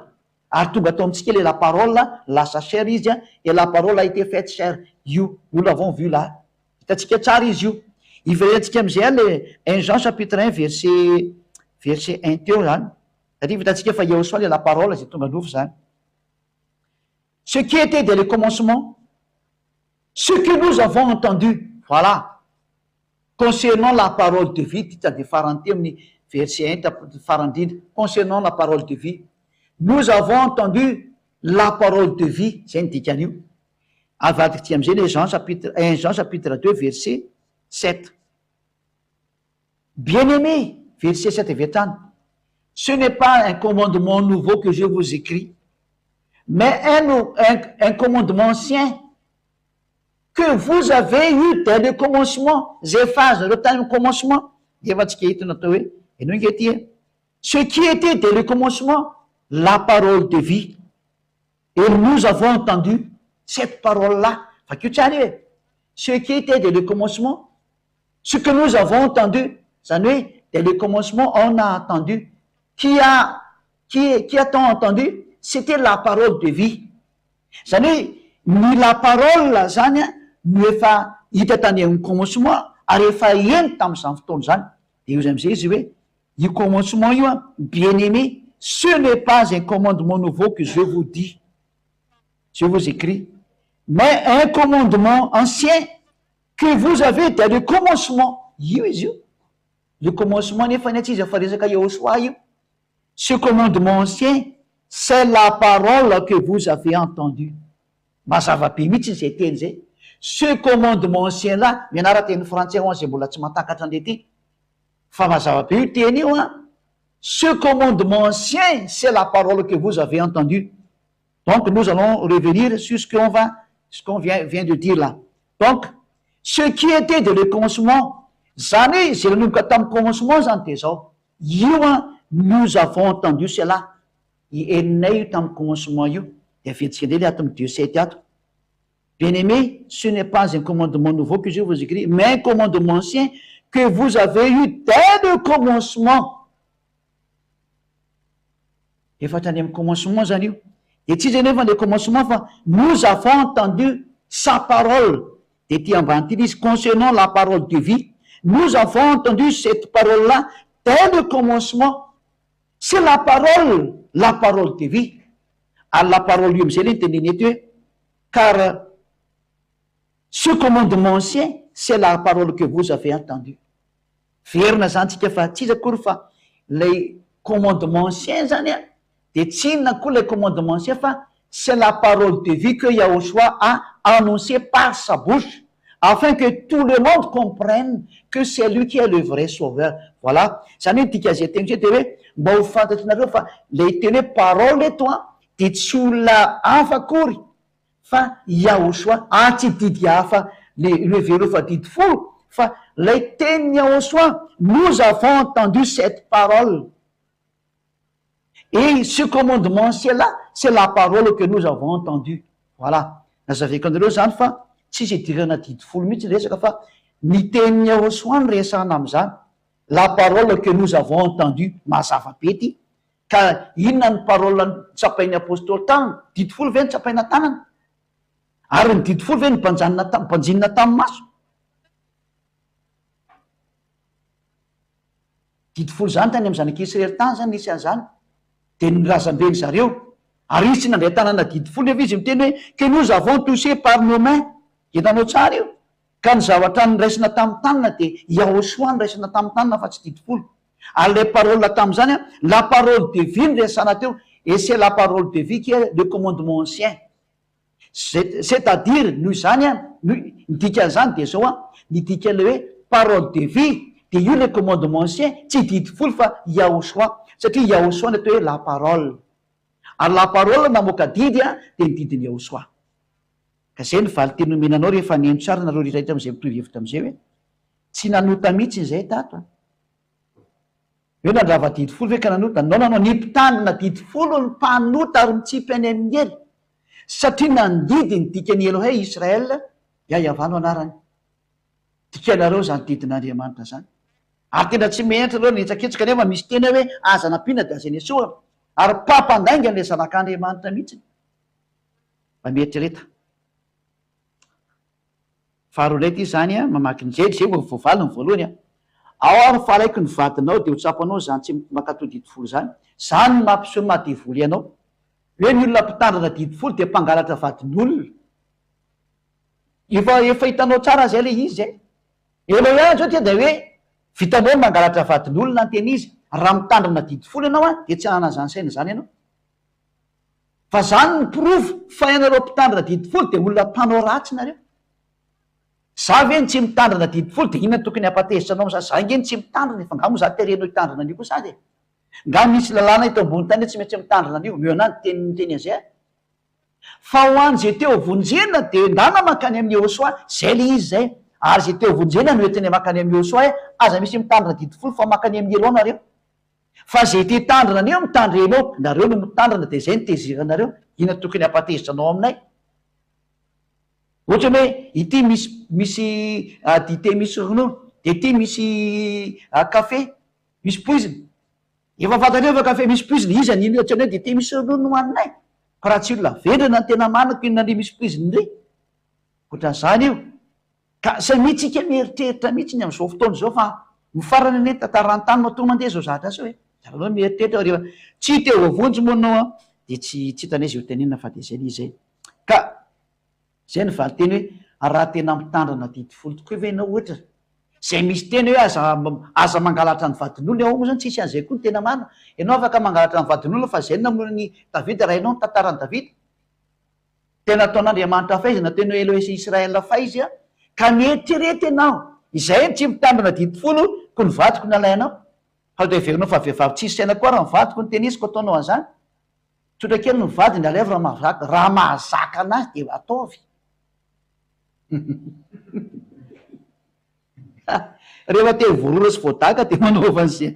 Ary tonga tao amintsika le la parole, lasa chair izy, et la parole a été faite chair. Io, nous l'avons vu là. Hitantsika tsara izy io. Iverentsika amin'izay le 1 Jean chapitre 1 verset verset 1 teo zany. Satria hitantsika fa Yahoshuah le la parole izay tonga nofo zany. Ce qui était dès le commencement, ce que nous avons entendu, voilà. Concernant la parole de vie, ty de farany ty amin'ny verset 1 farany indrindra. Concernant la parole de vie, nous avons entendu la parole de vie, zay ny dikan'io. Avadika ty am'izay le Jean chapitre 1 Jean chapitre 2 verset 7. Bien-aimé, verset 7 avy hatrany. Ce n'est pas un commandement nouveau que je vous écris, mais un commandement ancien que vous avez eu dès le commencement. Zay efa azonareo tany amin'ny commencement. Nefa tsika eto natao hoe, henoy nge ty e. Ce qui était dès le commencement, la parole de vie. Et nous avons entendu cette parole-là. Vakio tsara io e. Ce qui était dès le commencement, ce que nous avons entendu, zany hoe dès le commencement on a entendu. Qui a qui qui a-t-on entendu? C'était la parole de vie. Zany hoe ny la parole zany a no efa hita tany amin'ny commencement ary efa heno tamin'izany fotoana izany. De io am'izay izy hoe io commencement io a, bien-aimé, ce n'est pas un commandement nouveau que je vous dis, je vous écris, mais un commandement ancien que vous avez dès le commencement. Io izy io. Le commencement nefa ny tsy izy fa resaka Yahoshuah io. Ce commandement ancien, c'est la parole que vous avez entendue. Mazava be mihitsy zay teny zay. Ce commandement ancien là, mianara teny frantsay ho an'izay mbola tsy mahatakatra an'le ty. Fa mazava be io teny io a. Ce commandement ancien, c'est la parole que vous avez entendue. Donc nous allons revenir sur ce qu'on vient de dire là. Donc, ce qui était dès le commencement, zany hoe zay nanomboka tamin'ny commencement zany de zao. Io a, nous avons entendu cela. I eninay io tamin'ny commencement io. De avetsika indray le ato amin'ny 2 7 ato. Bien-aimés, ce n'est pas un commandement nouveau que je vous écris, mais un commandement ancien que vous avez eu dès le commencement. Efa hatrany amin'ny commencement zany io. Dia tsy iza anefa ilay commencement fa nous avons entendu sa parole. Dia ity ambany ity ilay izy, concernant la parole de vie, nous avons entendu cette parole-là dès le commencement. C'est la parole, la parole de vie. Ary la parole io amin'izay ilay noteneniny eto hoe car ce commandement ancien c'est la parole que vous avez entendue. Verina zany tsika fa tsy iza akory fa ilay commandement ancien zany an dia tsy inona akory ilay commandement ancien fa c'est la parole de vie que Yahoshua a annoncé par sa bouche afin que tout le monde comprenne que c'est lui qui est le vrai sauveur. Voilà. Zany hoe ny dikan'izay teny izay dia hoe mba ho fantatrinareo fa ilay teny hoe parole eto an dia tsy olona hafa akory fa Yahoshua, ary tsy didy hafa le le fa didy folo fa lay tenin'i Yahoshua, nous avons entendu cette parole et ce commandement ancien là c'est la parole que nous avons entendu, voilà, nazavaiko anareo zany fa tsisy idirana didy folo mihitsy ny resaka fa ny tenin'i Yahoshua no resahana amin'izany, la parole que nous avons entendu, mazava be ty. Ka inona ny parole notsapain'ny apostoly tanana? Didy folo ve notsapaina tanana? Ary ny didy folo ve nobanjanina banjinina tamin'ny maso? Didy folo izany tany amin'ny zanak'i Israely tany izany nisy an'izany. Dia ny razamben-dry zareo. Ary izy tsy nandray tanana didy folo nefa izy miteny hoe que nous avons touché par nos mains. Hitanao tsara io? Ka ny zavatra noraisina tamin'ny tanana dia Yahoshua noraisina tamin'ny tanana fa tsy didy folo. Ary ilay parole tamin'izany an, la parole de vie no resahana teo, et c'est la parole de vie qui est le commandement ancien. C'est à dire, noho izany an, ny dikan'izany dia izao an, ny dikan'ilay hoe parole de vie dia io ilay commandement ancien, tsy didy folo fa Yahoshua, satria Yahoshua no atao hoe la parole. Ary la parole namoaka didy an, dia ny didin'i Yahoshua. Ka izay no valinteny nomena anao rehefa niheno tsara nareo rehetra amin'izay mitovy hevitra amin'izay hoe tsy nanota mihitsy izay tato an! Hoe nandrava didy folo ve ka nanota? Non non non, ny mpitandrina didy folo no mpanota ary mitsipy any amin'ny helo satria nandidy ny dikan'i Elohey Israel, Yah-Yavah no anarany. Dikanareo izany didin'Andriamanitra izany. Ary tena tsy menatra nareo nihetsaketsaka nefa misy teny hoe aza nampiana dia aza nesorina. Ary mpampandainga ilay zanak'Andriamanitra mihitsy. Mba mieritrereta. Faharoa indray ity izany an, mamaky ny zay, zay vao voavaly ny voalohany an. Ao ary fa alaiko ny vadinao dia ho tsapanao izany tsy mankatò didy folo izany. Izany no mampiseho ny maha devoly anao. Hoe ny olona mpitandrina didy folo dia mpangalatra vadin'olona. Efa efa hitanao tsara zay ilay izy e. Ela ihany izao ity dia hoe vitanao ny mangalatra vadin'olona ny tena izy. Raha mitandrina didy folo ianao an, dia tsy hanana izany saina izany ianao. Fa zany ny porofo fa ianareo mpitandrina didy folo dia olona mpanao ratsy nareo. Za ve no tsy mitandrina didy folo dia inona no tokony hampatezitra anao amzany? Za nge no tsy mitandrina e, fa nga moa za terenao hitandrina an'io koa sady e? Nga misy lalàna eto ambony tany hoe tsy maintsy mitandrina an'io? Omeo anah ny teny miteny an'izay a! Fa ho an'izay te ho vonjena dia ndana mankany amin'i Yehosua, zay le izy zay, ary izay te ho vonjena no entiny mankany amin'i Yehosua hoe aza misy mitandrina didy folo fa mankany amin'i Elon nareo. Fa zay te hitandrina anio mitandrena eo, nareo no mitandrina dia zay no teziranareo, inona tokony hampatezitra anao aminay? Ohatra hoe ity misy misy dite misy ronono, dia ity misy kafe misy poizina, efa fantatreo fa kafe misy poizina, iza ny inona tsy hoe dite misy ronono no hohaninay? Fa raha tsy olona vendrana ny tena marina ko inona ndry misy poizina ndry? Ohatran'izany io. Ka samia tsika mieritreritra mihitsy ny amin'izao fotoana izao fa mifarana anie ny tantaran'ny tany matoa mandeha izao zavatra izao e! Zareo aloha mieritreritra fa rehefa tsy te ho voavonjy moa ianao an, dia tsy tsy hitanay izay ho tenenina fa dia izay ilay izy izay. Ka izay ny valinteny hoe raha tena mitandrina didy folo tokoa ve ianao ohatra izay misy teny hoe aza aza mangalatra ny vadin'olona, ao moa izany tsisy an'izay koa ny tena marina, ianao afaka mangalatra ny vadin'olona fa izay no namono an'i Davida raha ianao ny tantaran'i Davida. Tena ataon'Andriamanitra faizina teny hoe Elohe sy Israel faizy a! Ka mieritrereta ianao, izay no tsy mitandrina didy folo ko ny vadiko no alainao? Fa dia heverinao fa vehivavy tsisy saina koa ary ny vadiko no tenisiko ataonao an'izany? Tsotra kely ny vadiny alaivo raha mahazaka, raha mahazaka anazy dia ataovy. Rehefa te ho voarora sy voadaka dia manaova an'izay.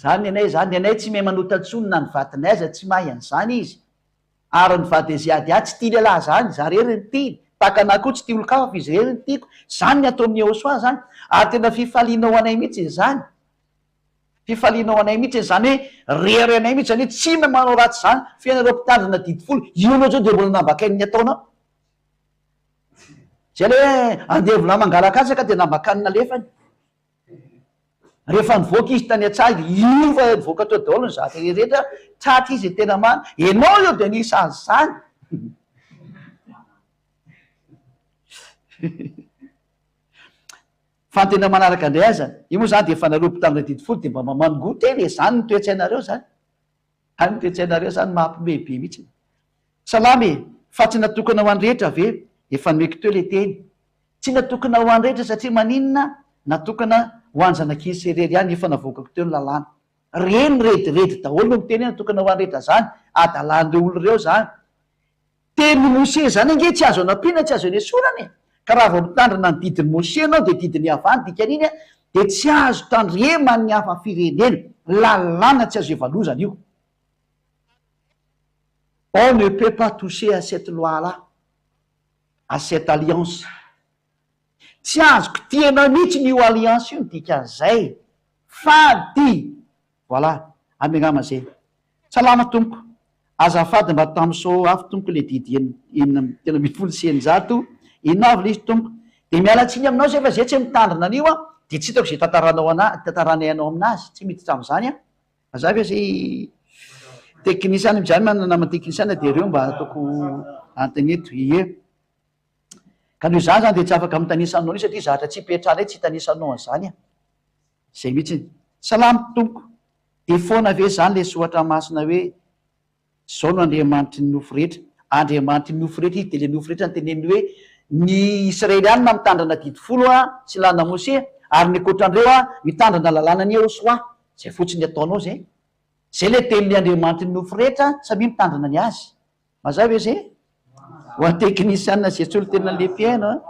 Zany ny anay zany, ny anay tsy mahay manota intsony na ny vadinay aza tsy mahay an'izany izy. Ary ny vady Ziadia tsy tia lehilahy zany, za rery no tiany, tahaka anah koa tsy tia olon-kafa fa izy irery no tiako, zany ny atao amin'ny Yehosua zany, ary tena fifaliana ho anay mihitsy izany, fifaliana ho anay mihitsy izany hoe rery anay mihitsy zany hoe tsy mahay manao ratsy zany, fa ianareo mpitandrina didy folo, io anao zao dia mbola nambakain'ny ataonao, zay le hoe andevolahy mangalakatsaka dia nambakany nalefany. Rehefa nivoaka izy tany an-tsaha dia io fa nivoaka teo daholo ny zavatra rehetra, tratra izy tena marina, enao io dia anisan'izany. Fa ny tena manaraka indray aza, io moa izany dia efa nareo mpitandrina didy folo dia mba mamangoa tena e, izany ny toe-tsainareo izany. Izany ny toe-tsainareo izany mampiomehy be mihitsy. Salama e! Fa tsy natokana ho an'ny rehetra ve? Efa nomeko teo le teny. Tsy natokana ho an'ny rehetra satria maninona? Natokana ho an'ny zanak'Isy irery ihany efa navoakako teo ny lalàna. Reny rediredy daholo no miteny hoe natokana ho an'ny rehetra zany, adalan'ireo olona ireo zany. Tenin'i Mose zany ange tsy azo anampiana tsy azo anesorana e! Ka raha vao mitandrina ny didin'i Mose ianao dia didin'i Yavah ny dikan'iny a, dia tsy azo tandreman'ny hafa firenena. Lalàna tsy azo evalozana io. On ne peut pas toucher à cette loi là, à cette alliance. Tsy azo kitihana mihitsy io alliance io ny dikan'izay. Fady! Voilà, ampy angamba zay. Salama tompoko. Azafady mba tamso avy tompoko le didy 636, inona avy le izy tompoko? De miala tsiny aminao zay fa zay tsy mitandrina an'io an, de tsy hitako zay tantaranao ana, tantaranay anao aminazy, tsy miditra amzany an. Fa za ve zay teknisiana, za manana namana teknisiana de reo mba ataoko antony eto, ie. Ka noho izany zany de tsy afaka mitanisa anao an'io satria zatra tsy ipetrahanay tsy hitanisa anao an'izany an. Zay mihitsy. Salama tompoko. De foana ve zany le soratra masina hoe zao no Andriamanitry ny nofo rehetra? Andriamanitry ny nofo rehetra izy de le nofo rehetra no teneniny hoe ny Israelianina mitandrina didy folo sy lalana Mosea ary ny ankoatran'ireo mitandrina lalanan'i Yehosoa. Zay fotsiny ataonao zay. Zay le tenin'le Andriamanitry ny nofo rehetra samia mitandrina ny azy. Mazava ve zay? Ho an'ny teknisiana izay solontenan'ny le mpihaino an,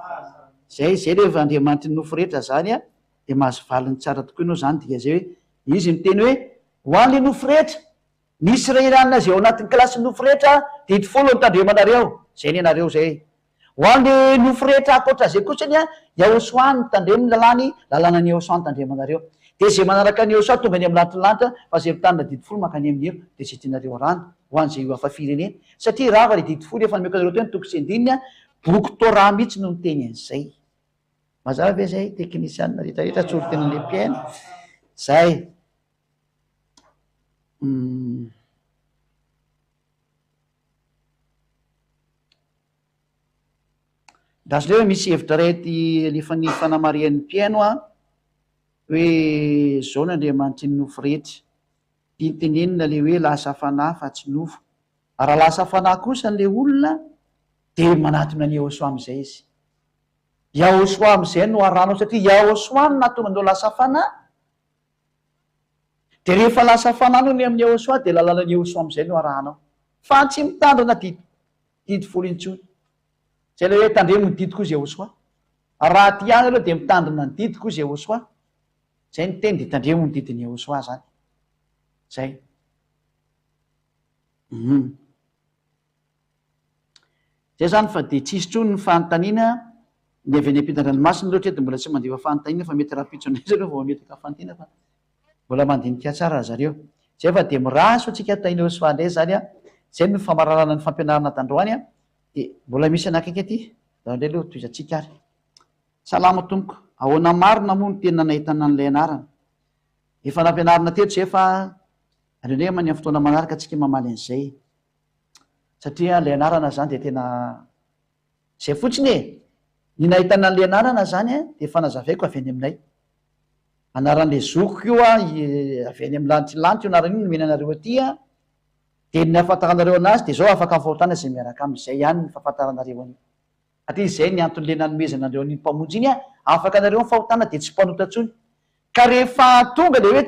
zay zay le Andriamanitry ny nofo rehetra zany an, dia mahazo valiny tsara tokoa ianao zany dika zay hoe izy miteny hoe ho an'le nofo rehetra, ny Israelianina izay ao anatin'ny kilasin'ny nofo rehetra didy folo no tandremanareo, zay ny anareo zay. Ho an'le nofo rehetra ankoatra izay kosa anie, Yahoshuah no tandremo ny lalàny, lalànan'i Yahoshuah no tandremanareo. Dia izay manaraka an'i Yahoshuah tonga any amin'ny lanitry ny lanitra, fa izay mitandrina didy folo mankany amin'ny helo, dia izay tianareo arahana, ho an'izay io hafa firenena. Satria rava ilay didy folo efa nomeko anareo teo ny toko sy andininy, boky Torah mihitsy no miteny an'izay. Mazava ve izay, teknisianina rehetra rehetra, tsory tena le mpihaino? Zay. Hum. Andraso indray fa misy hevitra iray aty alefan'ny fanamarihan'ny mpihaino an, hoe zao ny Andriamanitry ny nofo rehetra. Tiany tenenina le hoe lasa fanahy fa tsy nofo. Raha lasa fanahy kosa le olona dia manatona an'i Yahoshuah amin'izay izy. Yahoshuah amin'izay no arahanao satria Yahoshuah no nahatonga anao lasa fanahy. Dia rehefa lasa fanahy anao ny amin'i Yahoshuah dia lalanan'i Yahoshuah amin'izay no arahanao. Fa tsy mitandrina didy didy folo intsony. Izay ilay hoe tandremo ny didiko hozy Yahoshuah. Raha tia ahy nareo dia mitandrina ny didiko hozy Yahoshuah. Izay ny teny dia tandremo ny didin'i Yahoshuah izany. Izay. Hum. Zay zany fa dia tsisy tsony ny fanontaniana, ny avy any ampitan-dranomasina aloha hatreto mbola tsy mandefa fanontaniana fa mety rahampitso indray zareo vao hametraka fanontaniana fa mbola mandinika tsara ry zareo. Zay fa dia mirary soa antsika tahin'i Yehosua indray zany an, zay no famaranana ny fampianarana tandroany an, dia mbola misy anakaiky aty, ndao indray aloha tohizantsika ary. Salama tompoko, ahoana marina moa no tena nahitana an'ilay anarana? Efa nampianarina teto zay fa aleo indray amin'ny fotoana manaraka tsika mamaly an'izay. Satria ilay anarana zany dia tena zay fotsiny e! Ny nahitana an'ilay anarana zany dia efa nazavaiko avy any aminay. Anaran'ilay zokiko io an, avy any amin'ny lanitra lanitra io anarana io nomena anareo aty an, dia ny nahafantaranareo anazy dia zao afaka amin'ny fahotana izay miaraka aminy, izay ihany ny fahafantaranareo an'io. Satria izay ny anton'ilay nanomezana anareo an'iny Mpamonjy iny an, afaka anareo amin'ny fahotana dia tsy mpanota intsony. Ka rehefa tonga ilay hoe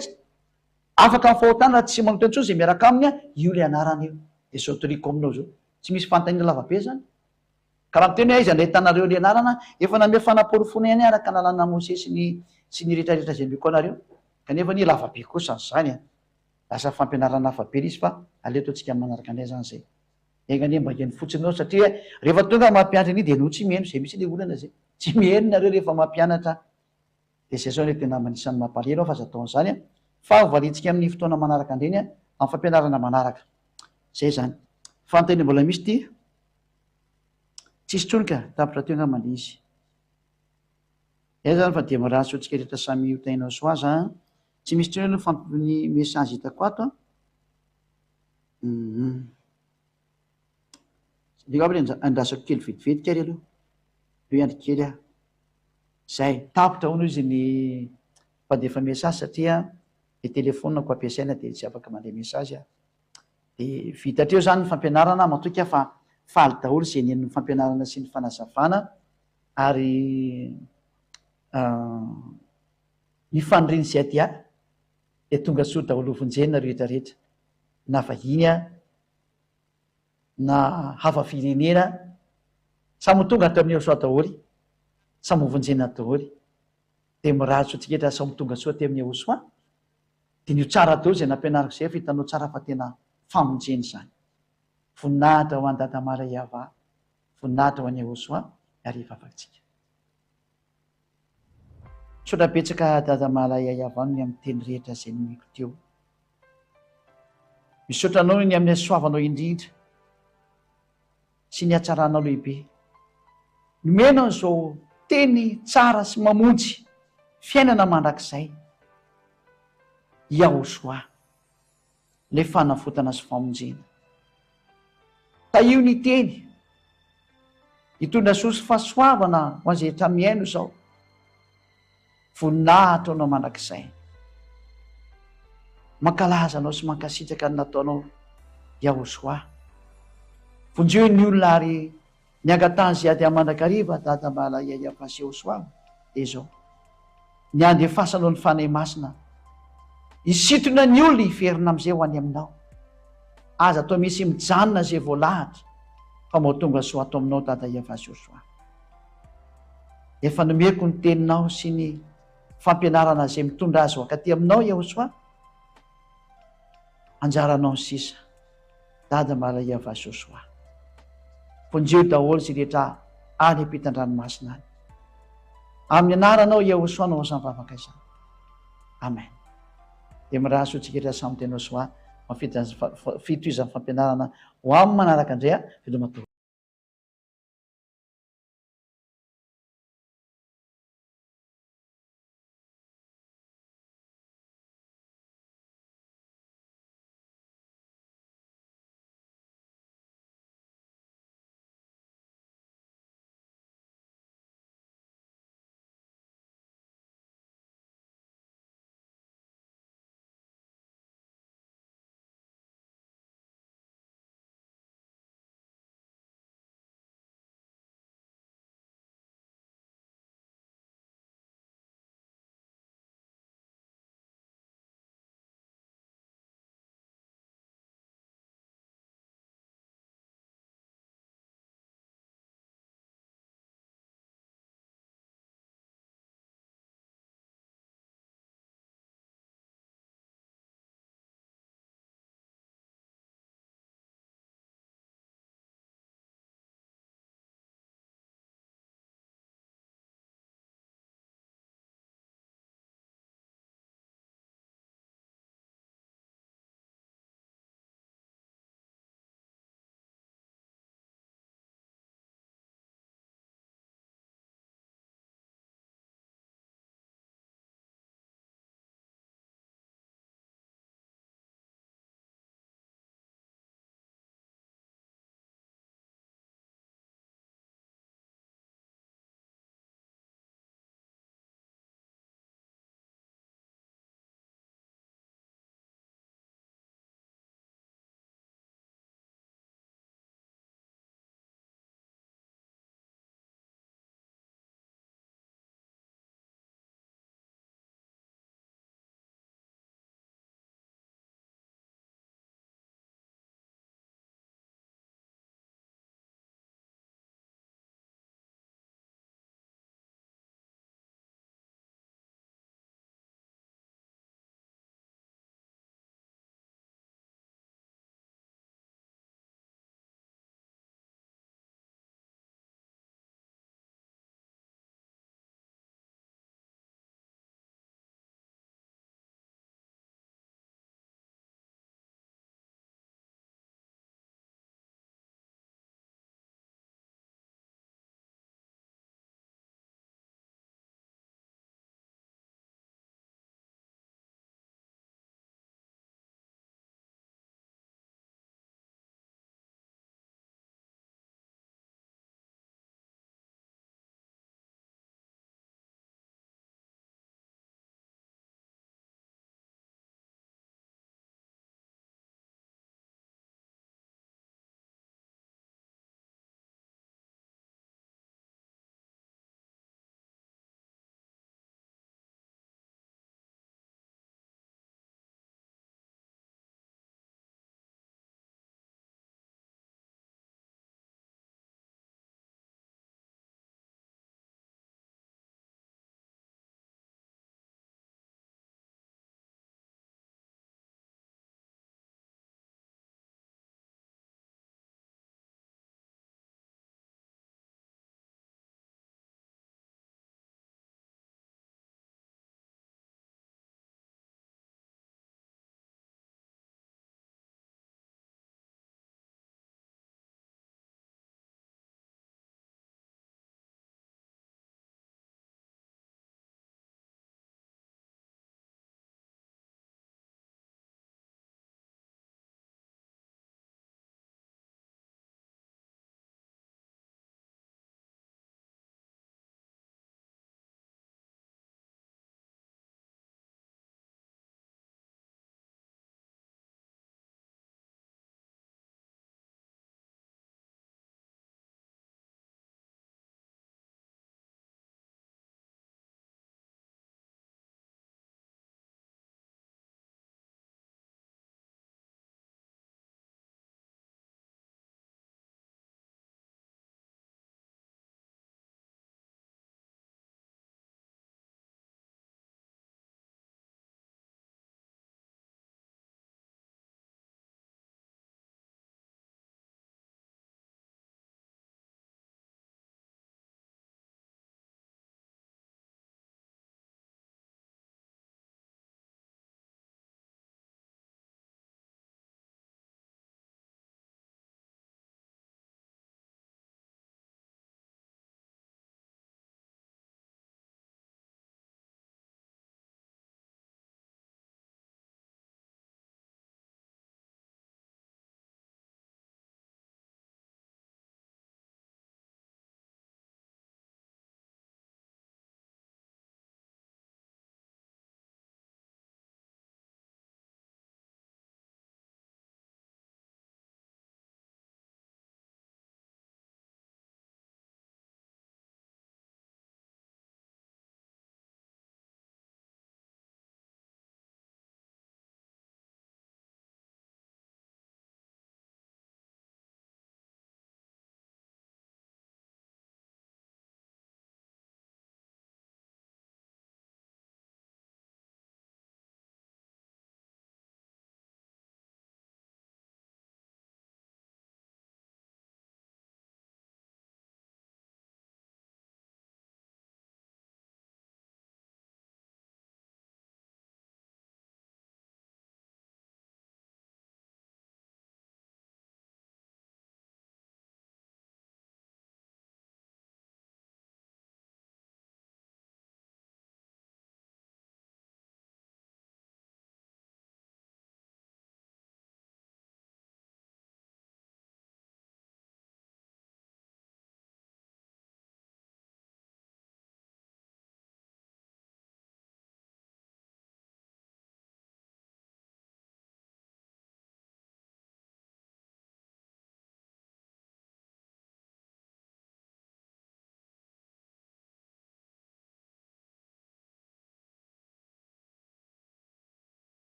afaka amin'ny fahotana raha tsy manota intsony izay miaraka aminy an, io ilay anarana io. Dia izao toriko aminao izao. Tsy misy fanontaniana lava be izany. Ka raha miteny hoe aiza no ahitanareo ilay anarana, efa namehy fanaporofoana ihany araka ny lalàna Mosesy sy ny sy ny rehetra rehetra izay omeko anareo. Kanefa anie lava be kosa izany an. Lasa fampianarana hafa be ilay izy fa aleo ataontsika amin'ny manaraka indray izany izay. Enga anie mba heno fotsiny enao satria rehefa tonga mampianatra anie dia enao tsy mihaino, zay mihitsy le olana zay. Tsy mihaino nareo rehefa mampianatra dia zay zao le tena anisan'ny mampalahelo aho fa aza atao an'izany an! Fa ho valiantsika amin'ny fotoana manaraka indray ny amin'ny fampianarana manaraka. Zay zany. Fanontaniana mbola misy ity? Tsisy intsony ka, tapitra teo angamba le izy. Zay zany fa dia mirary soa antsika rehetra samy ho tahinao soa aza an! Tsy misy intsony aloha ny message hitako ato an! Hum. Aleo aby le andrasako kely vetivety kary aloha. Aleo hiandry kely aho. Zay, tapitra hono izy ny mpandefa message satria le téléphone-ko ampiasaina dia tsy afaka mandray message aho. Dia vita hatreo izany ny fampianarana, matoky aho fa faly daholo izay nihaino ny fampianarana sy ny fanazavana ary ny fanirian'i Ziadia dia tonga soa daholo hovonjena rehetra rehetra na vahiny a na hafa firenena samy ho tonga ato amin'ny Yehosua daholo samy hovonjena daholo dia mirary soa antsika rehetra samy ho tonga soa aty amin'ny Yehosua diniho tsara daholo izay nampianariko izay fa hitanao tsara fa tena famonjena izany voninahitra ho an'i Dada Mara Yavah voninahitra ho an'i Yehosua ary hivavaka tsika. Misaotra betsaka Dada Malaya Yavano ny amin'ny teny rehetra izay nomeko teo. Misaotra anao ny amin'ny hasoavanao indrindra sy ny hatsaranao lehibe. Nomenao izao teny tsara sy mamonjy fiainana mandrakizay. Yahoshua. Ilay fanavotana sy famonjena. Tahio ny teny. Hitondra soa sy fahasoavana ho an'izay rehetra mihaino izao. Voninahitra ho anao mandrakizay. Mankalaza anao sy mankasitraka ny nataonao Yahoshua. Vonjeo ny olona ary Ny angatahan'i Ziad ahy mandrakariva, Dada Mala Yahya Pasehoswam, dia izao, Ny handefasanao ny Fanahy Masina hisintona ny olona hiverina amin'izay ho any aminao. Aza atao misy mijanona izay voalahatra fa mao tonga soa ato aminao Dada Yahya Pasehoswam. Efa nomeko ny teninao sy ny fampianarana izay mitondra azy ho ankaty aminao Yahoswa. Anjaranao ny sisa. Dada Malahia Vasosoa. Vonjeo daholo izay rehetra any ampitan-dranomasina any. Amin'ny anaranao Yehosoa no izany vavaka izany. Amen. Dia mirary soa antsika rehetra samy tena soa amin'ny fitohizan'ny fampianarana ho amin'ny manaraka indray a. Veloma tompoko.